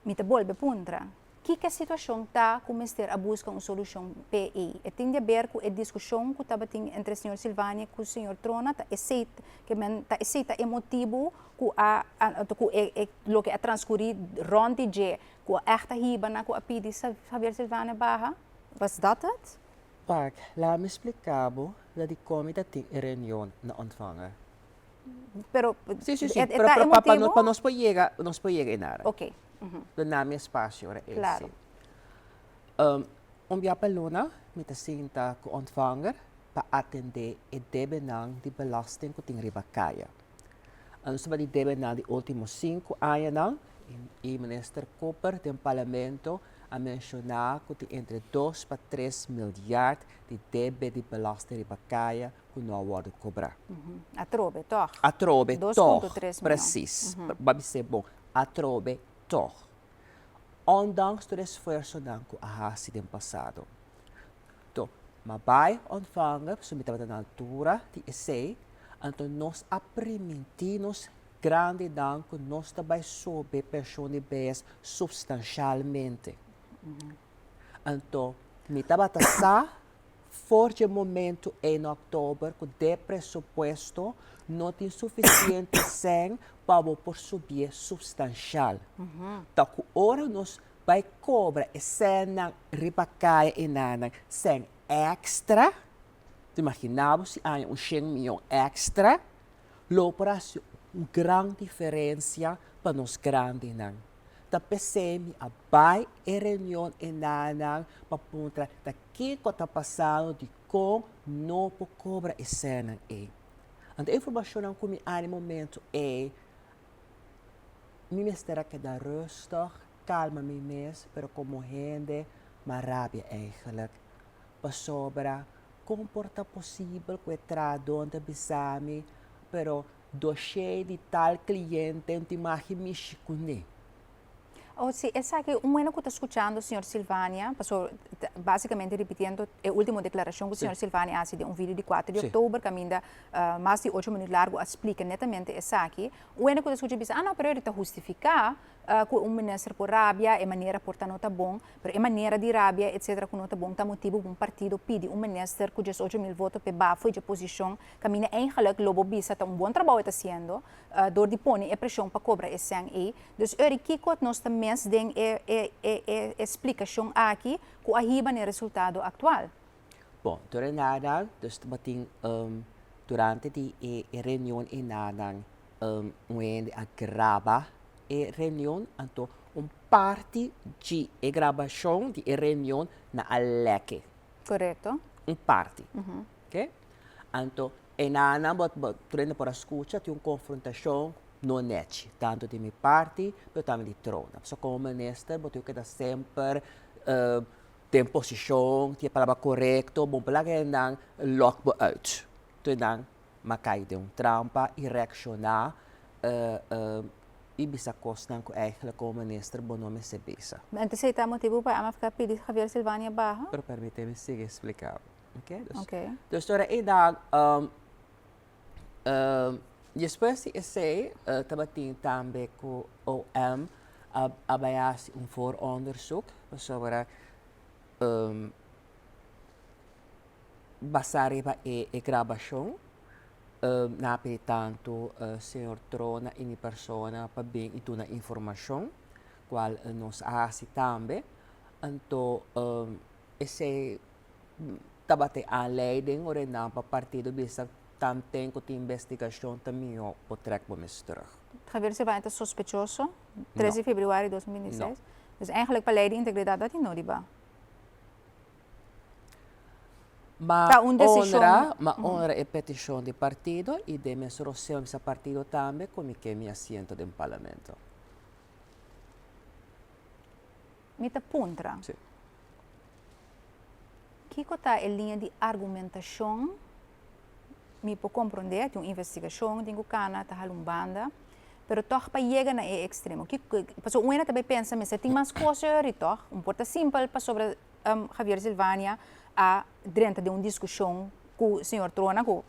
Mi ta bolbe puntra, Kiko e situashon ta ku mester a buska un solushon p'e ei? E tin di aber ku e diskushon ku tabatin entre señor Silvania ku señor Trona? Ta esei ke men ta esei ta e motibu ku a ku e loke a transkurí rònt di dje ku a ègt a hiba na ku a pidi Javier Silvania baha? Was dat het? Park, laat mi splika bo la dikon mi ta tin e reunion na Ontvanger. Pero Sí, sí, sí. e Pero ta e pa, pa, motibu? pa nos por yega, nos por yega enara. Ok. Duna mi espacio ora ei, Claro. sí. Un bia pa luna mi ta sinta ku Ontvanger pa atendé e debenan di belasting ku tin riba kaya. Nos tabata di debenan di ultimo sinku añanan i Minister Cooper den Parlamento a menshoná ku tin entre dos pa tres milyard di debe di belasting riba kaya ku no a wòrdu kobrá. Atrobe tòg. Atrobe Dos tòg, punto tres mion. presis. Bo a bis'é bon, atrobe tòg. Ondanks tur esfuersonan ku a hasi den pasado. To, ma bai ontvanger, pasobra mi tabata na altura di esei, anto nos a primintí nos grandinan ku nos ta bai sobe penshon di bes supstanshalmente. Anto, mi tabata sa for dje momento ei na òktober ku den presupuesto no tin sufisiente sèn pa bo por subié supstanshal. Ta ku ora nos bai kobra e sènnan riba kaya e nannan sèn èkstra, ta imaginá bo si aña un shen mion èkstra lo por hasi un gran diferensia pa nos grandinan. Ta p'esei mi a bai e reunion e nannan pa puntra ta kiko ta pasando dikon no por kobra e sènnan ei. Anto e informashonnan ku mi a na e momento ei Mi mester a keda rustig, kalma mi mes, pero komo hende m'a rabia eigenlijk. Pasobra kon por ta posibel ku e trahadó ta bisa mi, pero doshé di tal kliente no tin magi mishi kuné. Oh, si, esaki un weno ku ta skuchando señor Silvania, paso básikamente ripitiendo e último deklarashon ku señor Silvania a hasi den un video di kuater di oktober kaminda mas di ocho minüt largu a splika netamente esaki. Un hende ku ta skucha bisa, ah no, pero e ta hustifiká ku un minister por rabia, e manera por ta no ta bon, pero e manera di rabia etcetera ku no ta bon ta motibu ku un partido pidi un minister ku 18.000 voto p'e bafo dje posishon kaminda eigenlijk lo bo bisa ta un bon trabou e ta hasiendo dor di pone e preshon pa kobra e sèn ei. Dus eri kiko nos ta mes den e e e e splikashon aki ku a hiba n'e resultado aktual? Bon, tur e nanan, dus tabatin durante di e reunion e nanan un hende a graba e reunion, anto un parti di e grabashon di e reunion nan a lèk e. Korekto. Un parti, oke. Anto e nanan bo bo tur hende por a skucha tin un konfrontashon no nèchi, tantu di mi parti pero tambe di Trona. Pasobra komo minister bo tin ku keda semper Den posishon, tin e palabra korekto, bo por laga hendenan lòk bo uit. Tur nan ma kai den un trampa i reakshoná i bisa kosnan ku eigentlik komo minister bo no mester bisa. Entonces ei ta motibu pa MFK pidi Javier Silvania baha? Pero permite mi sigui splika bo, oke? Oke. Dus ora ei dan despues di esei tabatin tambe ku OM a bai hasi un vooronderzoek pasobra basá riba e grabashon nan a pidi tantu señor Trona i mi persona pa bin i duna informashon kual nos a hasi tambe. Anto esei tabata e aanleiding ora e nan pa partido bisa tanten ku tin investigashon ta mihó bo trèk bo mes terug. Javier Silvania ta sospechoso, 3 di februari 2026. Dus eigenlijk pa lei di integridat dat i no di ba. Ma Ta un desishon. Honra, ma honra e petishon di partido i den mes roseo mi sa partido tambe ku mi ke mi asiento den parlamento. Mi ta puntra. Si. Kiko ta e liña di argumentashon? Mi por komprondé, tin un investigashon tin ku kana, ta hala un banda, pero tòg pa yega na e ekstremo. Kiko, pasobra un hende ta bai pensa mester tin mas kos eri tòg? Un por ta simpel pasobra Javier Silvania a drenta den un diskushon ku señor Trona ku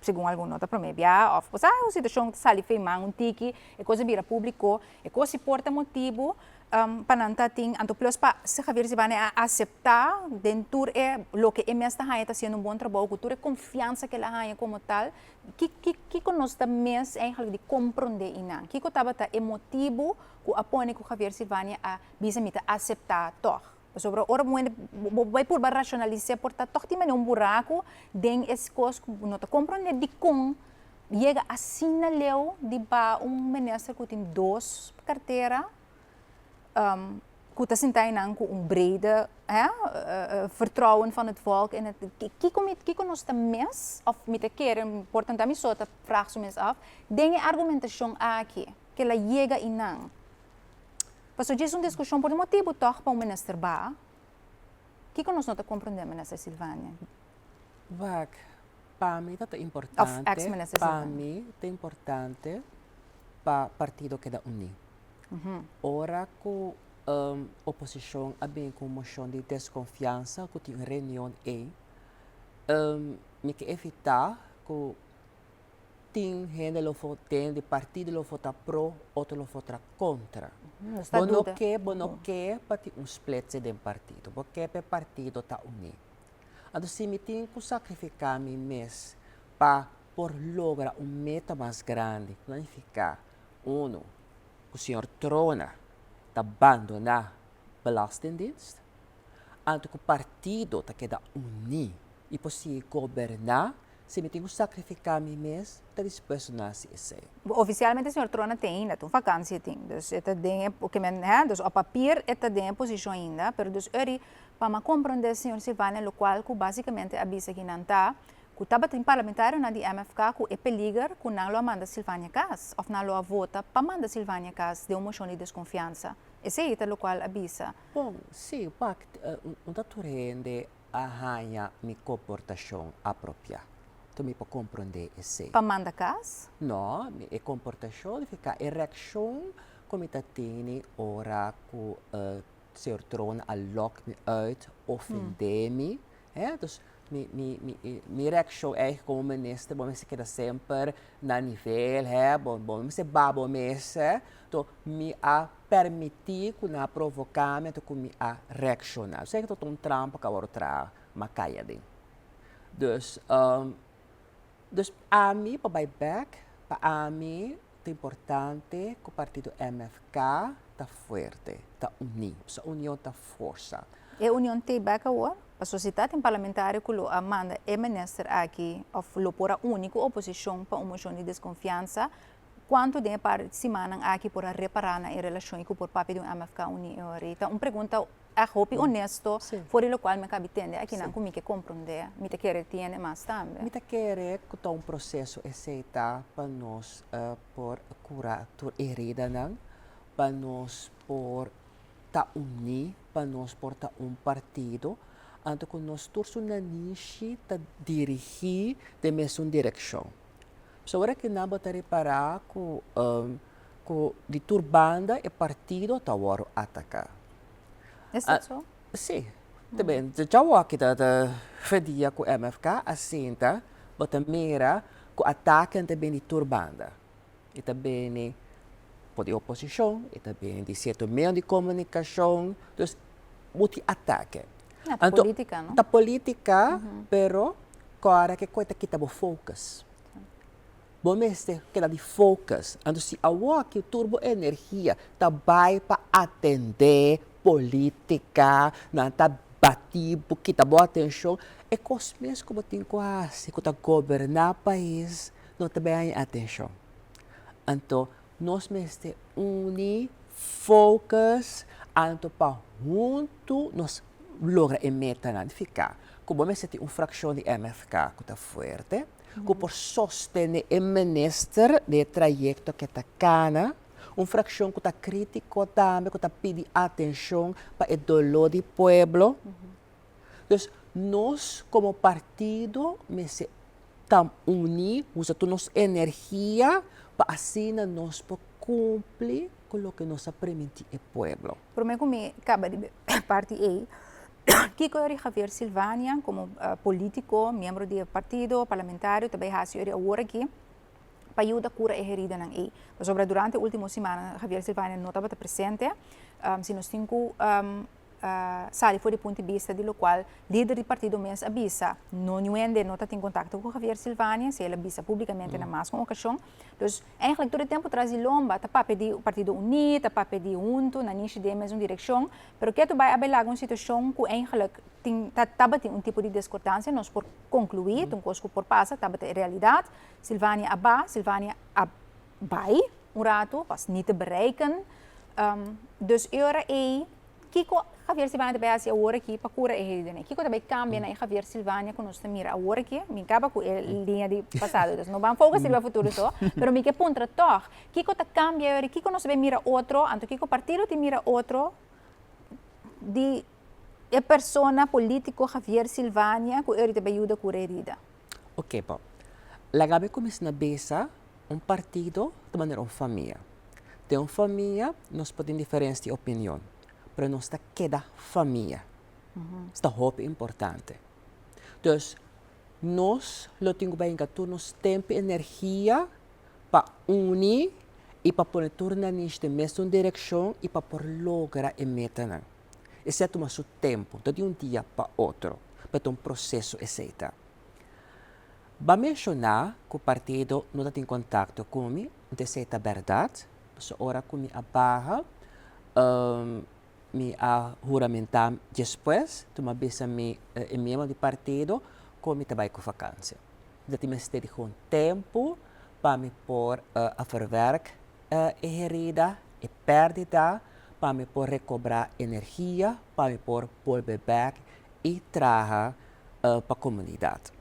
segun algun no ta promé bia òf bo sa un situashon ta sali fei man un tiki e kos a bira públiko e kos si por ta motibu pa nan ta tin anto plus pa Javier Silvania a aseptá den tur e loke e mes ta haña ta hasiendo un bon trabou ku tur e konfiansa ku el a haña komo tal ki ki kiko nos ta mes eigenlijk di komprondé einan kiko tabata e motibu ku a pone ku Javier Silvania a Bisa mi ta aseptá tòg. Pasobra ora bo hende bo bai purba rashonalis'é por ta tòg tin manera un buraku den es kos ku bo no ta komprondé dikon yega asina leu di ba un minister ku tin dos kartera ku ta sinta einan ku un brede hè vertrouwen van het volk en het kiko mi kiko nos ta mis òf mi ta kere por tanta mi so ta vraag su mes af den e argumentashon aki ke la yega einan. Pasobra djis un diskushon por di motibu tòg pa un minister ba. Kiko nos no ta komprondé, Minister Silvania? Wak, pa mi ta ta Òf importante, ex-minister pa Silvania. mi ta importante pa partido keda uní. Ora ku oposishon a bin ku un moshon di deskonfiansa ku tin un reunion ei, mi ke evitá ku Tin hende lo den di partido lo vota pro, otro lo vota kontra. Bo no ke, bo no ke pa tin un splitse den partido. Bo ke pa e partido ta uní. Anto si mi tin ku sakrifiká mi mes pa por logra un meta mas grandi, ku ta nifiká, uno, ku señor Trona ta bandoná Belastingdienst, anto ku partido ta keda uní i por sigui goberná. Si mi tin ku sakrifiká mi mes, mi ta dispuesto na hasi esei. Ofisialmente señor Trona tin ainda, ta un vakantie tin. Dus e ta den e, ke men, hè, dus op papier e ta den e posishon ainda, pero dus eri pa mi a komprondé señor Silvania lokual ku basikamente a bisa ki nan ta, ku tabatin parlamentarionan di MFK ku e peliger ku nan lo a manda Silvania kas, òf nan lo a vota pa manda Silvania kas den un moshon di deskonfiansa. Esei ta lokual a bisa. Bon, sí, wak, un ta tur hende a haña mi komportashon apropiá. Tur mi por komprondé esei. Pa manda kas? No, mi e komportashon nifiká e reakshon ku mi ta tene ora ku señor Troon a lòk mi uit, ofendé mi. Hè, dus mi mi mi mi reakshon eigen komo minister bo mester keda semper na nivel, hè, bo bo no mester ba bo mes, hè. Anto mi a permití ku nan a provoká mi anto ku mi a reakshoná. Esei ta un trampa ku a wòrdu traha ma kai aden. Dus, dus ami pa bai bèk, pa ami ta importante ku partido MFK ta fuerte, ta uní. Pasobra union ta forsa. E union t'ei bèk awor? Pasobra si ta tin parlamentario ku lo a manda e minister aki òf lo por a uni ku oposishon pa un moshon di deskonfiansa, Cuanto den e par simannan aki por a repara na e relacion y cu por papia di un MFK uni e ora? Ta un pregunta echt hopi honesto for di locual mi a cabi tende akinan cu mi ke comprende. Mi ta kere tiene mas tambe. Mi ta kere cu ta un proceso esey ta pa nos por cura tur heridanan, pa nos por ta uni, pa nos por ta un partido, anto cu nos tur su nanishi ta dirigi den mesun direccion. So ora ki nan bo ta ripará ku ku di tur banda e partido ta wòrdu ataká. Is dat so? Sí. Ta ben, djawoki ta ta fedia ku MFK a sinta, bo ta mira ku atakenan ta bini di tur banda. E ta bini for di oposishon, e ta bini di sierto medio di komunikashon, dus bo tin atake. Ta politica, no? Ta politica, pero kòrda ke kos ta kita bo focus. Bo mester keda di focus. Anto si awoki tur bo energia ta bai pa atendé politica, nan ta bati bo, kita bo atencion, e kos mes ku bo tin ku hasi, ku ta goberná pais, no ta bai haña atencion. Anto nos mester uni, focus, anto pa huntu nos. logra e metanan nifiká ku bo mester tin un frakshon di MFK ku ta fuerte, ku por sostené e minister den e trayekto ku e ta kana, un frakshon ku ta krítiko tambe, ku ta pidi atenshon pa e doló di pueblo. Dus nos komo partido mester ta uní, usa tur nos energia pa asina nos por kumpli ku loke nos a primintí e pueblo. Promé ku mi kaba di parti ei, kiko yori Javier Silvania komo polítiko, miembro di e partido, parlamentario ta bai hasi yori awor aki pa yuda kura e heridanan ei? Pasobra durante e último simannan Javier Silvania no tabata presente. Si nos tin ku sali for di punto di bista di locual lider di partido mes a bisa no niun hende no ta tin contacto cu Javier Silvania, si el a bisa publicamente na mas cu un ocasion. Dus eigenlijk tur e tempo tras di lomba ta papia di Partido Uní, ta papia di hunto, na nishi den e mesun direccion, pero ketu bay a bay laga un situacion cu eigenlijk tin ta tabatin un tipo di discordancia, nos por conclui, ta un cos cu por pasa, tabata e realidad. Silvania a ba, Silvania a bay un rato, was niet te bereiken. Dus e ora ei, kiko Javier Silvania ta bai hasi awor aki pa kura e heridanan? Kiko ta bai kambia na e Javier Silvania ku nos ta mira awor aki? Mi kaba ku e liña di pasado, dus no ban focus riba futuro so, pero mi ke puntra tòg, kiko ta kambia e ora ei? Kiko nos ta bai mira otro? Anto kiko partido tin mira otro di e persona politico Javier Silvania ku e ora ta bai yuda kura herida? Oke, bon. Laga mi kuminsá na bisa Un partido ta manera un famia. Den un famia nos por tin diferens di opinion, pero nos ta keda famia. Es ta hopi importante. Dus, nos lo tin ku bai hinka tur nos tempu i energia pa uni i pa pone tur nanish den mesun direkshon i pa por logra e metanan. Esei a tuma su tempu, no di un dia pa otro, pero ta un proseso esei ta. Ba menshoná ku partido no ta tin kontakto ku mi, anto esei ta bèrdat, pasobra ora ku mi a baha, mi a huramentá despues, tu mi a bisa mi e miembro di partido ku mi ta bai ku vakansia. Mi ta tin mester di gewoon tempu pa mi por a verwerk e herida, e pèrdida, pa mi por rekobrá energia, pa mi por bolbe bèk i traha pa komunidat.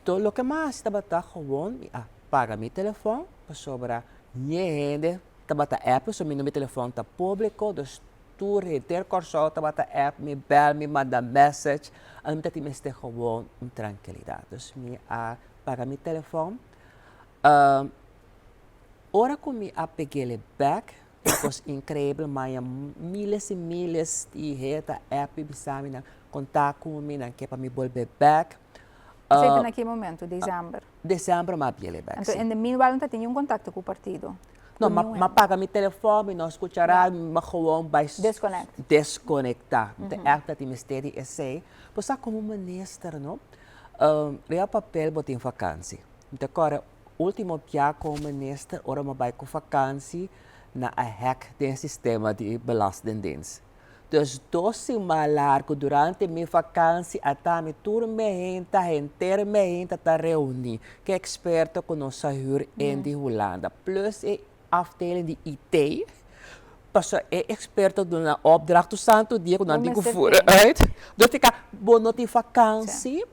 To loke mas tabata gewoon mi a paga mi telefòn pasobra nie hende tabata app pasobra mi number di telefòn ta públiko dus tur henter Kòrsou tabata app mi bèl mi manda message anto mi ta tin mester gewoon un trankilidat dus mi a paga mi telefòn ora ku mi a peg'el bèk Un kos inkreibel, maya miles i miles di hende ta app mi bisa mi nan konta ku mi, nan ke pa mi bolbe bèk. Esei ta na ki momento? Desember? Desember mi a biele bèk, si. Anto in the meanwhile no ta tin niun kontakto ku partido? No, mi a paga mi telefòn, mi no skucha radio, mi gewoon bai. Deskonekt. Deskonektá. Mi ta ègt ta tin mester di esei. Bo sa komo minister no, riba papel bo tin vakansi. Mi ta kòrda Ultimo bia como minister ora mi a bai cu vakantie na a hack den e sistema di belastingdienst. Dus dos siman largo durante mi vakantie a ta mi tur mehenta, henter mehenta ta reuni cu experto cu nos a huur in di Hulanda plus e afdeling di IT pasobra e experto duna opdracht tur santo dia cu nan tin cu voeren uit. Dus tika bo no tin vakantie.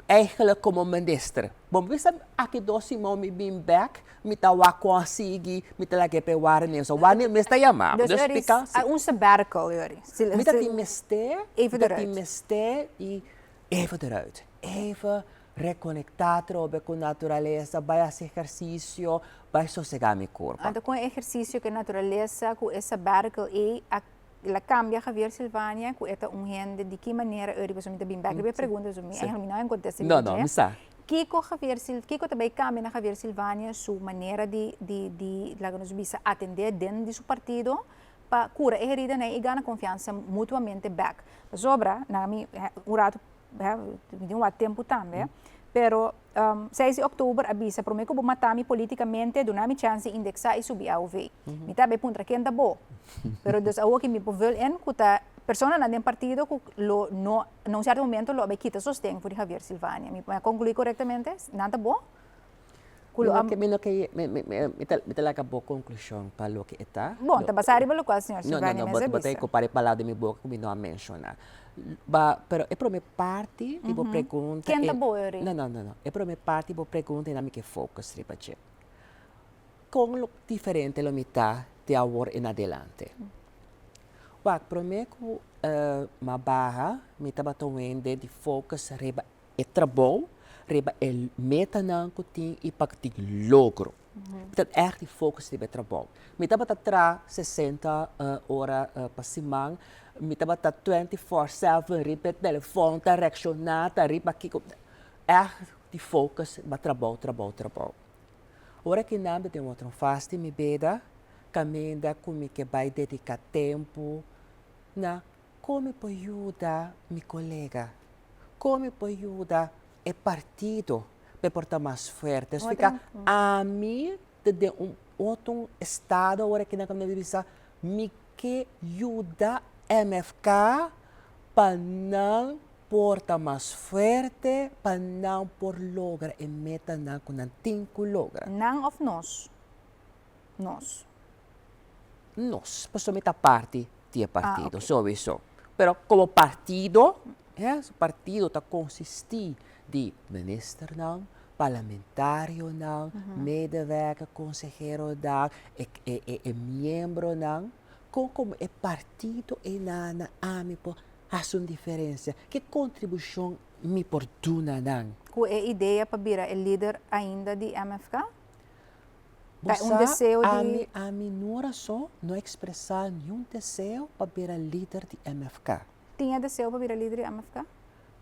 Eigenlijk komo minister. Bo bisa aki dos siman mi bin bek, mi ta wak kon a sigui, mi ta lag'é pa e waarnemer. So waarnemer mes ta yama mi. Dus er is un sabbatical, Yuri. Mi ta tin mester, mi ta tin mester di even eruit. Even rekonektá atrobe ku naturalesa, bai hasi ehersisio, bai sosegá mi kurpa. Anto kon e ehersisio ku e naturalesa, ku e sabbatical ei a El a cambia Javier Silvania cu e ta un hende di ki manera Eury pasobra mi ta bin bek riba e pregunta pasobra mi eigenlijk mi no a contesta riba dje. No, no, mi sa. Kico Javier Sil kico ta bay cambia na Javier Silvania su manera di di di laga nos bisa atende den di su partido pa cura e heridanan y gana confiansa mutuamente bek. Pasobra na mi un rato mi tin wak tempu tambe pero seis di oktober a bisa prome ku bo mata mi politikamente duna mi chance di indeksa i subi AOV. Mi ta bay puntra ken ta bo pero dus awor ki mi por vul in ku ta personanan den partido ku lo no na un sierto momento lo a bay kita sosten for di Javier Silvania. Mi a konklui korektamente? Nan ta bo? Ku lo a. Mi no ke mi ta laga bo konklushon pa loke e ta. Bon, ta basa riba lokual señor Silvania mes a bisa. No, no, no, bo ta e kupar e palabra den mi boka ku mi no a menshona. Ba, pero e prome parti di bo pregunta. Ken ta bo, Eury? No, no, no, no. E prome parti di bo pregunta e na mi ke focus riba dje. Kon lo diferente lo mi ta di awor en adelante? Wak, prome ku m'a baha, mi tabata wende di focus riba e trabou, riba e metanan ku tin i pa tin logro. Mi ta ègt di focus riba e trabou. Mi tabata traha 60 ora pa siman, mi tabata 24/7 riba e telefòn ta reakshoná, ta riba kiko, ègt di focus riba trabou, trabou, trabou. Ora ki nan ta den otro fase di mi bida, kaminda ku mi ke bai dediká tempu na kon mi por yuda mi kolega, kon mi por yuda e partido pa e por ta mas fuerte. Significa ami ta den un otro estado ora ki nan kaminda di bisa mi ke yuda MFK pa nan por ta mas fuerte pa nan por logra e metanan ku nan tin ku logra. Nan òf nos? Nos. Nos, pasobra mi ta parti di e partido, sowiso. Pero komo partido, partido ta konsistí di ministernan, parlamentarionan, medewerker, konseheronan, e miembronan. Kon komo e partido einan ami por hasi un diferensia? Ki kontribushon mi por duna nan? Ku e idea pa bira e lider ainda di MFK? Bo sa, ami, ami no rason no ekspresá niun deseo pa bira lider di MFK. Tin e deseo pa bira lider di MFK?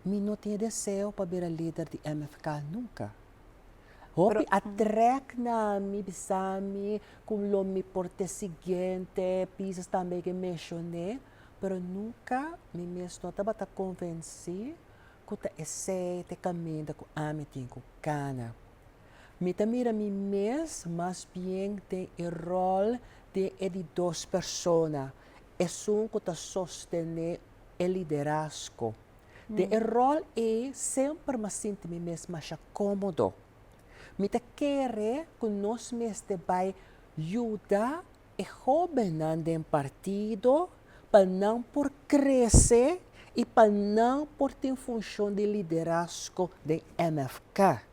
Mi no tin e deseo pa bira lider di MFK nunka. Hopi a trèk na mi bisa mi ku lo mi por ta e siguiente, Pisas tambe ke menshoné, pero nunka mi mes no tabata konvensí ku ta esei ta e kaminda ku ami tin ku kana. Mi ta mira mi mes mas bien den e ròl di e di dos persona, esun ku ta sostené e liderazgo. Den e ròl ei semper m'a sinti mi mes masha kómodo. Mi ta kere ku nos mester bai yuda e hóbennan den partido pa nan por krese i pa nan por tin funshon di liderazgo den MFK.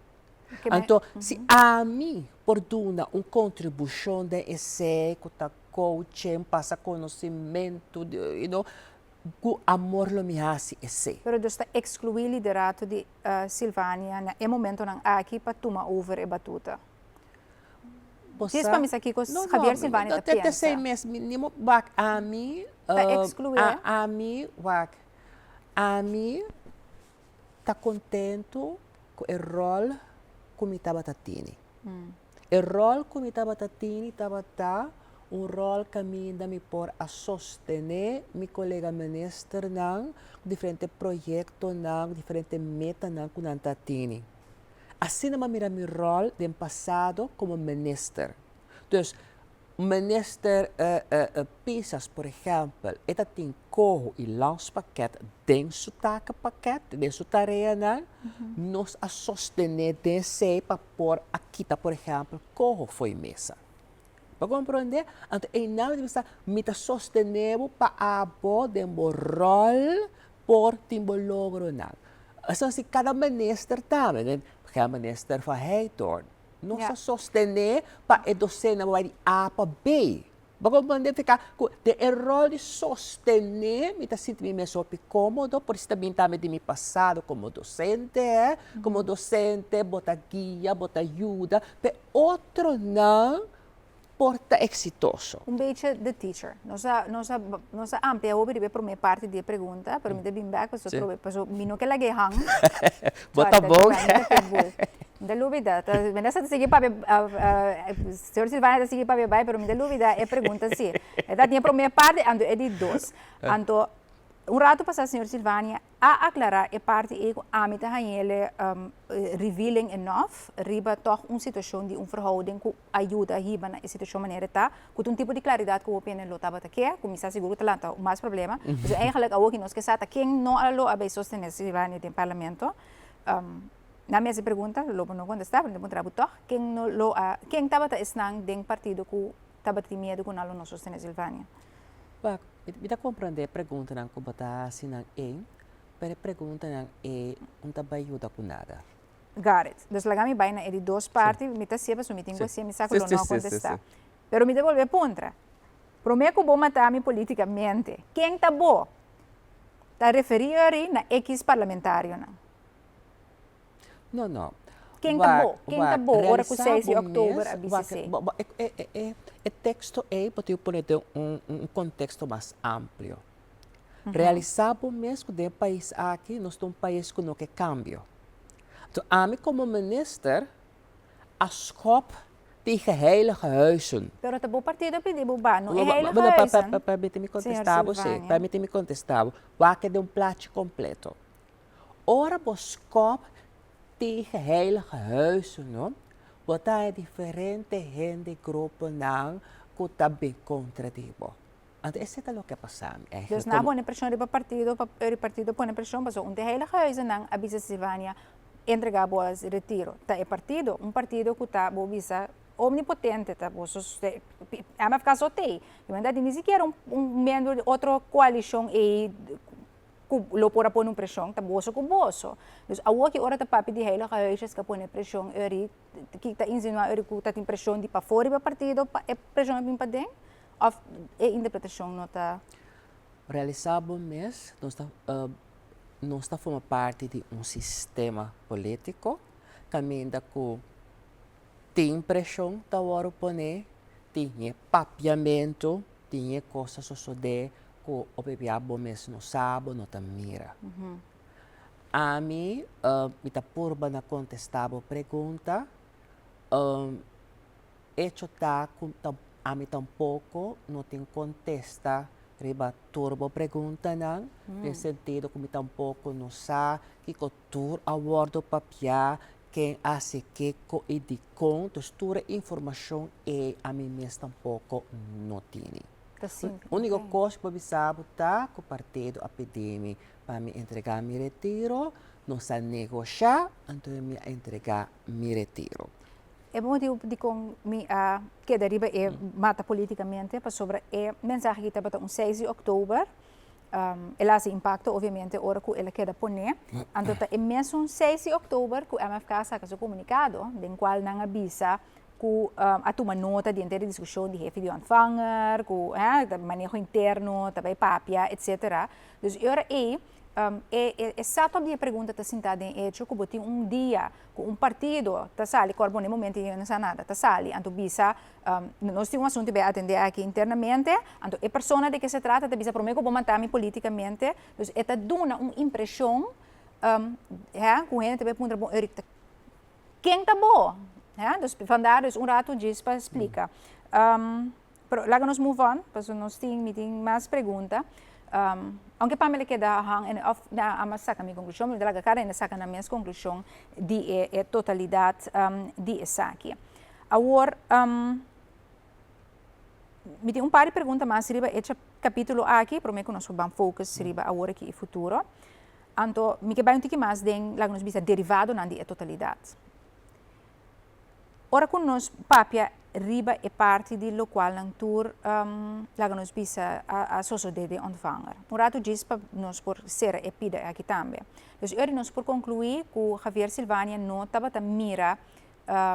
Anto, si ami por duna un kontribushon den esei ku ta coaching, pasa konosimentu, you know, ku amor lo mi hasi esei. Pero dus ta ekskluí liderato di Silvania na e momentonan aki pa tuma over e batuta. Djis pa mi sa kiko Javier Silvania ta pensa. Esei mes, mi no wak ami. Ta ekskluí. Ami wak, ami ta kontentu ku e ròl ku mi tabata tini. E ròl ku mi tabata tini tabata un ròl kaminda mi por a sostené mi kolega ministernan ku diferente proyektonan, ku diferente metanan ku nan ta tini. Asina mi a mira mi ròl den pasado komo minister. Dus, Minister Pisas, por ehèmpel, e ta tin koho i landspakket den su takenpakket, den su tareanan. Nos a sostené den esei pa por a kita, por ehèmpel, koho fo'i mesa. Bo a komprondé? Anto einan mi ta bisa, mi ta sostené bo pa abo den bo ròl por tin bo logronan. Esaki si kada minister tambe, por ehèmpel minister Van Heydoorn, Nos a sostené pa e docena bai di A pa B. Bo comprende? Fica cu den e rol di sostené mi ta sinti mi mes hopi cómodo, por esaki ta bin tambe di mi pasado como docente. Como docente bo ta guia, bo ta yuda pa e otronan por ta exitoso. Un beetje the teacher. Nos a, nos a, nos a amplia hopi riba e prome parti di e pregunta, pero mi ta bin bek pasobra trobe, pasobra mi no ke lag'é hang. Bo ta bon. Mi ta pitbull. Mi ta lubida, ta, mi ta sigui papia, señor Silvania ta sigui papia bai, pero mi ta lubida e pregunta si. E ta tin e prome parti, anto e di dos. Anto, un rato pasa señor Silvania a aclara e parti ei cu ami ta hañele revealing enough riba toch un situacion di un verhouding cu a yuda hiba na e situacion manera e ta, cu ta un tipo di claridad cu hopi hende lo tabata ke, cu mi sa sigur cu ta lanta mas problema. Pasobra eigenlijk awor ki nos ke sa ta ken no a lo a bay sostene Silvania den parlamento. Nan mi haci pregunta, lo bo no contesta, pero mi ta puntra bo toch, ken no lo a, ken tabata esnan den partido cu tabata tin miedo cu nan lo no sostene Silvania? Wak, mi ta komprendé e preguntanan ku bo ta hasi nan ei, pero e preguntanan ei no ta bai yuda ku nada. Got it. Dus laga mi bai na e di dos parti, mi ta sié pasobra mi tin ku hasié, mi sa ku lo no a kontestá. Pero mi ta bolbe puntra, promé ku bo mata mi polítikamente, ken ta bo? Ta referí ori na ekis parlamentarionan. No, no. Ken ta bo? Ken ta bo ora ku seis di òktober a bisa esei? E teksto ei bo tin ku pone den un konteksto mas amplio. Realisá bo mes ku den e pais aki nos ta un pais ku no ke kambio. Anto ami komo minister a skòp tegen heilige huizen. Pero ta bo partido a pidi bo ba, no e heilige huizen. Permiti mi kontestá bo si, permiti mi kontestá bo. Wak den un plachi kompleto. Ora bo skòp tegen heilige huizen no, bo ta haña diferente hende, gruponan ku ta bin kontra di bo. Anto esei ta loke a pasa mi eigenlijk. Dus nan a pone preshon riba partido pa e partido pone preshon pasobra un di heilige huizennan a bisa Silvania entrega bo retiro. Ta e partido, un partido ku ta bo bisa omnipotente ta bo MFK so t'ei. Di manera di ni sikiera un miembro di otro koalishon ei ku lo por a pone un preshon ta boso ku boso. Dus awor ki ora ta papia di heilige huisjes ku a pone preshon eri ki ta insinuá eri ku ta tin preshon di pafó riba partido pa e preshon a bin paden òf e interpretashon no ta. Realisá bo mes nos ta nos ta forma parti di un sistema polítiko kaminda ku tin preshon ta wòrdu poné, tin e papiamentu, tin e kos ta sosodé ku hopi bia bo mes no sa, bo no ta mira. Ami mi ta purba na kontestá bo pregunta, echo ta ku ami tampoko no tin kontesta riba tur bo preguntanan, den sentido ku mi tampoko no sa kiko tur a wòrdu papiá, ken a hasi kiko i dikon, dus tur e informashon ei ami mes tampoko no tini. Úniko kos ku bo bisa bo ta ku partido a pidi mi pa mi entregá mi retiro, nos a negoshá, anto mi a entregá mi retiro. E motibu dikon mi a keda riba e mata politikamente pasobra e mensahe aki tabata un seis di òktober, el a hasi impakto obviamente ora ku el a keda poné, anto ta e mesun seis di òktober ku MFK a saka su komunikado den kual nan a bisa ku a tuma nota di henter e diskushon di hefe di ontvanger, ku maneho interno ta bai papia etsetera. Dus e ora ei e e setup di e pregunta ta sinta den echo ku bo tin un dia ku un partido ta sali, kor bo na e momento ei no sa nada, ta sali anto bisa nos tin un asuntu bai atende aki internamente, anto e persona de ke se trata ta bisa prome ku bo mata mi politikamente, dus e ta duna un impreshon ku hende ta bai puntra bo Eric ta Ken ta bo? Ja, dus vandaar dus un rato djis pa splika. Pero laga nos move on, pasobra nos tin, mi tin mas pregunta. Aunke pa mi lo keda hang en of na ama saka mi konklushon, mi ta laga kada hende saka nan mes konklushon di e e totalidat di esaki. Awor, mi tin un par di pregunta mas riba e kapitulo aki, prome ku nos por ban focus riba awor aki i futuro. Anto, mi ke bai un tiki mas den, laga nos bisa, derivadonan di e totalidat. Ora ku nos papia riba e parti di lokual nan tur, laga nos bisa, a sosodé den Ontvanger. Un ratu djis pa nos por sera e pida aki tambe. Dus ora nos por konkluí ku Javier Silvania no tabata mira,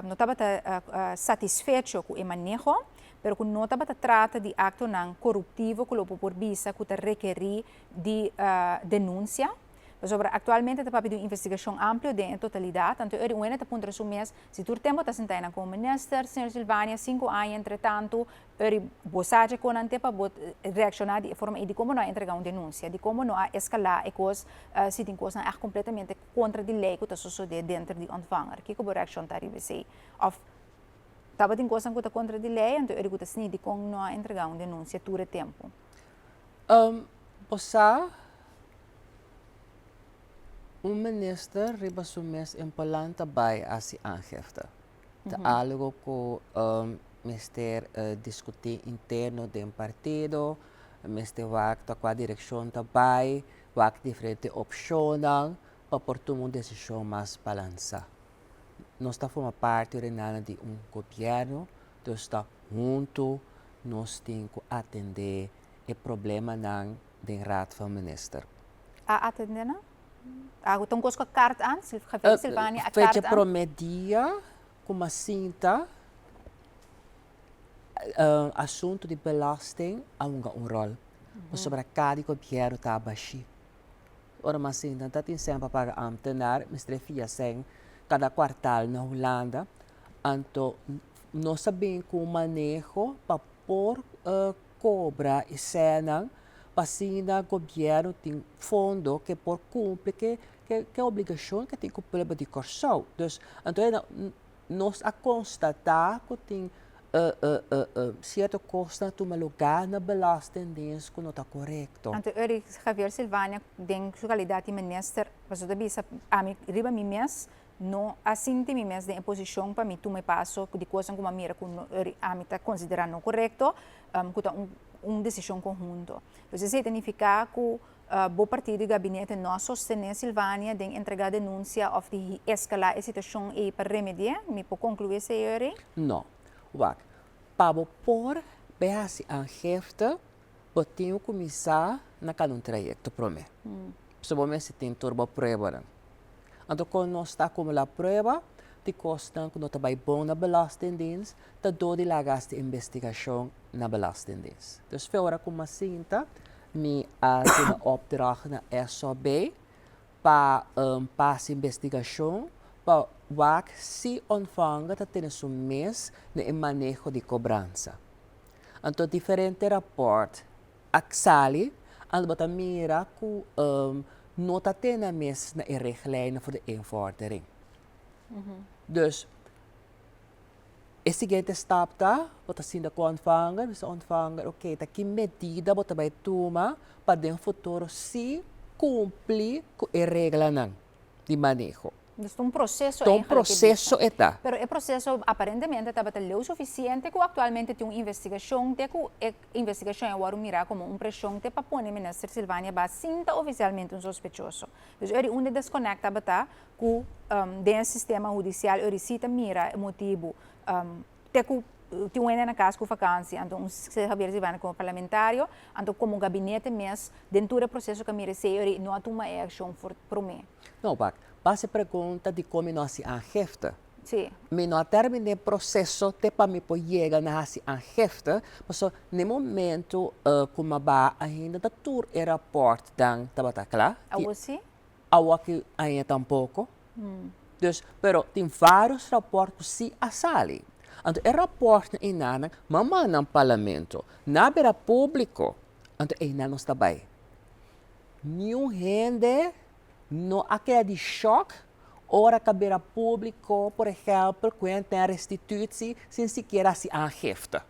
no tabata satisfecho ku e maneho, pero ku no tabata trata di aktonan koruptivo ku lo bo por bisa ku ta rekerí di denunsia, pasobra aktualmente ta papia di un investigashon amplio den e totalidat, anto e un hende ta puntra su mes si tur tempu ta sinta einan komo minister, señor Silvania, sinku aña entretantu, eri bo sa dje kon nan te pa bo reakshoná di e forma ei, dikon bo no a entregá un denunsia, dikon bo no a eskalá e kos si tin kosnan ègt kompletamente kontra di lei ku ta sosodé denter di Ontvanger, kiko bo reakshon ta riba esei? Òf tabatin kosnan ku ta kontra di lei, anto eri ku ta sni dikon no a entregá un denunsia tur e tempu? Bo sa, un minister riba su mes en Poland ta bai hasi aangifte. Ta algo ku mester diskutí interno den partido, mester wak ta kua direkshon ta bai, wak diferente opshonnan pa por tuma un desishon mas balansá. Nos ta forma parti Renana di un gobièrnu, dus ta huntu nos tin ku atendé. e problemanan den Raad van Minister. A atende nan? A ta un kos ku a kart an? Javier Silvania a Fecha kart an? Promé dia ku m'a sinta, asuntu di belasting a hunga un ròl, pasobra kada gobièrnu ta bashí. Ora m'a sinta ta tin sèn pa paga ámtenar, mester fia sèn kada kuartal na Hulanda, anto nos a bin ku un maneho pa por kobra e sènnan pa asina gobièrnu tin fondo ke por kumpli ke ke obligashon ke tin ku pueblo di Kòrsou. Dus anto nos a konstatá ku tin sierto kosnan a tuma lugá na Belastingdienst ku no ta korekto. Anto Eric Javier Silvania den su kalidat di minister pasobra ta bisa ami riba mi mes no a sinti mi mes den e posishon pa mi tuma e paso di kosnan ku mi a mira ku ami ta konsiderá no korekto ku ta un desishon konhunto. Dus esei ta nifiká ku Bo partido y gabinete no a sostene Silvania den entrega denuncia of di escala e situacion ey pa remedi'e? Mi por conclui esey, Eury? No. Wak, pa bo por bay haci aangifte, bo tin cu cuminsa na cada un trayecto prome. Pasobra bo mester tin tur bo pruebanan. Anto con nos ta acumula prueba di cosnan cu no ta bay bon na Belastingdienst, ta dor di laga haci investigacion na Belastingdienst. Dus fe ora cu mi a sinta, Mi a duna opdracht na SOB pa pasa investigashon pa wak si Ontvanger ta tene su mes na e maneho di kobransa. Anto diferente rapòrt a sali, anto bo ta mira ku no ta tene mes na e richtlijnen voor de invordering. Dus E siguiente stap ta, bo ta sinta ku ontvanger, bisa ontvanger, oke, ta ki medida bo ta bai tuma pa den futuro si kumpli ku e reglanan di maneho. Dus ta un proseso Ta un proseso e ta. Pero e proseso aparentemente tabata leu sufisiente ku aktualmente tin un investigashon te ku e investigashon a wòrdu mirá komo un preshon te pa pone Minister Silvania Baas sinta ofisialmente un sospechoso. Dus eri unda e deskonèkt tabata ku den e sistema hudisial ori si ta mira e motibu te ku tin un hende na kas ku vakansi anto un Javier Silvania komo parlamentario anto komo gabinete mes den tur e proseso ku a mira esei ori no a tuma e akshon for promé. No wak, base pregunta dikon mi no hasi aangifte. Sí. Mi no a terminá e proseso te pa mi por yega na hasi aangifte, pasobra na e momento ku mi a baha ainda ta tur e rapòrtnan tabata kla. Awor si? Awor aña tampoco. Dus, pero tin varios rapport cu si a sali. Anto e rapportnan einanan m'a manda nan parlamento, nan a bira publico, anto einan nos ta bay. Niun hende no a keda di shock ora cu a bira publico, por ehempel, cu hende tin a restitutie sin sikiera haci aangifte.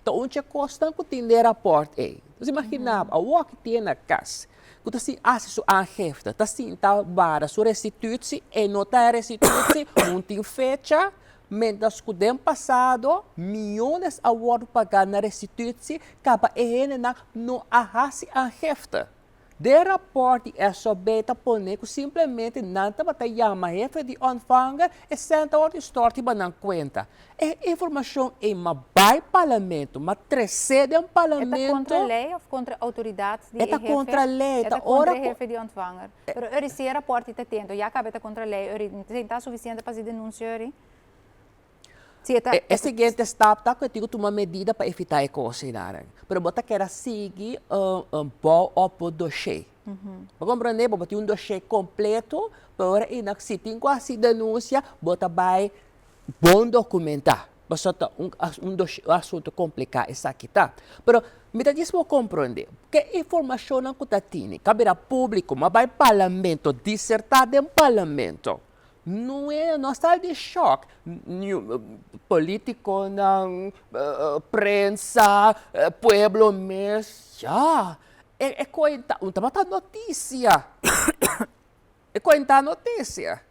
Ta un dje kosnan ku tin den e rapòrt ei. Nos imaginá bo, awor ki tin na kas ku ta sin hasi su aangifte, ta sinta wara su restitutie, e no ta restitutie, un tin fecha, miéntras ku den pasado miónes a wòrdu pagá na restitutie, kaba e hendenan no a hasi aangifte. Den rapòrt di SOB ta pone ku simplemente nan tabata yama hefe di ontvanger e sèn ta wòrdu stòrt riba nan kuenta. E informashon ei ma bai parlamento, ma tresé den E ta parlamento. kontra lei òf kontra outoridat di e E ta hefe? kontra lei, E ta ta ora kontra e ku. hefe di ontvanger. Pero ori si e rapòrt i ta tento, ya kaba e ta kontra lei, ori ta sufisiente pa hasi denunsia ori? Si e ta. E siguiente stap ta ku e tin ku tuma medida pa evitá e kos einan. Pero bo ta keda sigui bou op bo doshé. Bo komprendé? Bo tin un doshé kompleto, pero ora einan si tin ku hasi denunsia, bo ta bai bon dokumentá. Pasobra ta un un asuntu kompliká esaki ta. Pero mi ta djis bo komprendé, ke informashonnan ku ta tini ka bira públiko, bo a bai parlamento, disertá den parlamento. No e no sal di shock. Politiconan, prensa, pueblo mes, ya. E e cuenta, un tabata noticia. E cuenta noticia.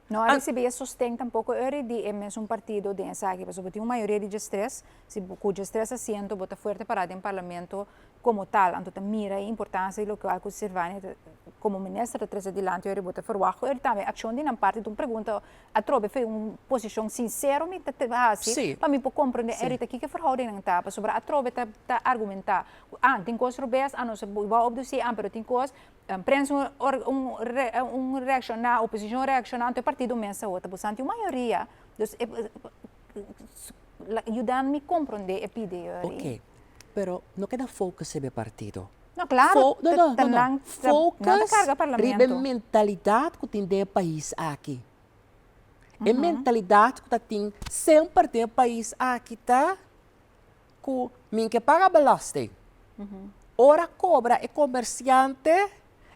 No a ricibi e sosten tampoco eri di e mesun partido den esaki, pasobra tin un mayoria di diestres, si cu diestres asiento bo ta fuerte para den parlamento. komo tal, anto ta mira e importansia di lokual ku Silvania ta komo minister ta trese dilanti ora bo ta ferwagt ku ora tambe akshon di nan parti ta un pregunta atrobe fe un posishon sinsero mi ta hasi pa mi por komprende erita kiko e verhoudingnan ta pasobra atrobe ta ta argumenta ku ah tin kos robes ah nos a wou opdusi ah pero tin kos prensa un un reakshoná oposishon reakshoná anto e partido mes awor ta busando tin un mayoria dus e yuda mi komprende e pidi ori. Ok pero no keda focus riba e partido. No, claro, no, no, no, no. Focus riba e mentalidat ku tin den e pais aki. E mentalidat ku ta tin semper den e pais aki ta ku mi ke paga belasting. Ora kobra e komersiante,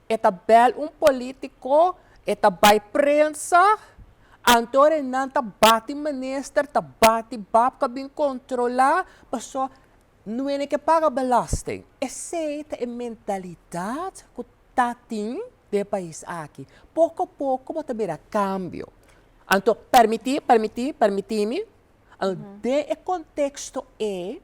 e ta bèl un polítiko, e ta bai prensa, anto ora nan ta bati minister, ta bati bab ku a bin kontrolá, pasobra Nuene ke paga belasting. Esei ta e mentalidat ku ta tin den e pais aki. Poko poko bo ta mira kambio. Anto permití, permití, permití mi, anto den e konteksto ei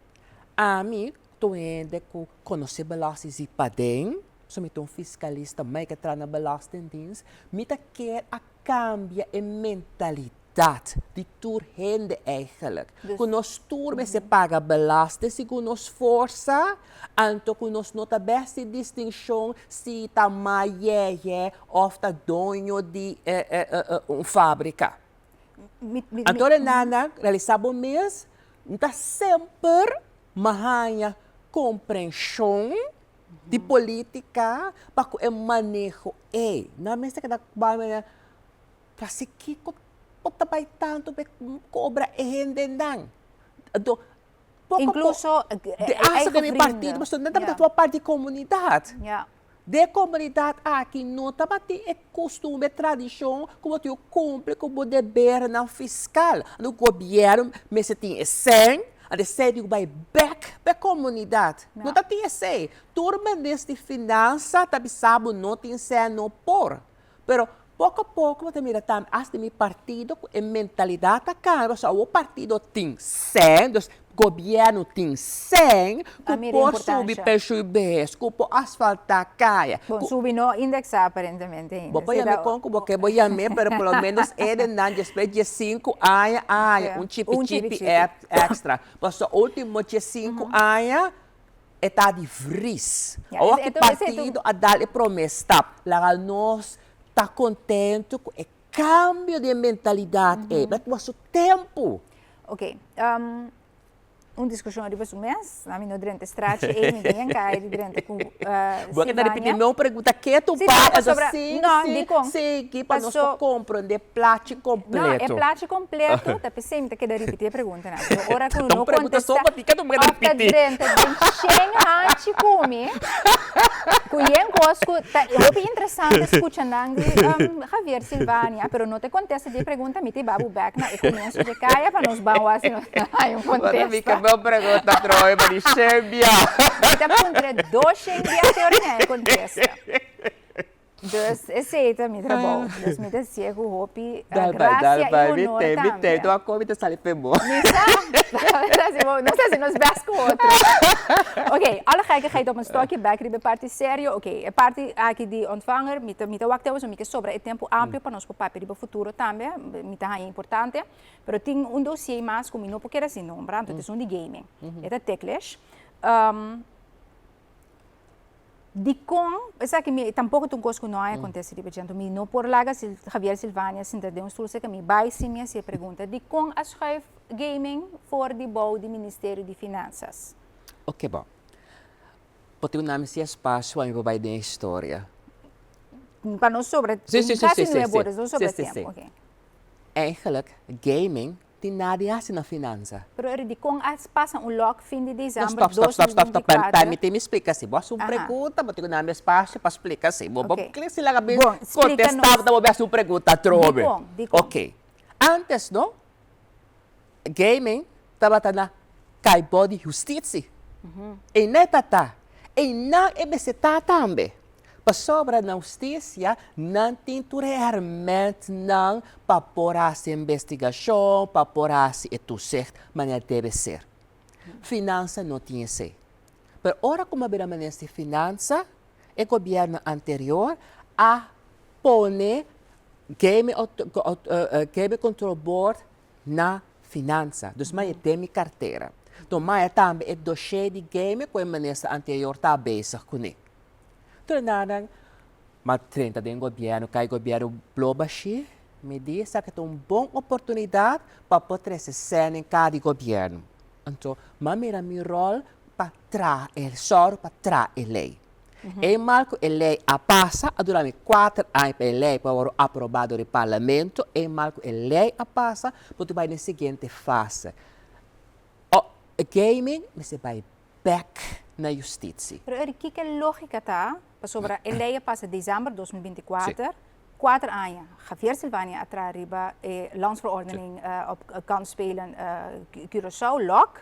ami ta un hende ku konosé belasting si paden, pasobra mi ta un fiskalista, mai ke traha na belastingdienst, mi ta kier a kambia e mentalidat di tur hende eigenlijk. Ku nos tur mester paga belasting segun nos forsa, anto ku nos no ta besti distinshon si ta mayeye òf ta doño di un fábrika. Anto Renana, realisá bo mes, no ta semper mahaña komprenshon di politica pa cu e maneho ey. Nan mester keda bay manera, Trasi kico bo ta bay tanto pe cobra e hendenan? Anto, poco a poco, Incluso de hasta den mi partido, pasobra nan tabata forma parti di comunidad. Den e comunidad aki no tabatin e costumber, e tradicion cu bo tin cu cumpli cu bo debernan fiscal. Anto gobierno mester tin e cen, anto e cen tin cu bay bek pa e comunidad. No ta tin esei. Tur minister di finansa ta bisa bo no tin sèn, no por. Pero poko a poko bo ta mira tambe asta mi partido ku e mentalidat ta kambia pasobra awor partido tin sèn, dus gobièrnu tin sèn ku por subi penshun behes, ku por asfaltá kaya. Bon, subi no indeksá aparentemente ainda. Bo por yam'é kon ku bo ke bo yam'é, pero por lo ménos e den nan despues di sinku aña a haña un chipi chipi èkstra. Pasobra ultimo 15 aña e ta di vries. Awor ki partido a dal e prome stap, laga nos ta contento cu e cambio di e mentalidad ey. Pero tuma su tempo. Ok, un discusion riba su mes, ami no drenta e straatje ey, mi tin kai di drenta cu Silvania. Bo a keda ripiti mi un pregunta ketu pa, pasobra si, si, sigui pa nos por comprende e plachi completo. No, e plachi completo ta p'esei mi ta keda ripiti e preguntanan. Pasobra ora ku Ta un no pregunta kontestá so pa ti ke tu keda òf ta ripiti. drenta den shen hanchi ku mi, ku yen kos ku ta hopi interesante skucha nan di Javier Silvania, pero no ta kontesta di e pregunta, mi ta hiba bo bèk na e komienso dje kaya pa nos ban wak si nos ta haña un Bo ta mi kontesta. ke bo pregunta trobe pa di shen bia. Mi ta puntra dos shen bia te ora mi haña e kontesta. Dus esei ta mi trabou. Dus mi ta si'e ku hopi Dal bai, dal gracia i bai, mi honor te, mi te, tambe. tu a komi ta sali p'e bo. Mi sa, nos ta hasi nos best ku otro. Ok, alle gekkigheid op een stokje, bek riba e parti serio. Ok, e parti aki di ontvanger, mi ta mi ta wak te mi ke sobra e tempu amplio pa nos por papia riba futuro tambe, mi ta haña importante. Pero tin un dossier mas ku mi no por keda sin nombra, anto ta esun di gaming. E ta ticklish. Dikon? Esaki mi tampoko ta un kos ku no a akontesé riba dje, anto mi no por laga Javier Silvania sinta den un stul serka mi bai sin mi hasi e pregunta, dikon a schuif gaming for di bou di Ministerio di Finansas? Oke bon. Por tin un nami si espasio pa mi por bai den e historia. Pa no sobra, kasi nuebe ora, no sobra tempu. Eigenlijk gaming Tin nada di hasi na finansa. Pero eri dikon a pasa un lòk fin di No, desèmber stop, stop, stop, stop, stop. 2024? Permití mi splika si. Bo hasi un Aha. pregunta, bo tin ku dami espasio pa splika si. Bo bo Oké. kere si laga mi Bon, splika kontestá, nos. bo ta bo hasi un pregunta atrobe. Dikon, dikon? Oké. Ántes no, gaming tabata na kai bou di hustisi. I no e ta ta. I nan e mester ta tambe. Pasobra na hustisia nan tin tur e hermentnan pa por hasi investigashon, pa por hasi e toezicht manera debe ser. Finansa no tin esei. Pero ora ku mi a bira minister di Finansa, e gobièrnu anterior a pone Gaming Gaming Control Board na Finansa. Dus mi a den mi kartera. Enton mi a tambe e doshé di gaming ku e minister anterior ta bezig kuné. Tur nan mi a drenta den gobièrnu, kai gobièrnu blo bashí, mi di esaki ta un bon oportunidat pa por trese sèn den kar di gobièrnu. Anto mi a mira mi ròl pa traha e sòru pa traha e lei. E mal ku e lei a pasa, a dura mi kuater aña pa e lei por a wòrdu aprobá dor di parlamento, e mal ku e lei a pasa bo ta bai den siguiente fase. O gaming mester bai bèk na justitsi. Pero Eric, kiko e lógika ta pasobra e lei a pasa desèmber 2024, kuater aña Javier Silvania a traha riba e Landsverordening op Kansspelen Curaçao, lok.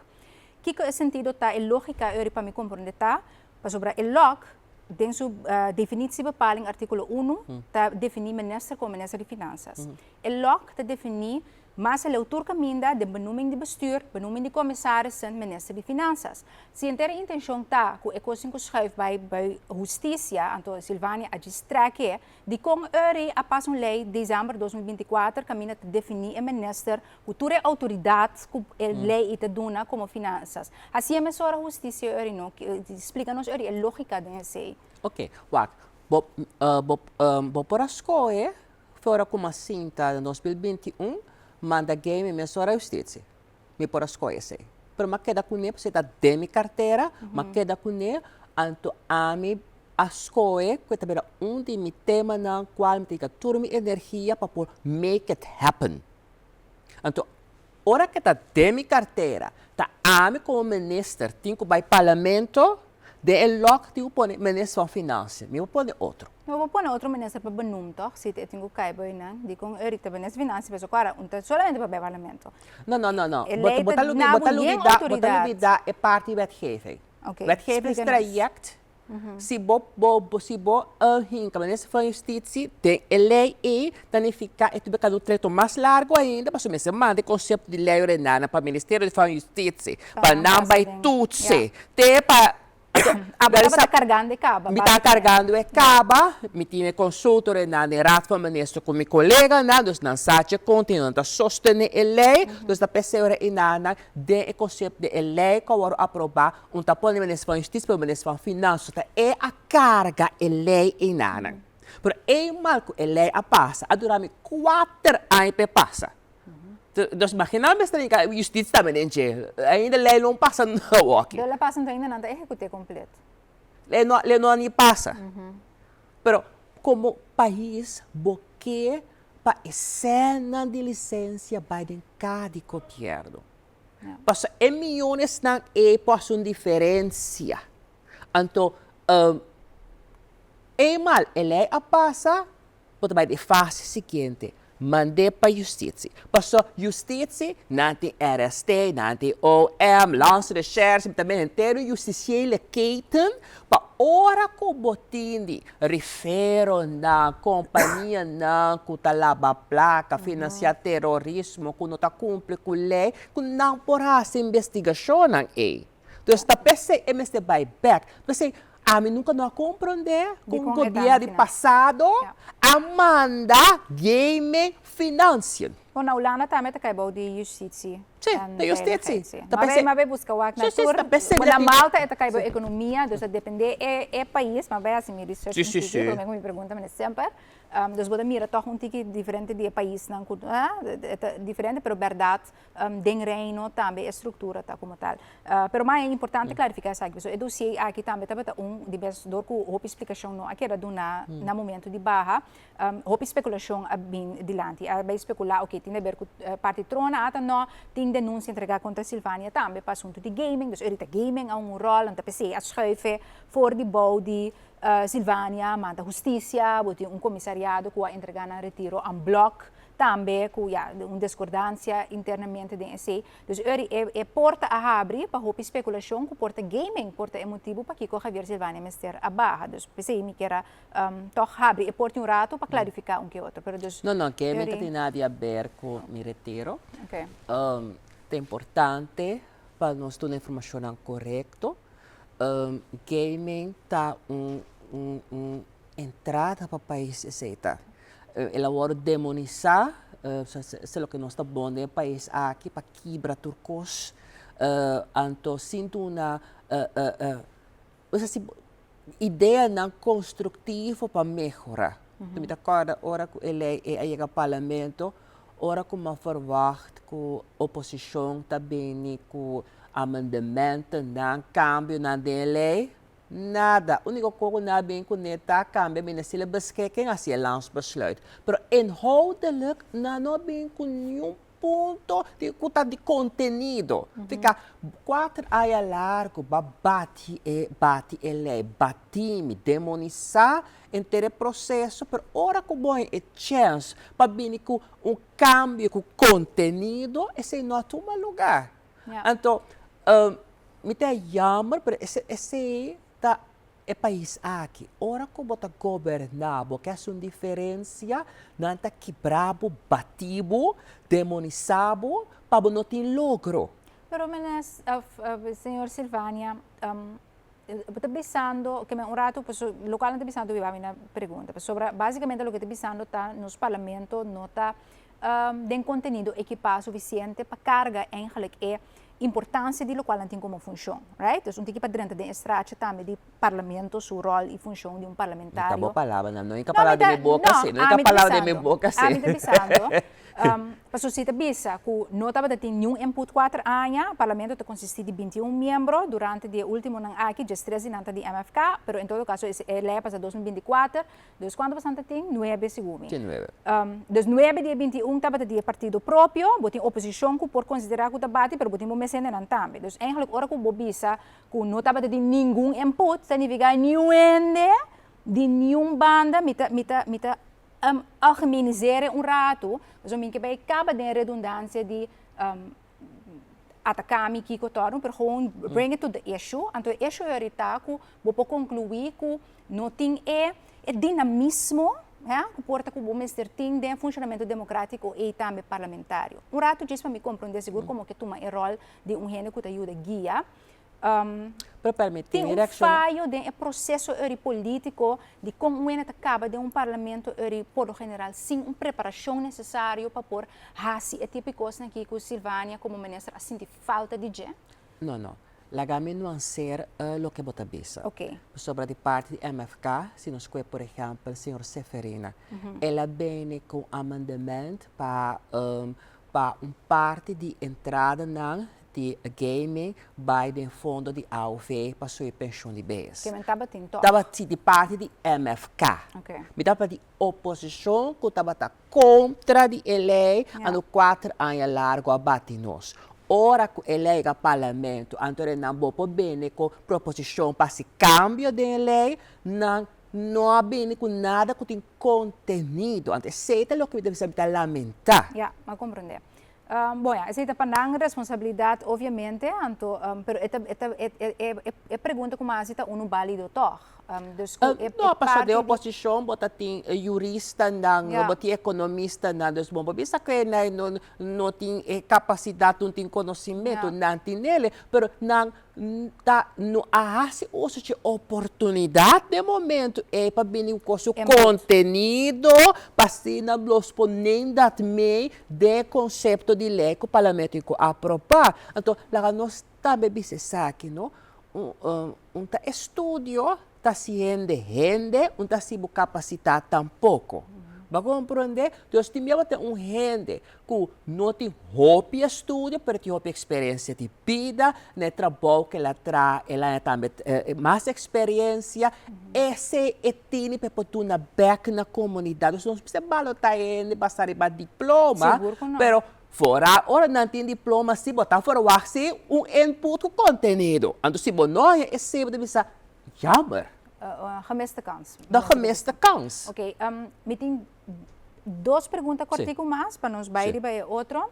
Kiko e sentido ta, e lógika Eric pa mi komprondé ta, pasobra e lok den su definitiebepaling artíkulo unu ta definí minister komo minister di Finansas. E lok ta definí Mas aleu tur kaminda den benoeming di bestuur, benoeming di commissarissen, minister di Finanzas. Si henter e intencion ta cu e cos tin cu schuif bay bay husticia, anto Silvania a djis trek e, dicon Uri a pasa un ley december 2024 caminda ta defini e minister cu tur e autoridad cu e ley y ta duna como Finanzas. Haci e mesora husticia Uri no? Splica nos Uri e logica den esey. Ok, wak, bo bo bo por a scohe Ora ku m'a sinta na 2021, manda gei mi mesora hustitsia. Mi por a skohe esei. Pero m'a keda kuné pasobra e ta den mi kartera, m'a keda kuné, anto ami a skohe ku e ta bira un di mi temanan kual mi ta dediká tur mi energia pa por make it happen. Anto ora ku e ta den mi kartera, ta ami komo minister tin ku bai parlamento, Den e lòk tin ku pone minister van Financiën, mi por pone otro. No por pone otro minister pa benoem tòg, si e tin ku kai bo einan, dikon Eric ta minister Financiën pasobra ku ara un ta solamente pa bai parlamento. No, no, no, no. E lei ta duna bo yen Bo ta outoridat. lubida e parti wetgeving. Ok, Wetgevingstraject, si bo, bo, si bo hinka minister van Justitie den e lei ei, ta nifiká e ta bira un treto mas largu ainda pasobra mester manda e konsepto di lei orenana pa ministerio van Justitie pa nan bai toetsen. Te pa Abo tabata cargando e caba. Mi ta cargando e caba, mi tin e consultorenan den Raad van Minister cu mi coleganan, dus nan sa ce conti, nan ta sostene e ley, dus ta p'esey ora e nan den e concepto di e ley cu a worde aproba, un ta pone Minister van Justicia pero Minister van Finanzas, ta e a carga e ley eynan. Pero eenmaal cu e ley a pasa, a dura mi cuater aña p'e pasa. Dus imagina mester di justitie tambe den dje. Ainda ley no pasa no aki. Ley la pasa enton ainda nan ta ehecute completo. Ley no ley no ni pasa. Pero como pais bo ke pa e sènnan di licencia bai den ka di gobierno. Pasobra e miyonesnan ei por haci un diferencia. Anto eenmaal e ley a pasa Bo ta bai di fase siguiente, mand'é pa justitie. Paso justitie, nan tin RST, nan tin OM, Landsrecherche, mi ta mira henter un justiciële keten pa ora ku bo tin di riferonan, kompanianan ku ta laba plaka, finansiá terorismo, ku no ta kumpli ku lei, ku nan por hasi investigashonnan ei. Dus ta p'esei e mester bai bèk. P'esei ami nunka no a komprondé ku un gobièrnu di pasado a manda gaming financiën. Bon, na Hulanda tambe ta kai bou di justitie. Sí, ta justitie. Ta p'esei. Ma bai buska wak na tur. Bon, na Malta e ta kai bou ekonomia, dus ta dependé e pais. Ma bai hasi mi research un tiki, promé ku mi pregunta mi semper. Dus bo ta mira tòg un tiki diferente di e paisnan ku ta diferente, pero bèrdat Den Reino tambe e structura ta como tal. Pero mas e importante clarifica esaki, pasobra e dossier aki tambe tabata un di bes door cu hopi explicacion no a keda duna na momento di baha, hopi speculacion a bin dilanti. A bay specula, ok, tin deber cu parti trona ata no, tin denuncia entrega contra Silvania tambe pa asunto di gaming, dus ahorita gaming a un rol, nan ta p'esey a schuife for di bou di Silvania, manda husticia, bo tin un comisariado cu a entrega nan retiro en bloc. Tambe ku ya un deskordansia internamente den esei. Dus eri e e porta a habri pa hopi spekulashon ku por ta gaming por ta e motibu pakiko Javier Silvania mester a baha. Dus p'esei mi kier a tòg habri e porta un ratu pa klarifiká un ke otro. Pero dus No, no, gaming ta eri. tin nada di haber ku mi retiro. Oké. Ta importante pa nos duna informashonnan korekto. Gaming ta un un un entrada pa pais esei ta. El a wòrdu demonisá, esei loke nos ta bon den e pais aki pa kibra tur kos, anto sin duna ideanan konstruktivo pa mehorá. Mi ta kòrda ora ku e lei ei a yega parlamento, ora ku mi a ferwagt ku oposishon ta bini ku amendementonan, kambionan den e lei, nada. Úniko kos ku nan a bini kuné ta kambia ministerie beschikking hasi e landsbesluit. Pero inhoudelijk nan no a bini ku niun punto di ku ta di kontenido. Fika kuater aña largu bo a bati e bati e lei, bati mi, demonisá henter e proseso, pero ora ku bo haña e chèns pa bini ku un kambio ku kontenido, esei no a tuma lugá. Anto mi ta yammer, pero esei ta E pais aki, ora ku bo ta goberná, bo ke hasi un diferensia, nan ta kibra bo, bati bo, demonisá bo, pa bo no tin logro. Pero menes, of señor Silvania, bo ta bisando, ke men un ratu, paso lokual nan ta bisando biba mi na pregunta, pasobra basikamente loke ta bisando ta nos parlamento no ta den kontenido ekipá sufisiente pa karga eigenlijk e importancia di locual nan tin como funcion, right? Dus un tiki pa drenta den e straatje tambe di parlamento su rol y funcion di un parlamentario. No ta bo palabranan, no inca palabra den mi boca si, no inca palabra den mi boca si. Ami ta bisando, pasobra si ta bisa cu no tabata tin niun input cuater aña, parlamento ta consisti di 21 miembro, durante di e ultimonan aki diestres di nan ta di MFK, pero en todo caso e ley a pasa 2024, Dus kuantu pasanta tin? Nuebe segun mi. Tin nuebe. Dus nuebe di e 21 tabata di e partido propio, bo tin oposishon ku por konsiderá ku ta bati, pero bo tin bo mes hendenan tambe. Dus eigenlijk ora ku bo bisa ku no tabata tin ningun input, ta nifiká niun hende di niun banda, mi ta mi ta mi ta algemenisere un ratu, pasobra mi ke bai kaba den e redundansia di ataká mi kiko tòrnu, pero gewoon bring it to the issue. Anto e issue ei ta ku bo por konkluí ku no tin e e dinamismo, ya, ku por ta ku bo mester tin den e funshonamentu demokrátiko ei tambe parlamentario. Un ratu djis pa mi komprondé sigur komo ke tuma e ròl di un hende ku ta yuda guia. Pero permití Tin mi un reacciona. fayo den e proceso eri politico di con un hende ta caba den un parlamento eri por lo general sin un preparacion necesario pa por haci e tipo di cosnan aki cu Silvania como minister a sinti falta di dje? No, no. Laga mi nuanceer loke bo ta bisa. Ok. Pasobra di parti di MFK, si nos coge por ehempel señor Seferina, el a bini cu un amendement pa pa un parti di entradanan di gaming bai den fondo di AOV pa subi penshun di bes. Ke men tabatin tòg? Tabatin di parti di MFK. Mi tabata di oposishon ku tabata kontra di e lei, anto kuater aña largu a bati nos. Ora ku e lei yega parlamento, anto nan bo por bini ku proposishon pa hasi kambio den e lei, nan no a bini ku nada ku tin kontenido. Anto esei ta loke mi ta bisa mi ta lamentá. Ya, mi a komprendé. Bon ya, esei ta pa nan responsabilidat obviamente, anto pero e ta e ta e e e pregunta ku mi a hasi ta unu bálido tòg. Dus ku e No, pasobra parti den di. oposishon bo ta tin yuristanan, bo tin ekonomistanan, dus bo por bisa ku e nan no no tin e kapasidat, no tin konosimentu, nan tin nele, pero nan ta no a hasi uso dje oportunidat den momento ei pa bini ku su kontenido pa asina los ponen dat mei den e konsepto di lei ku parlamento tin ku aprobá. Anto laga nos tambe bisa esaki no, un ta estudio ta hasi hende hende, un ta hasi bo kapasitá tampoko. Bo a komprondé? Dus tin bia bo ta un hende ku no tin hopi estudio pero tin hopi eksperensia di bida, na e trabou ku el a traha el a haña tambe mas eksperensia, esei e tini pa e por duna bèk na komunidat. Dus nos mester balotá hende basá riba diploma, pero foral ora nan tin diploma si bo ta ferwagt si un input ku kontenido. Anto si bo no haña esei bo ta bisa jammer. Gemiste kans. De gemiste kans. Oké, mi tin dos pregunta kortiku mas pa nos bai riba e otro.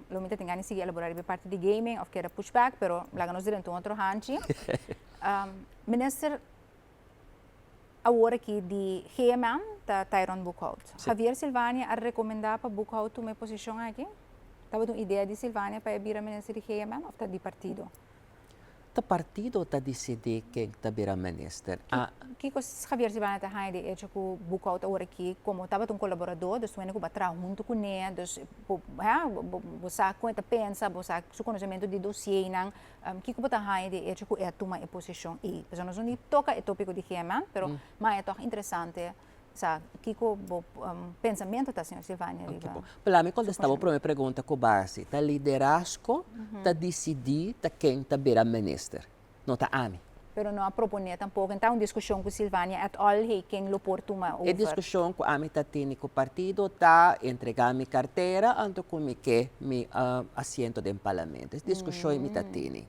Lo mi ta tin gana di sigui elabora riba e parti di gaming of keda push back, pero laga nos drenta un otro hanchi. Minister awor aki di GMN ta Tyron Boekhout. Javier Silvania a rekomendá pa Boekhout tuma e posishon aki? Tabata un idea di Silvania pa e bira minister di GMN of ta di partido? Ta partido ta disidí ken ta bira minister. A. Kiko Javier Silvania ta haña di echo ku Boekhoudt awor aki komo tabata un kolaboradó, dus tur hende ku bo a traha huntu kuné, dus bo bo sa kon e ta pensa, bo sa su konosementu di dosienan, kiko bo ta haña di echo ku e a tuma e posishon ei? Pasobra nos no di toka e tópiko di GMN, pero maya tòg interesante sa kiko bo pensamentu ta, señor Silvania, riba. P'la mi kontestá bo promé pregunta ku base ta liderazgo ta disidí ta ken ta bira minister, no ta ami. Pero no a proponé tampoko, ta un diskushon ku Silvania et al, hey, ken lo por tuma over. E diskushon ku ami ta tene ku partido ta entregá mi kartera anto ku mi ke mi asiento den parlamento. Es diskushon mi ta tene.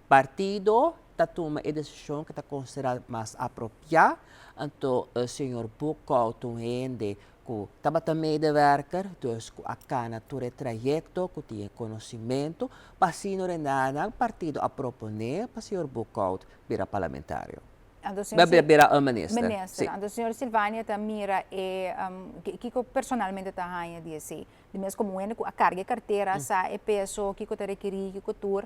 Partido ta tuma e desishon ku ta konsiderá mas apropiá, anto señor Boekhoudt un hende ku tabata medewerker, dus ku a kana tur e trayekto, ku tin e konosimentu, pa asina Renana partido a proponé pa señor Boekhoudt bira parlamentario. Anto señor Bira bira un minister. Minister. Si. Anto señor Silvania ta mira e kiko personalmente ta haña di esei? Di mes komo hende ku a karga e kartera, sa e peso, kiko ta rekerí, kiko tur.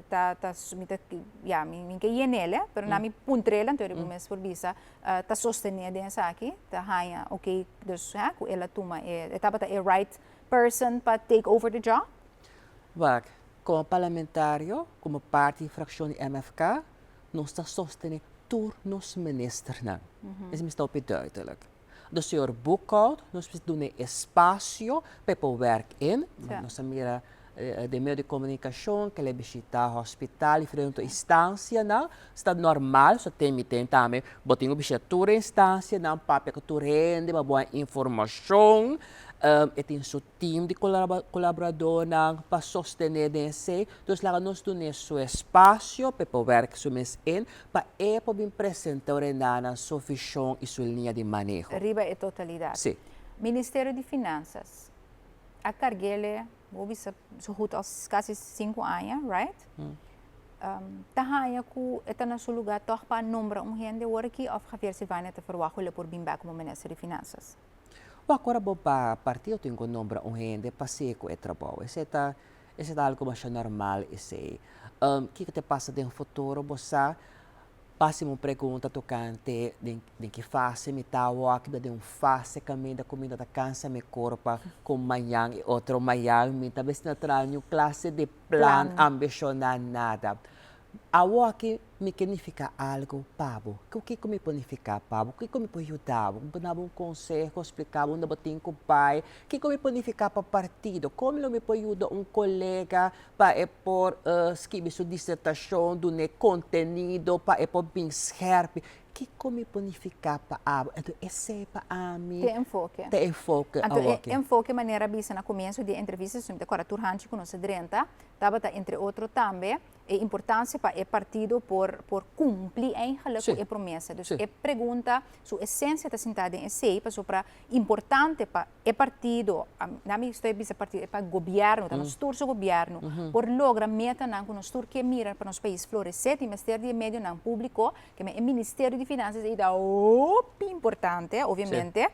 Ta ta mi ta ya mi mi ke yenel pero na mi puntrel anto riba mes por bisa ta sostené den esaki ta haña ok dus ha ku el a tuma e e tabata e right person pa take over the job. Wak, komo parlamentario, komo parti di frakshon di MFK, nos ta sostené tur nos ministernan. Esei mi sta hopi duidelijk. Dus señor Boekhout, nos mester dun'é espasio pa e por wèrk in. Nos a mira den medio di komunikashon ku el a bishitá hospital, diferente instansianan. Esta normal, so ten mi ten tambe, bo tin ku bishitá tur e instansianan, papia ku tur hende pa bo haña informashon. E tin su team di kolaboradónan pa sostené den esei. Dus laga nos dun'é su espasio pa e por wèrk su mes in, pa e por bin presentá Renana su vishon i su liña di maneho. Riba e totalidat. Sí. Ministerio di Finansas a karg'ele, bo bisa so goed als kasi sinku aña, right? Ta haña ku e ta na su lugá tòg pa nombra un hende awor aki òf Javier Silvania ta ferwagt ku el por bin bèk komo Minister di Finansas? Wak ora bo ba partido tin ku nombra un hende pa sigui ku e trabou. Esei ta esei ta algu masha normal esei. Kiko ta pasa den futuro bo sa? Basi un pregunta tokante den den ki fase mi ta awor, mi ta den un fase kaminda ku mi no ta kansa mi kurpa ku mañan i otro mañan mi ta mester traha niun klase di plan ambishoná nada. Awoki mi ke nifiká algu pa bo. Kiko mi por nifiká pa bo? Kiko mi por yuda bo? Mi por duna bo un konseho, splika bo unda bo tin ku bai? Kiko mi por nifiká pa partido? Kon lo mi por yuda un kolega pa e por skibi su disertashon, dun'é kontenido pa e por bin skèrpi? Kiko mi por nifiká pa abo? Enton esei pa ami Te enfoke. ta enfoke Anto e awoki. enfoke manera a bisa na komienso di e entrevista, si mi ta kòrda tur hanchi ku nos a drenta, tabata entre otro tambe e importancia pa e partido por por cumpli eigenlijk cu e promesa. Dus e pregunta, su esencia ta sinta den esey, pasobra importante pa e partido, na mi estoy bisa partido, pa gobierno, ta nos tur su gobierno, por logra metanan cu nos tur ke mira pa nos pais florece, tin mester di e medionan publico, ke men e Ministerio di Finanzas ey ta hopi importante, obviamente.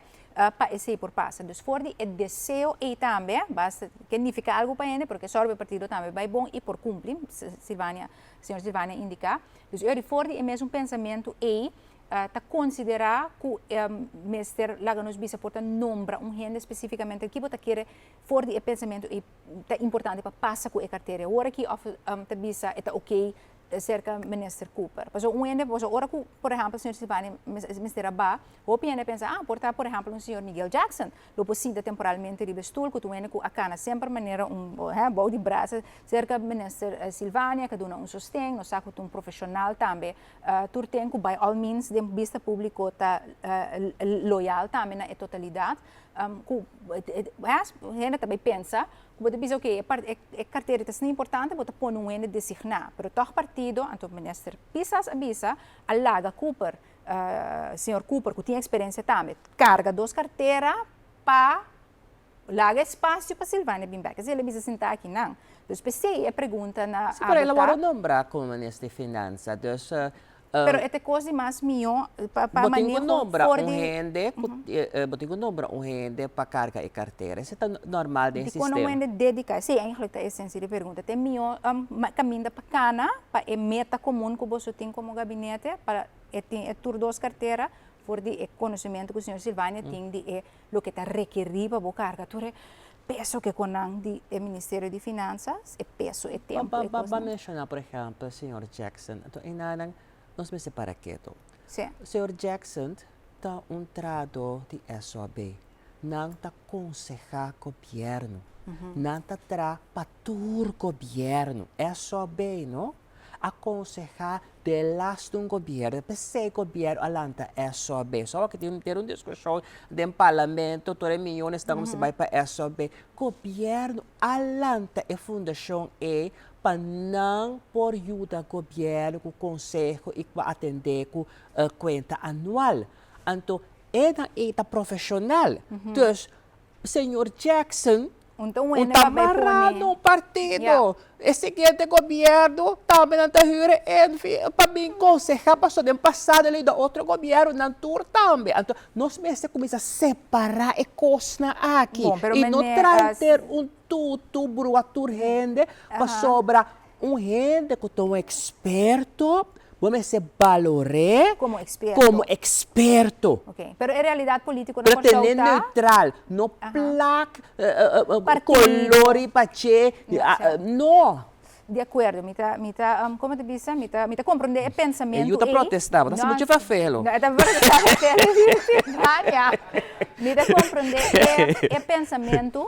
pa esei por pasa. Dus for di e deseo ei tambe, basta ke nifiká algu pa hende, pero ke sòru pa e partido tambe bai bon i por kumpli, Silvania, señor Silvania a indiká. Dus e ora for di e mesun pensamentu ei ta konsiderá ku mester laga nos bisa por ta nombra un hende spesífikamente ki bo ta kere for di e pensamentu ei ta importante pa pasa ku e kartera. Awor aki òf ta bisa e ta okey serka Minister Cooper. Pasobra un hende, pasobra ora ku por ehèmpel señor Silvania mester a ba, hopi hende a pensa, ah, por ta por ehèmpel un señor Miguel Jackson lo por sinta temporalmente riba e stul ku ta un hende ku a kana semper manera un hè bou di brasa serka Minister Silvania ku a duna un sosten, nos sa ku ta un profeshonal tambe tur ten ku by all means den bista públiko ta loyal tambe na e totalidat ku hende ta bai pensa Ku bo ta bisa oke e kartera ta asina importante bo ta pone un hende designá, pero tòg partido, anto minister Pisas a bisa, a laga Cooper, señor Cooper ku tin eksperensia tambe, karga dos kartera pa laga espasio pa Silvania bin bèk. Esei el a bisa sintá akinan. Dus p'esei e pregunta na Sí, pero el a abo ta. wòrdu nombrá komo minister di Finansa, dus. Pero e ta kos di mas mihó pa Bo tin ku maneho nombra for un di. hende ku bo tin ku nombra un hende pa karga e kartera. Esei ta normal den e Dikon un sistema. hende dediká? Esei eigenlijk ta esensia di e pregunta. Ta e mihó kaminda pa kana pa e meta komun ku boso tin komo gabinete pa e tin e tur dos kartera for di e konosementu ku señor Silvania tin di e loke ta rekerí pa bo karga tur e peso ke konan di e Ministerio di Finanzas, e peso, e tempo, e Ba kosnan. menshoná por ehèmpel señor Jackson, anto enanan nos mester para ketu. Sí. Señor Jackson ta un trahadó di SOAB. Nan ta konsehá gobièrnu. Nan ta traha pa tur gobièrnu. SOAB no. A konsehá delaste un gobièrnu, p'esei gobièrnu a lanta SOAB. So awor tin un diskushon den parlamento, tur e miyones ta kuminsá bai pa SOAB. Gobièrnu a lanta e fundashon ei pa nan por yuda gobièrnu ku konseho i ku atendé ku kuenta anual. Anto enan ei ta profeshonal. Dus Señor Jackson Un ta un wende ta pa bai mará pone. na un partido. E siguiente gobierno tambe nan ta hür Envy pa bin konsehá pasobra den pasado el a yuda otro gobiernonan tur tambe. Anto nos mester kuminsá separá e kosnan aki Bon, pero i no meneer, trater un tutu brua tur hende pasobra Un hende ku ta un eksperto, bo mester balor'é Komo eksperto. komo eksperto. Ok, pero e realidat polítiko na Pero Kòrsou tene ta. neutral, no Aha. plak Partido. kolor riba dje, Ja, sa. no. Di akuerdo, mi ta, mi ta, komo ta bisa, mi ta, mi ta komprondé e E pensamentu yu ta ei. protestá, bo ta hasi No, muchu verfelo. no, e ta protestá verfelo, Silvania. Mi ta komprondé e, e pensamentu,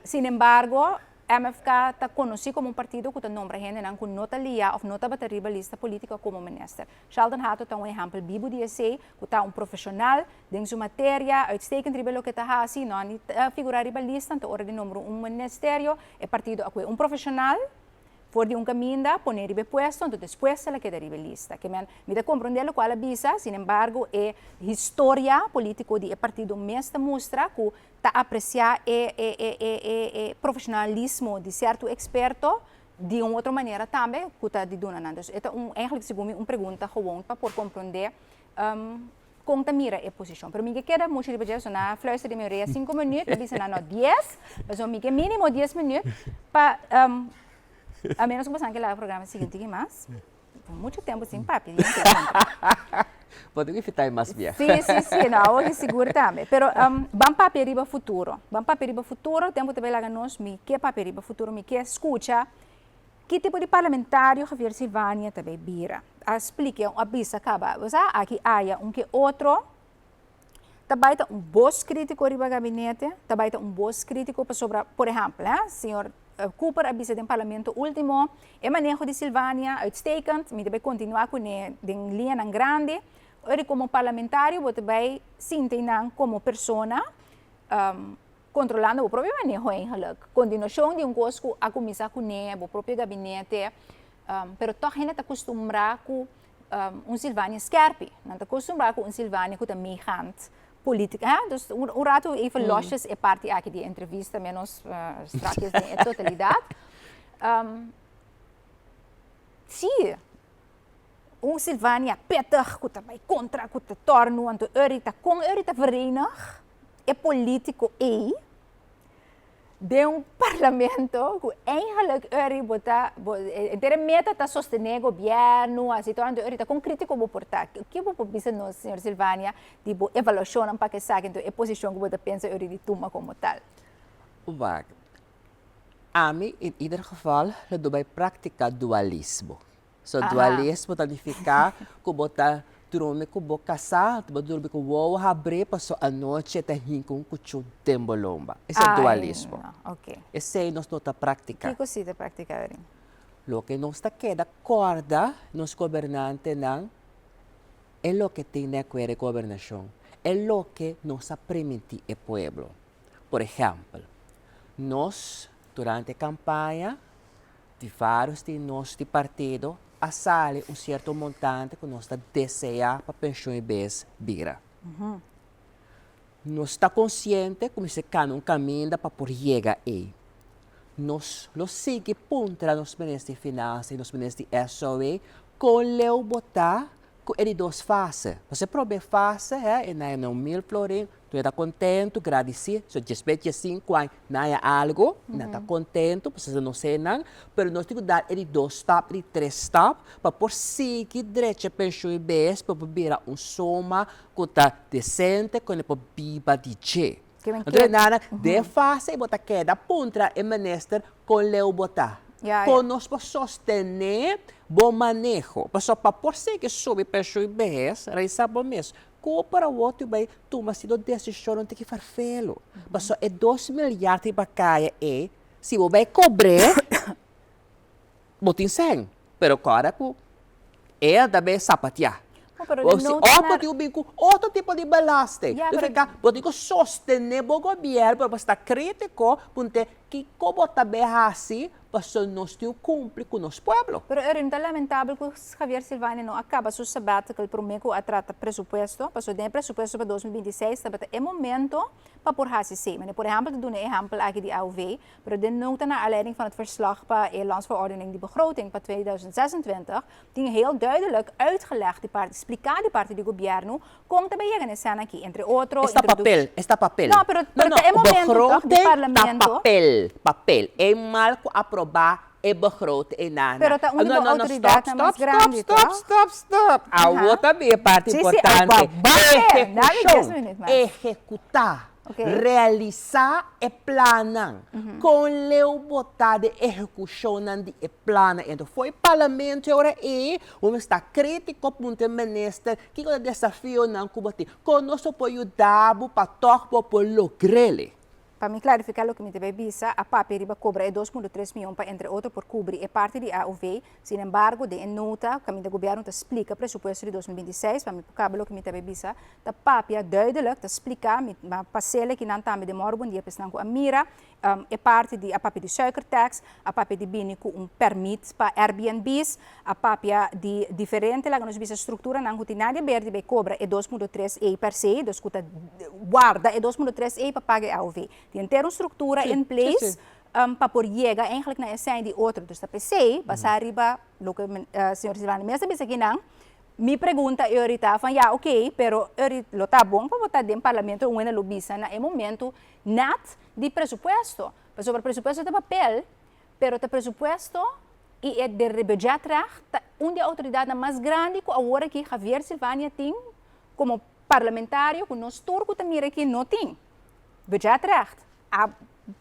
sinembargo, MFK ta konosí komo un partido ku ta nombra hendenan ku no ta liá òf no tabata riba lista polítiko komo minister. Sheldon Hato ta un ehèmpel bibu di esei, ku ta un profeshonal den su materia, uitstekend riba loke e ta hasi, no a ni figurá riba lista, anto ora di nombra un ministerio, e partido a kue un profeshonal for di un kaminda, pon'é riba e puesto, anto despues el a keda riba e lista. Ke men, mi ta komprondé lokual a bisa, sinembargo e historia polítiko di e partido mes ta mustra ku ta apreciá e e e e e e profesionalismo di cierto experto di un otro manera tambe cu ta di duna nan. Dus e ta un eigenlijk segun mi un pregunta gewoon pa por comprende con ta mira e posicion. Pero mi ke keda mucho riba dje, so nan a fluister den mi orea cinco minuut, mi bisa nan no dies, pasobra mi ke minimo dies minuut pa a menos cu boso nan ke laga programa sigui un tiki mas. Mucho tempo sin papia di un contra. Bo tin ku fita mas bia. Sí, sí, sí, no, awor ki sigur tambe. Pero ban papia riba futuro. Ban papia riba futuro, tempo ta bai laga nos, mi ke papia riba futuro, mi ke skucha ki tipo di parlamentario Javier Silvania ta bai bira. A splika, a bisa kaba, bo sa, aki aya un ke otro ta bai ta un bos kritiko riba gabinete, ta bai ta un bos kritiko pasobra, por ehèmpel, señor Cooper a bisa den parlamento último, e maneho di Silvania uitstekend, mi ta bai kontinuá kuné den liñanan grandi. Ora komo parlamentario bo ta bai sinti nan komo persona kontrolando bo propio maneho eigenlijk. Kontinuashon di un kos ku a kuminsá kuné, bo propio gabinete, pero tòg hende ta kustumbrá ku un Silvania skerpi, nan ta kustumbrá ku un Silvania ku ta meegaand politica, hè? Dus un un rato even losjes e parti aki di e entrevista, menos strakjes den e totalidat. Sí, un Silvania pittig ku ta bai kontra, ku ta tòrnu, anto Uri ta kon Uri ta verenig e politiko ei den un parlamento ku eigenlijk Uri bo ta bo henter e meta ta sostené gobièrnu así tur anto Uri ta kon krítiko bo por ta? Ke bo por bisa nos señor Silvania di bo evaluashonnan pa esaki anto e posishon ku bo ta pensa Uri di tuma komo tal? Wak, ami in ieder geval lo do bai praktika dualismo. So dualismo ta nifiká ku bo ta drumi ku bo kasá, bo durmi ku wowo habrí paso anochi e ta hinka un kuchú den bo lomba. Esei e dualismo. Esei nos no ta praktiká. Kiko si ta praktiká Erin? Loke nos ta keda kòrda nos gobernantenan e loke tin di akuer e gobernashon, e loke nos a primintí e pueblo. Por ehèmpel, nos durante e kampaña Di vários di nos di partido a sali un sierto montante ku nos ta deseá pa penshon i bes bira. Nos ta konsiente ku mester kambia un kaminda pa por yega ei. Nos lo sigui puntra nos minister di Finansa i nos minister di SOE. Kon leu bo ta ku e di dos fase? Pasobra e promé fase, hè, e na e 1000 florin, tur e ta kontentu, gradisí, so djespe 15 aña nan haña algu, nan ta kontentu, pasobra nos hendenan, pero nos tin ku dal e di dos stap, e di tres stap, pa por sigui drecha penshun i bes, pa por bira un suma ku ta desente, ku hende por biba di dje. Anto e nana, den e fase ei bo ta keda puntra e minister kon leu bo ta, kon nos por sostené bo maneho. Pasobra pa por sigui subi penshun i behes, realisá bo mes ku por awor tin bai tuma sido desishonnan tin ki ferfelu. Pasobra e 2 miljard riba kaya ei, si bo bai kobr'é, bo tin sèn, pero kòrda ku e ta bai sapateá. Pero O si òf bo tin ku bin ku otro tipo di belasting. Significa bo tin ku sostené bo gobièrnu, pero bo sta krítiko punte kiko bo ta bai hasi pasobra nos tin ku kumpli ku nos pueblo. Pero Erwin, ta lamentabel ku Javier Silvania no a kaba su sabbatical promé ku a trata presupuesto, pasobra den e presupuesto pa 2026 tabata e momento pa por hasi esei. Mane por ehèmpel ta duna e ehèmpel aki di AOV, pero den nota naar aanleiding van het verslag pa e landsverordening di begroting pa 2026 tin heel duidelijk uitgelegd di parti, spliká di parti di gobièrnu kon ta bai yega na e sèn aki, entre otro Esta papel, esta papel. No, pero No, ta e momento toch di begroting ta parlamento. Papel, papel. E mal ku aprobá e begroting e nana. Pero ta un di No, bo no, no, outoridatnan stop, mas stop, grandi, stop, toch? Stop, stop. Awor ta bin e parti Sí, importante. Aguabate! Dame 10 Ehekushon, minuut mas. Ehekutá, realisá e plannan. Kon leu bo ta den ehekushonnan di e plannan? Enton for e parlamento e ora ei, bo mester ta krítiko puntra e minister kiko ta desafionan ku bo tin. Kon nos lo por yuda bo pa tòg bo por logr'el? Pa mi klarifiká loke mi ta bai bisa, a papia riba kobra e 2.3 mion pa entre otro por kubri e parti di AOV. Sin embargo, den e nota kaminda gobièrnu ta splika presupuesto di 2026, pa mi por kaba loke mi ta bai bisa, ta papia duidelijk, ta splika, mi a pas'el kinan tambe den Mòru Bon Dia pa esnan ku a mira, e parti di a papia di suikertax, a papia di bini ku un pèrmit pa Airbnb's, a papia di diferente, laga nos bisa, strukturanan ku tin nada di ber di bai kobra e 2.3 ei per se, dus ku ta warda e 2.3 ei pa paga e AOV. Tin henter un struktura in place pa por yega eigenlijk na esei di otro. Dus ta p'esei, basá riba loke señor Silvania mes a bisa kinan, mi pregunta e orita van ya oké, pero ori lo ta bon pa bo ta den parlamento un hende lo bisa na e momento nat di presupuesto. Pasobra presupuesto ta papel, pero ta presupuesto i e de budgetrecht ta un di e outoridatnan mas grandi ku awor aki Javier Silvania tin komo parlamentario ku nos tur ku ta mira aki no tin. Budgetrecht. A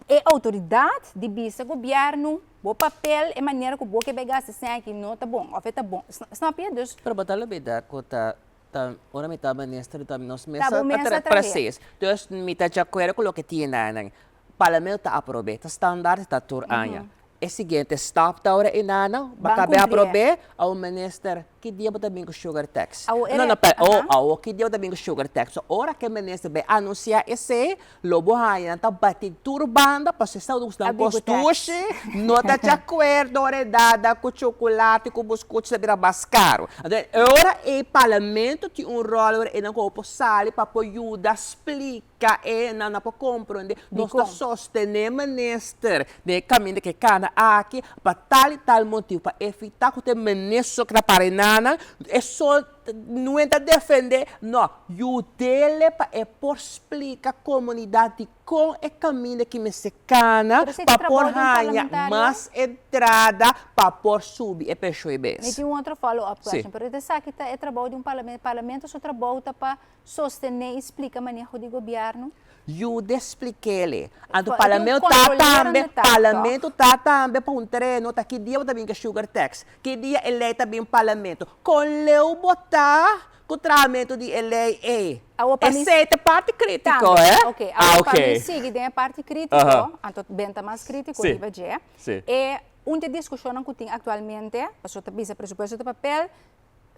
e outoridat di bisa gobièrnu bo papel e manera ku bo ke bai gasta esei aki no ta bon òf e ta bon. Snap je? Dus. Pero bo ta lubida ku ta ta ora mi ta minister ta nos Ta mesa bo ta mesa traha trahe. Precies. Dus mi ta di akuerdo ku loke tin nan. Parlamento ta aprob'é, ta standaard ta tur aña. E siguiente stap ta ora e nana ba Ban kabe kumplié. aprob'é, awor minister, ki dia bo ta bin ku sugar tax? Awor No, e no, pera, oh, awor ki dia bo ta bin ku sugar tax? So ora ku e minister bai anunsiá esei, lo bo haña nan ta bati tur banda pasobra esei ta gusta A nan bin ku tax. kostushi, no ta di akuerdo ora e dada ku chokolate ku buskuchi ta bira mas karu. Anto e ora ei parlamento tin un ròl ora ei nan ku por sali pa por yuda splika e nan no por komprondé, nos ta Dikon? sostené minister den e kaminda ku e kana aki pa tal i tal motibu, pa evitá ku ta e minister ku ta para e nannan, e sol no ta defendé, no, yud'é pa e por splika komunidat dikon e kaminda ki mester kana Pero esei ta pa por trabou di un haña parlamentario? mas entrada pa por subi e penshon Mi bes. tin un otro follow-up question, pero esaki ta e trabou di un parlamento. Parlamento su trabou ta pa sostené i splika maneho di gobièrnu? Yuda splik'é. Anto E tin un parlamento ta tambe, kontrolerende taak, toch? Parlamento ta tambe pa un tereno, ta ki dia bo ta bin ku sugar tax, ki dia e lei ta bin parlamento. Kon leu bo ta ku trahamentu di e lei ei? Awor pa mi Esei ta parti krítiko, Tambe, eh? ok. Ah, Awor pa mi ok. sigui den e parti krítiko, anto benta mas krítiko riba dje. E un di e diskushonnan ku tin aktualmente, pasobra ta bisa presupuesto ta papel,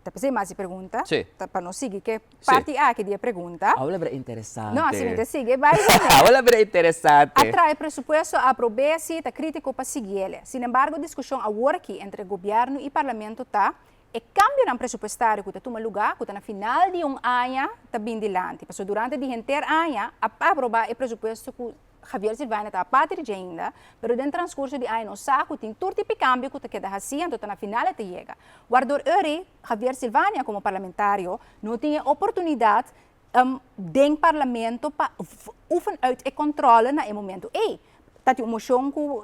ta p'esei mas di pregunta, ta pa nos sigui ke parti aki di e pregunta. Awor a bira interesante. No, si mi ta sigui bai kuné. Awor a bira interesante. A trae presupuesto, a aprob'é, si, ta krítiko pa siguiele. Sin embargo, diskushon awor aki entre gobièrnu i parlamento ta e kambionan presupuestario ku ta tuma lugá, ku ta na final di un aña ta bin dilanti. Pasobra durante di henter aña a aprobá e presupuesto ku. Javier Silvania ta aparte di dje ainda, pero den transcurso di aña nos sa cu tin tur tipo di cambio cu ta keda haci, anto ta na final e ta yega. Waardoor eri Javier Silvania como parlamentario no tin e oportunidad den parlamento pa oefen uit e controle na e momento ey. Ta tin un mocion cu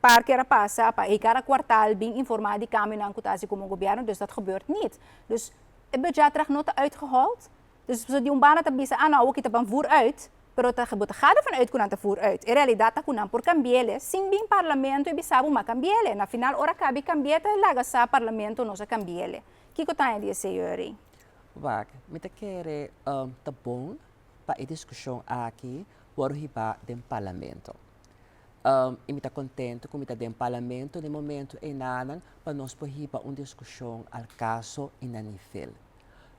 par kier a pasa pa ey cada kwartaal bin informa di cambionan cu ta haci como gobierno, dus dat gebeurt niet. Dus e budgetracht no ta uitgehold. Dus pasobra di un banda ta bisa, ah no, awoki ta ban voer uit, pero ta bo ta gada van uit ku nan ta voer uit. E realidat ta ku nan por kambi'ele sin bin parlamento i bisa bo ma kambi'ele. Na final ora kabi kambi'e ta laga sa parlamento nos a kambi'ele. Kiko ta haña di esei Yuri? Wak, mi ta kere ta bon pa e diskushon aki wòrdu hibá den parlamento. I mi ta kontentu ku mi ta den parlamento den momentu einanan pa nos por hiba un diskushon al kaso i na nivel.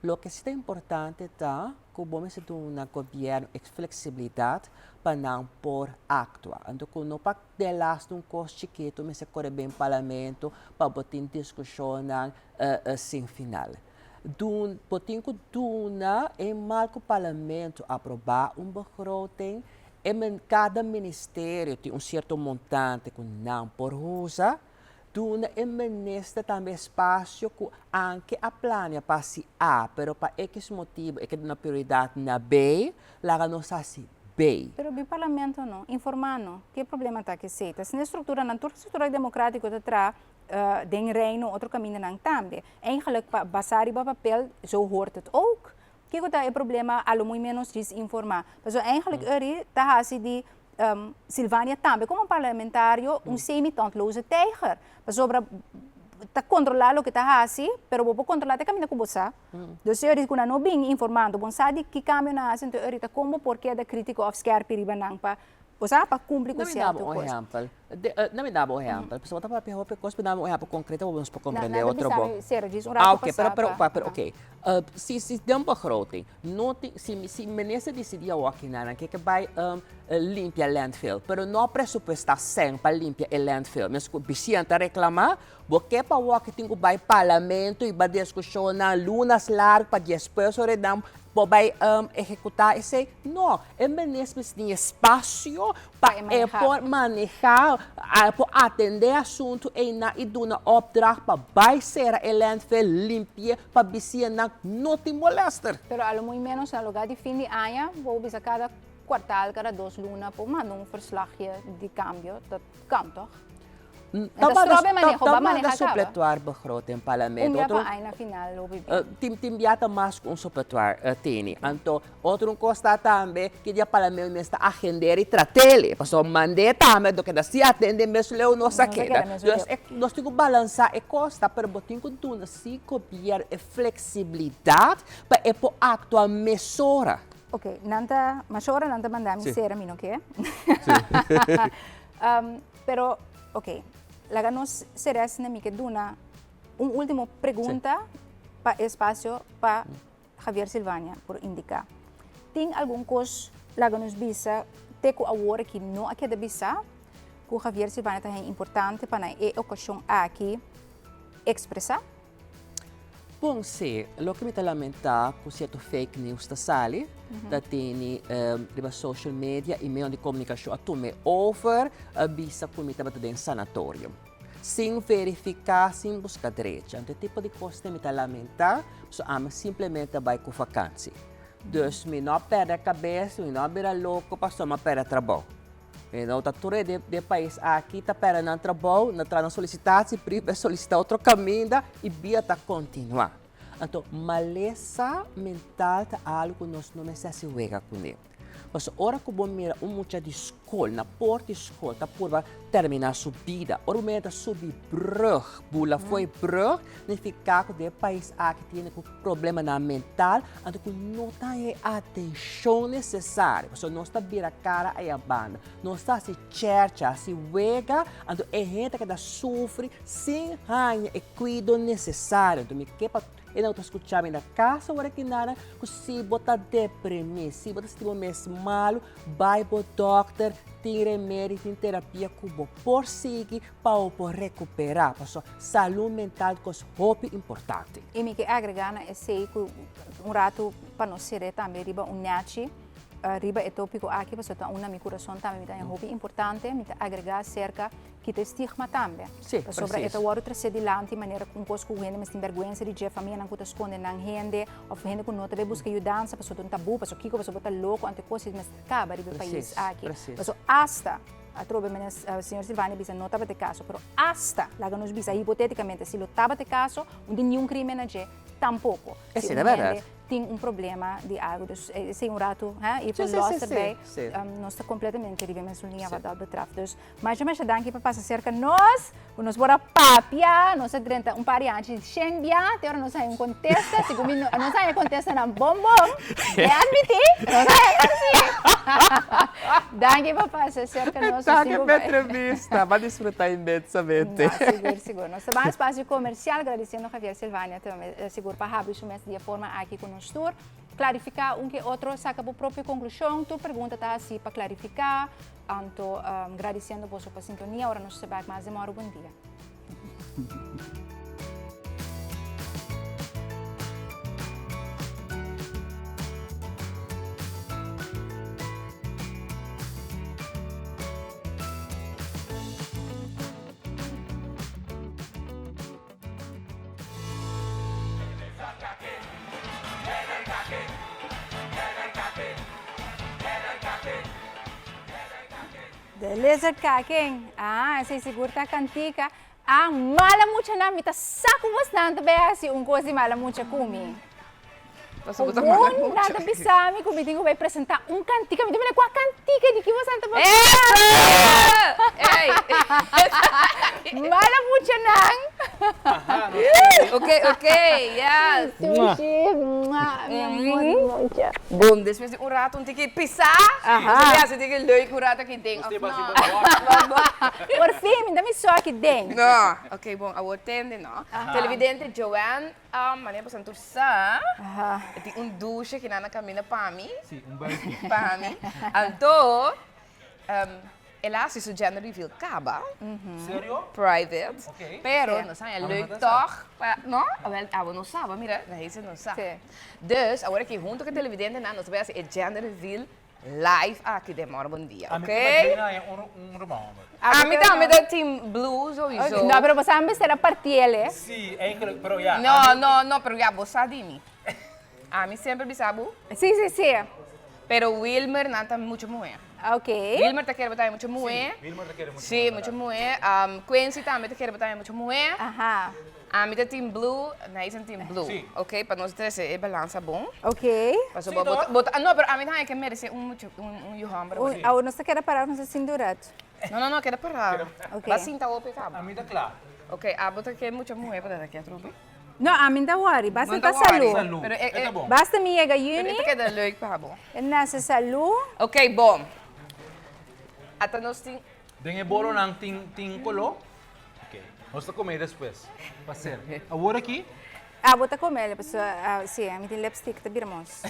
Loke si ta importante ta ku bo mester duna gobièrnu e fleksibilidat pa nan por aktua. Anto ku no pa delaste un kos chikitu mester kore den parlamento pa bo tin diskushonnan sin final. Dun, bo tin ku duna e mal ku parlamento aprobá un begroting, e kada ministerio tin un sierto montante ku nan por usa. Duna e minister tambe espasio ku anke a plania pa hasi A, pero pa ekis motibu e ke duna prioridat na B, laga nos hasi B. Pero bin parlamento no, informa no, ke problema ta kesey? Ta asina e strukturanan, tur struktura demokratiko ta traha den Reino, otro kamindanan tambe. Eigenlijk pa basa riba papel, zo hoort het ook. Kiko ta e problema a lo muy menos djis informa? Pasobra eigenlijk Uri ta hasi di Silvania tambe como parlamentario un semi-tandloze tijger. Pasobra ta controla loke ta hasi, pero bo por controla te caminda cu bo sa. Dus Uri cu nan no bin informando, bo sa di ki cambio nan hasi, enton Uri ta con bo por keda critico of skerpi riba nan pa, bo sa, pa cumpli cu Na mi daba cierto un cos. ehempel. Na mi daba un ehempel. Pasobra bo ta papia hopi cos, pero dame un ehempel concreto pa nos por Na, comprende na ta otro bisa bo. mi sera djis un Ah, rato ok, pero, pasá pero, pa, pero, aha. ok. Si, si den begroting, no tin, si, si minister dicidi awor kinan ke ke bai limpia landfill, pero no presupuesta cen pa limpia e landfill. Mes cu bisian ta reclama, bo ke pa awor ke tin cu bai parlamento y bai discusionnan lunas largo pa despues ora nan por bai ehecuta esey? No, e minister mester tin espacio pa e por maneha, por atende asuntu einan i duna opdracht pa bai sera e landfill, limpi'e pa bisianan no tin molester. Pero a lo muy menos na lugar di fin di aña, bo bisa kada kwartal, kada dos luna por manda un verslagje di kambio, dat kan toch? Ta manda supletuar begroting parlamento. Un bia pa aña na final lo bibi. Tin bia ta mas ku un supletuar tini. Anto otro un kos ta tambe ki dia parlamento mes ta agendera i trat'el. Pasobra mand'é tambe anto keda si atende mes leu nos a keda. Dus nos tin ku balansa e kos ta pero bo tin ku duna si gobièrnu e fleksibilidat pa e por aktua mesora. Ok, nan ta, masha ora nan ta manda mi sera mi no ke. Pero, ok, laga nos sera asina mi ke duna un ultimo pregunta pa espacio pa Javier Silvania por indica. Tin algun cos laga nos bisa te cu awor aki no a keda bisa cu Javier Silvania ta haña importante pa na e ocasion aki expresa? Bon, sí. Loke mi ta lamentá ku sierto fake news ta sali, ta tene riba social media i medio di komunikashon a tum'é over, a bisa ku mi tabata den sanatorio. Sin verifiká, sin buska drecha. Anto e tipo di kosnan mi ta lamentá, pasobra ami simplemente a bai ku vakansi. Dus mi no a pèrdè kabes, mi no a bira loko pasobra mi a pèrdè trabou. E no ta tur hende den pais aki ta pèrdè nan trabou, nan traha nan solisitatie brief bai solisitá otro kaminda i bida ta kontinuá. Anto malesa mental ta algu ku nos no mester hasi wega kuné. Pasobra ora ku bo mira un mucha di skol na port di skol ta purba terminá su bida, ora bo mira ta subi brùg, bula for e brùg, nifiká ku den e pais aki tin hende ku problemanan mental, anto ku no ta haña e atenshon nesesario, pasobra nos ta bira kara aya banda, nos ta hasi chèrcha, hasi wega, anto e hende ta keda sufri sin haña e kuido nesesario. Anto mi ke pa e nan ku ta skucha mi na kas awor aki nada, ku si bo ta deprimí, si bo ta sinti bo mes malu, bai bo dòkter, tin remedi, tin terapia ku bo por sigui pa bo por rekuperá, pasobra salú mental kos hopi importante. I mi ke agregá na esei ku un ratu pa nos ser'é tambe riba un nèchi. riba e tópiko aki pasobra ta un na mi kurason tambe mi ta haña hopi importante, mi ta agregá aserka kita e stigma tambe. Sí, Pasobra e precies. ta wòrdu tresé dilanti manera ku un kos ku hende mes tin bèrgwensa di dje, famianan ku ta skonde nan hende òf hende ku no ta bai buska yudansa pasobra ta un tabú, pasobra kiko, pasobra bo ta loko, anto e kos ei mester kaba riba e pais Precies, aki. precies. Pasobra asta, atrobe mene señor Silvania bisa no tabata e kaso, pero asta, laga nos bisa hipotétikamente, si lo tabata e kaso, no tin niun krimen na dje tampoko. Si Esei un ta bèrdat. hende tin un problema di algo, dus esei un ratu, hè, i Sí, por sí, los sí, sí, erbij, sí. nos ta kompletamente riba e mesun liña Sí. wat dat betreft. Dus Masha masha danki pa pasa serka nos, ku nos por a papia, nos a drenta un par di hanchi shen bia, te ora nos haña un kontesta, segun mi nos haña kontestanan bon bon, te admití, nos haña sí. Danki pa pasa serka nos. Danki pa entrevista, m'a disfruta inmensamente. No, sigur, sigur. Nos ta ban espasio komersial, gradisiendo Javier Silvania tambe sigur pa habri su mes di e forma aki ku nos tur. Klarifiká un ke otro, saka bo propio konklushon, tur pregunta ta hasi pa klarifiká. Anto gradiciendo boso pa sintonia, ora nos ta bek mas demora bon dia. De lizard kaking. Ah, esei sigur ta kantika. Ah, mala muchanan, mi ta sa ku bosnan ta bay hasi un kos di mala mucha ku mi. Pasobra bo ta mala Gewoon mucha. nan ta bisa mi ku mi tin ku bay presenta un kantika. Mi ta mira kua kantika di ki bosnan ta papia. Ey! Mala muchanan. Ok, ok, yes. Sushi, mua, mi amor mucha. Bon, despues di un rato un tiki pisá. Aha. Nos a hasi tiki leuk un rato aki den of no? Por fin, mi ta mi so aki den. No, ok, bon, awor tende no. Televidente Joanne, manera boso tur sa, e tin un dushe ki nan a kaminda pa mi. Si, un buikje. Pa mi. Anto, el a hasi su gender reveal kaba. Serio? Private. Ok. Pero nos haña leuk tòg pa, no? Awel, abo no sa, bo mira, Nahisa no sa. Dus, awor aki hunto ku e televidentenan nos ta bai hasi e gender reveal live aki den Mòrgen Bon Dia, A mi ok? ta Jane haña un ruman hòmber. Ami tambe ta team blue sowieso. No, pero bo sa mester a partiel, eh. Si, eigenlijk, pero ya. No, no, no, pero ya bo sa di mi. Ami semper bisa bo. Si, si, si. Pero Wilmer nan ta mucho muhé. Ok. Wilmer ta kere bo tambe mucho muhé. Si, Wilmer ta kere mucho muhé. Si, mucho muhé. Quincy tambe ta kere bo tambe mucho muhé. Aha. Ami ta team blue, Naisa team blue. Si. Ok, pa nos trese e balansa bon. Ok. Pasobra bo ta, bo ta, no, pero ami ta haña ke merese un mucho, un, un yu hòmber. Un, awor nos ta keda pará nos ta sinti un rato. No, no, no, keda pará. Ok. Ba sinta hopi kaba. Ami ta kla. Ok, abo ta ke mucha muhé pa ta ke atrobe? No, ami no ta worry, basta No ta ta worry. salú. Salú. Pero e, E ta e, bon. Basta mi yega pero e yüni, ta keda leuk pa bo. e nase salú. Ok, bon. Ata nos tin. Den e bolonan tin, tin koló. Ok, nos ta come despues. Pa ser. Awor aki. Ah, bo ta come, pasobra, si, mi tin lipstick, ta bira mos.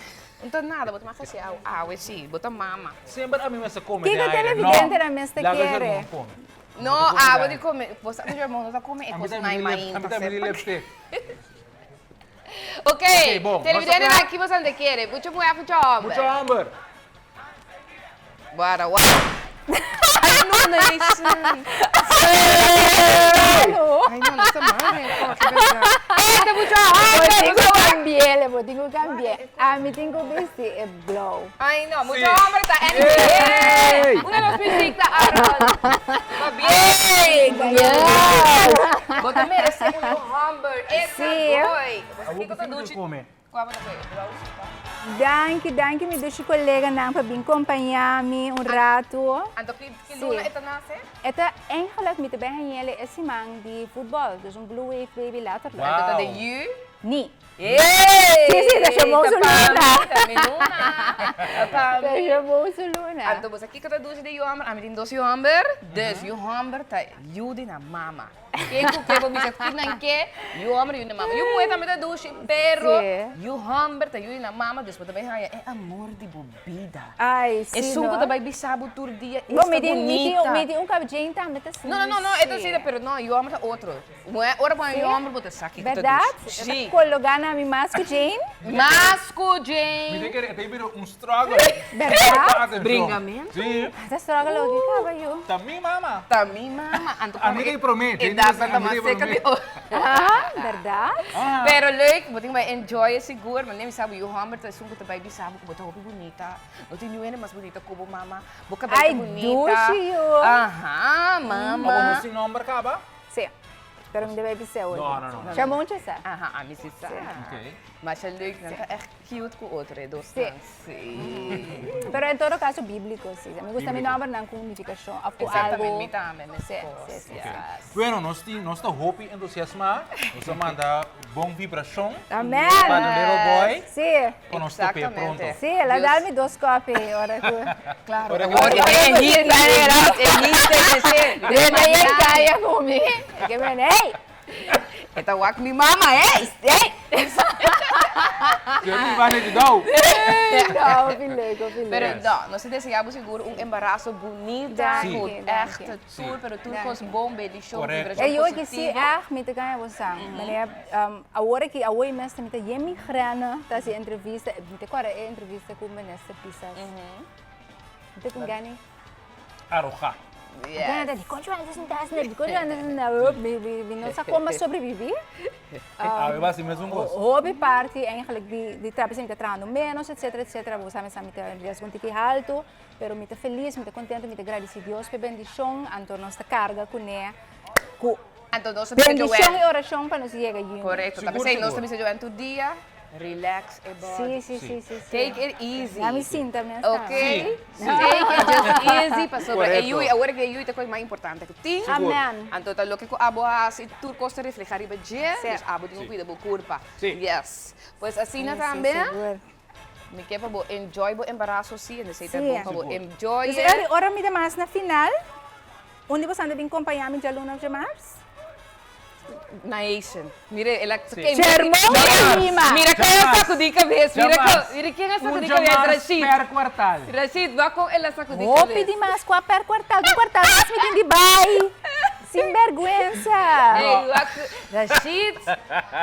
No ta nada, bo ta mas haci awe si, bo ta mama. Semper ami mester come Kiko den aire, no. televidentenan mester Laga kere? Jermon come. No, abo di come, bo sa cu Jermon no ta come e Ami cos ta nai miri lip, mainta ami ta miri sepa. lipstick. Ok, Ok, bon, nos ta televidentenan kla. aki bo sa kere, mucho muher, mucho homber. Mucho homber. Guarda, guarda. Ay, no, Nathan. Ay, no, no está mal. Esta mucho Bo homber. tin ku kambi'é, bo tin ku kambi'é. Ami tin ku bisti e blou. Ay, no, mucho Sí. homber ta anyway. Una nos muziek ta Aaron. Va bien. Yes. Bo ta merece un homber. Esa Sí. boy. Bo sa Awor kiko ku ta fin duchi. come. Kua bo ta kohe? Blou si ta. Danki, danki mi dushi koleganan pa bin kompañá mi un ratu. Anto ki ki luna e ta nase? E ta eigenlijk mi ta bin hañ'el e siman di futbòl, dus un blue wave baby letterlijk. Anto ta den yu? Ni. Yey! Sí, sí, ta Shomou su luna. Ta mi luna. Ta pa mi. Ta Shomou su luna. Anto bo sa kiko ta dushi di yu hòmber? Ami tin dos yu hòmber, dus yu hòmber ta yu di nan mama. Ken ku ke bo bisa ki nan ke, yu hòmber yu na mama. Yu muhé tambe ta dushi, pero yu hòmber ta yu di nan mama, dus bo ta bai haña e amor di bo bida. Ai, si no. Esun ku ta bai bisa bo tur dia, Bo, esta mi tin, mi tin, bunita. mi tin un kabjén tambe ta No, no, no, no, e ta asina, pero no, yu hòmber ta otro. Muhé, ora bo haña yu hòmber bo ta sa kiko ta Bèrdat? dushi. Si. kologá na mi mas ku Jane. Mas ku Mi Jane. ta kere e ta bira un struggle. Berdad? Bringamento. Si. Ta struggle oki kaba yu. Ta mi mama. Ta mi mama. Anto A mi ta e promé. E data ta mas seka di otro. Ah, berdad? Pero leuk, bo tin bai enjoy e sigur. Manera mi sa bo yu hòmber ta esun ku ta bai bisa bo ku bo ta hopi bunita. No tin niun hende mas bunita ku bo mama. Bo kabei ta Ay, bunita. dushi yu. Aha, mama. Abo no sin nòmber kaba? Si. Pero mi debe bisa hoy. No, no, no. Shamon cha sa. Aha, ami si sa. Ok. Masha leuk, nan ta echt cute ku otro e dos nan. Si. Pero en todo caso bíblico si. Mi gusta mi Bíblico. nombernan ku nifikashon of ku algo. Exactamente, mi tambe, mes Si, kos. si, si. Yes. Bueno, nos tin, nos ta hopi entusiasmá. Nos a manda bon vibrashon Amen. pa the little boy. Si. Pa nos tope pronto. Exactamente. Si, el a Dios. dal mi dos kopi ora ku. Claro, Ora ku- awor e hit, e hit, e hit. Drenta yen kaya ku mi. Ke men, hey! E ta wak mi mama, hey! Hey! Yo ni bane di dou. No, hopi leuk, hopi leuk. Pero no, nos ta desea bo sigur un embaraso bunita, Danki, ku danki. echt tur, pero tur kos bon, bendishon, Correcto. vibrashon E yo ki si positivo. echt mi ta gana bo sa. Manera, awor aki, awor i mes ta mi ta yen migrana ta hasi entrevista, mi ta kòrda e entrevista ku minister Pisas. Mi ta con gana. Arroja. Gana ta di, kon Joanne ta sinta asina, di kon Joanne ta sinta, mi, mi, mi no sa kon pa sobrevivi. Awe ba si mesun kos. Hopi parti eigenlijk di, di traha, mi ta trahando menos, etcetera, etcetera. Bo sa mi sa mi ta riesgo un tiki haltu, pero mi ta felis, mi ta contento, mi ta gradeci Dios p'e bendicion, anto nos ta carga cune cu Anto nos ta bisa bendicion Joanne. y oracion pa nos yega juni. Correcto, ta Sigur, p'esei nos sigur. ta bisa Joanne tur dia, Relax e body. Sí, sí, sí, sí, sí. Take it easy. Ya mi sinta mi esta. Ok? Sí, sí. Take it just easy pasobra e Correcto. yui, awor ku e yui ta kos mas importante ku tin. Sigur. Amen. Anto ta loke ku abo hasi, tur kos ta refleha riba dje, Sí. dus abo tin ku Sí. kuida bo kurpa. Sí. Yes. Pues asina Sí, sí, tambe, sigur. mi ke pa bo enjoy bo embaraso sí, en esei ta Sí. bon pa bo Sigur. enjoy Dus e. eri, ora mi ta mas na final, un di boso a bin kompañá mi djaluna of djamars? Nation. Mira, el a Sí. Chermon Lima. Mira ken a sacudí cabes. Mira Jamás. con, mira ken a Un sacudí cabes, jamás Rashid. per kwartal. Rashid, va con el a sacudí Hopi cabes. di mas kua per kwartal. Ki kwartal mas mi tin di bai? Sinberguensa. Ey, wa cu- Rashid,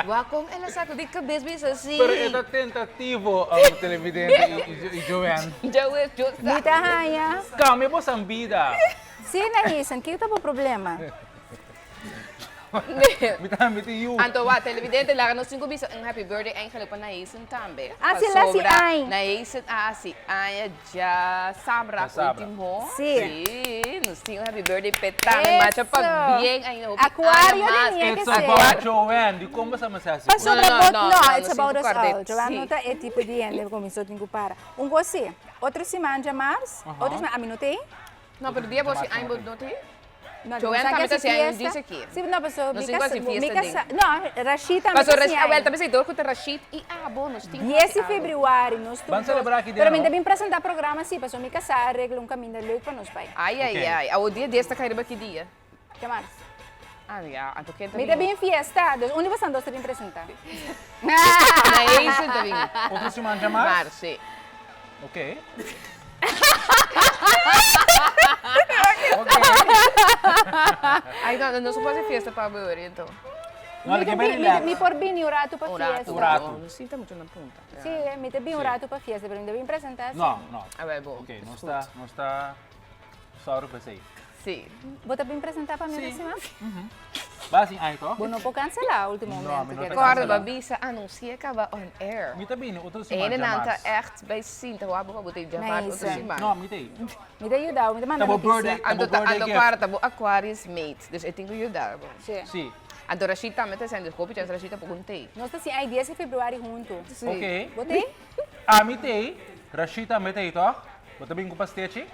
wa con el a sacudí cabes bisa así. Pero e ta tentativo, um, televidente y, y, y Joanne. Yo, yo, Mi ta haña. Cambia bo san vida. Sí, Nahison, kiko ta bo problema? Mi ta mi tin yu. Anto wa, televidente, laga nos tin ku bisa un happy birthday eigenlijk pa Naisen tambe. Ah, si la si Pasobra añ. Naisen a hasi aña djasabra Djasabra. ultimo. Si. Si, nos tin un happy birthday p'e tambe. Macha pa Eso. bien ainda hopi Acuario aña mas. tenía que It's ser. about Joanne. Di kon bo sa mester hasi? Pasobra No, no, bot, no, no, no, it's nos tin about ku us kòrda all. Joanne si. no ta e tipo di hende ku mi so tin ku para. Un kos si, otro siman djamars, otro siman, ami no t'ei. No, pero dia bo si aña bo no t'ei? No, Joanne sa tambe que ta hasi hasi aña un fiesta. dies aki. Sí, no, paso Nos mi tin ku casa, hasi mi fiesta casa, den. no, Rashid tambe Paso ta hasi Rashid, awel, aña. ta pensei dor ku ta Rashid i abo, nos tin ku 10 hasi di algo. februari, nos tur Ban dos. celebra aki den, Pero mi no? ta bin presenta programa si, paso mi casa a regla un caminda leuk pa nos bai. Ai, ai, Ok. ai. Awo dia dies ta kai riba ki dia? Djamars. Ah, ya, anto ken ta Mi ta bin? bin fiesta, dus un di bosan dos ta bin presenta. Na Hazel ta bin. Otro siman djamars? Mars, si. Ok. Ok. Ay, no, no se puede hacer fiesta pa beber, enton. No, Mi, ke ta bai bi- mi, relax. mi por bini un rato pa Un rato. fiesta. Un rato. No, no sinta mucho na punta. Sí, mi ta bin un rato pa fiesta, pero mi ta bin presenta si. No, no. A ver, bo. Ok, nos ta, nos ta sorry pa esei. Sí. Bo ta bin presenta pa mi otro siman? Ba sin ai toch? Bo no por cancela ultimo No, momento. mi no ke ta ta Corda, cancela. ba bisa anuncia caba on air. Mi ta bini otro siman Ene nan ta djamars. echt bij sinta wou bo bo te djamars Nice. otro siman. No, mi ta ei. Mi ta yuda, mi ta manda Ta bo noticia. birthday, ta Anto bo ta birthday anto gift. corda ta bo Aquarius mate, dus e tin ku yuda bo. Sí. Sí. Anto Rashid tambe ta sende, dus hopi chance Rashid ta por un tei. Nos ta sin ai 10 di februari hunto. Sí. Ok. Bo tei? Ami ta ei, Rashid tambe ta ei toch? Bo ta bin ku pastechi?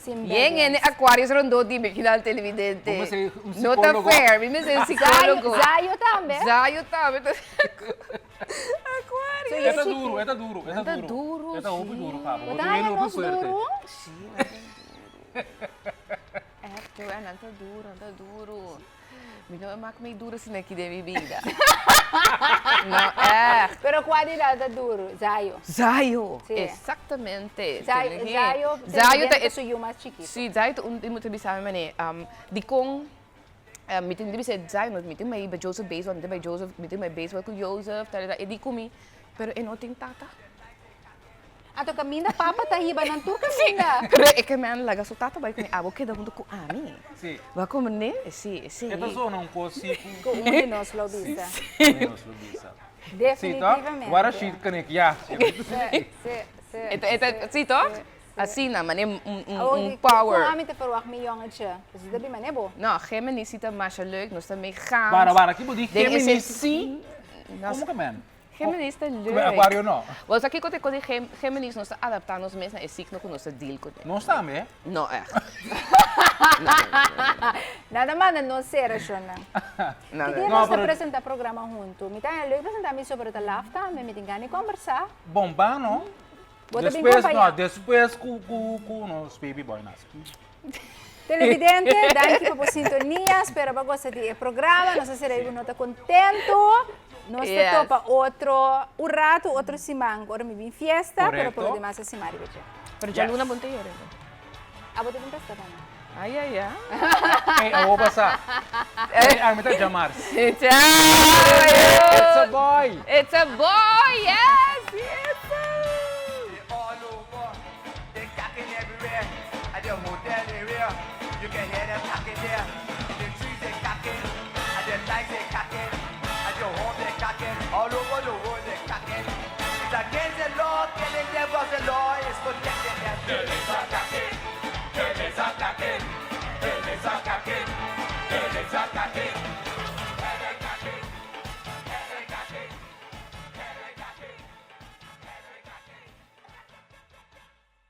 Sin Yen bergüenza. ene Aquarius rondó di mi kinal televidente. Bo mester un No ta psicólogo. fair, mi mester un psicólogo. Zayo tambe. Zayo tambe ta Aquarius. E ta duro, e ta duro, e ta Ta duro. duro, E ta hopi sí. duro, Pablo. Bo Bo ta ta haña hende hopi nos fuerte. duro? Sí, nan ta duro. Echt, Joanne, nan ta duro, nan ta duro. Mi no a mak mi duro asina aki den mi bida. No, echt. Pero kua di nan ta duro? Zayo. Zayo, Sí. exactamente. Zayo, Tene Zayo, Zayo ta ta su yu mas chikito. Sí, Zayo ta un, mi ta bisa mi manera, dikon. Mi tin di bisa e Zion, mi tin bai bai Joseph baseball, mi tin bai Joseph, mi tin bai baseball ku Joseph, tal i tal. E di ku mi, pero e no tin tata. Anto kaminda papa ta hiba nan tur kaminda. Pero e ke men laga su tata bai ku mi, abo keda huntu ku ami. Si. Bo a komprendé? Si, si. E ta zona un kos si ku. Ku un di nos lo bisa. Un di nos lo bisa. Definitivamente. Si, to? Wara shi kanek ya. Si, si, si. E ta, si to? Asina, mane un un power. Kon ami ta verwacht mi jongetje? Dus ta bin mane bo. No, Gemini si ta masha leuk, nos ta mee gaand. Bara, bara, ki bo di Gemini si? Komo ke men? Geminis ta leuk. Aquario no. Bo sa kiko ta e kos di Geminis, nos ta adapta nos mes na e signo ku nos ta deal kuné. Nos tambe? No echt. Nan ta manda nos sera shonnan. Ki dia nos ta presenta programa huntu? Mi ta haña leuk presenta mi so pero ta laf tambe, mi tin gana di kombersá. Bon ba no. Bo ta bin Despues, kompañá. no, despues ku ku ku nos baby boy nase. Televidente, danki pa bo sintonia. Spero bo a gosta di e programa. Nos a sera ku no ta kontentu. Nos ta topa otro un ratu, otro siman ora mi bin fiesta, pero por lo demas e siman riba dje. Pero djaluna bo no ta yera. Abo ta bin presta pa mi. Ay ay ay. Ey, awo pasa. Ey, ami ta djamars. Chao. It's a boy. It's a boy, yes, yes. All over, they cocking everywhere. At the hotel area, you can hear them cocking there. In the trees they cocking, at the lights they cocking, at your home they cocking, all over the world they cocking. It's against the law, killing them, but the law is protecting them. Them is a cocking, them is a cocking, them is a.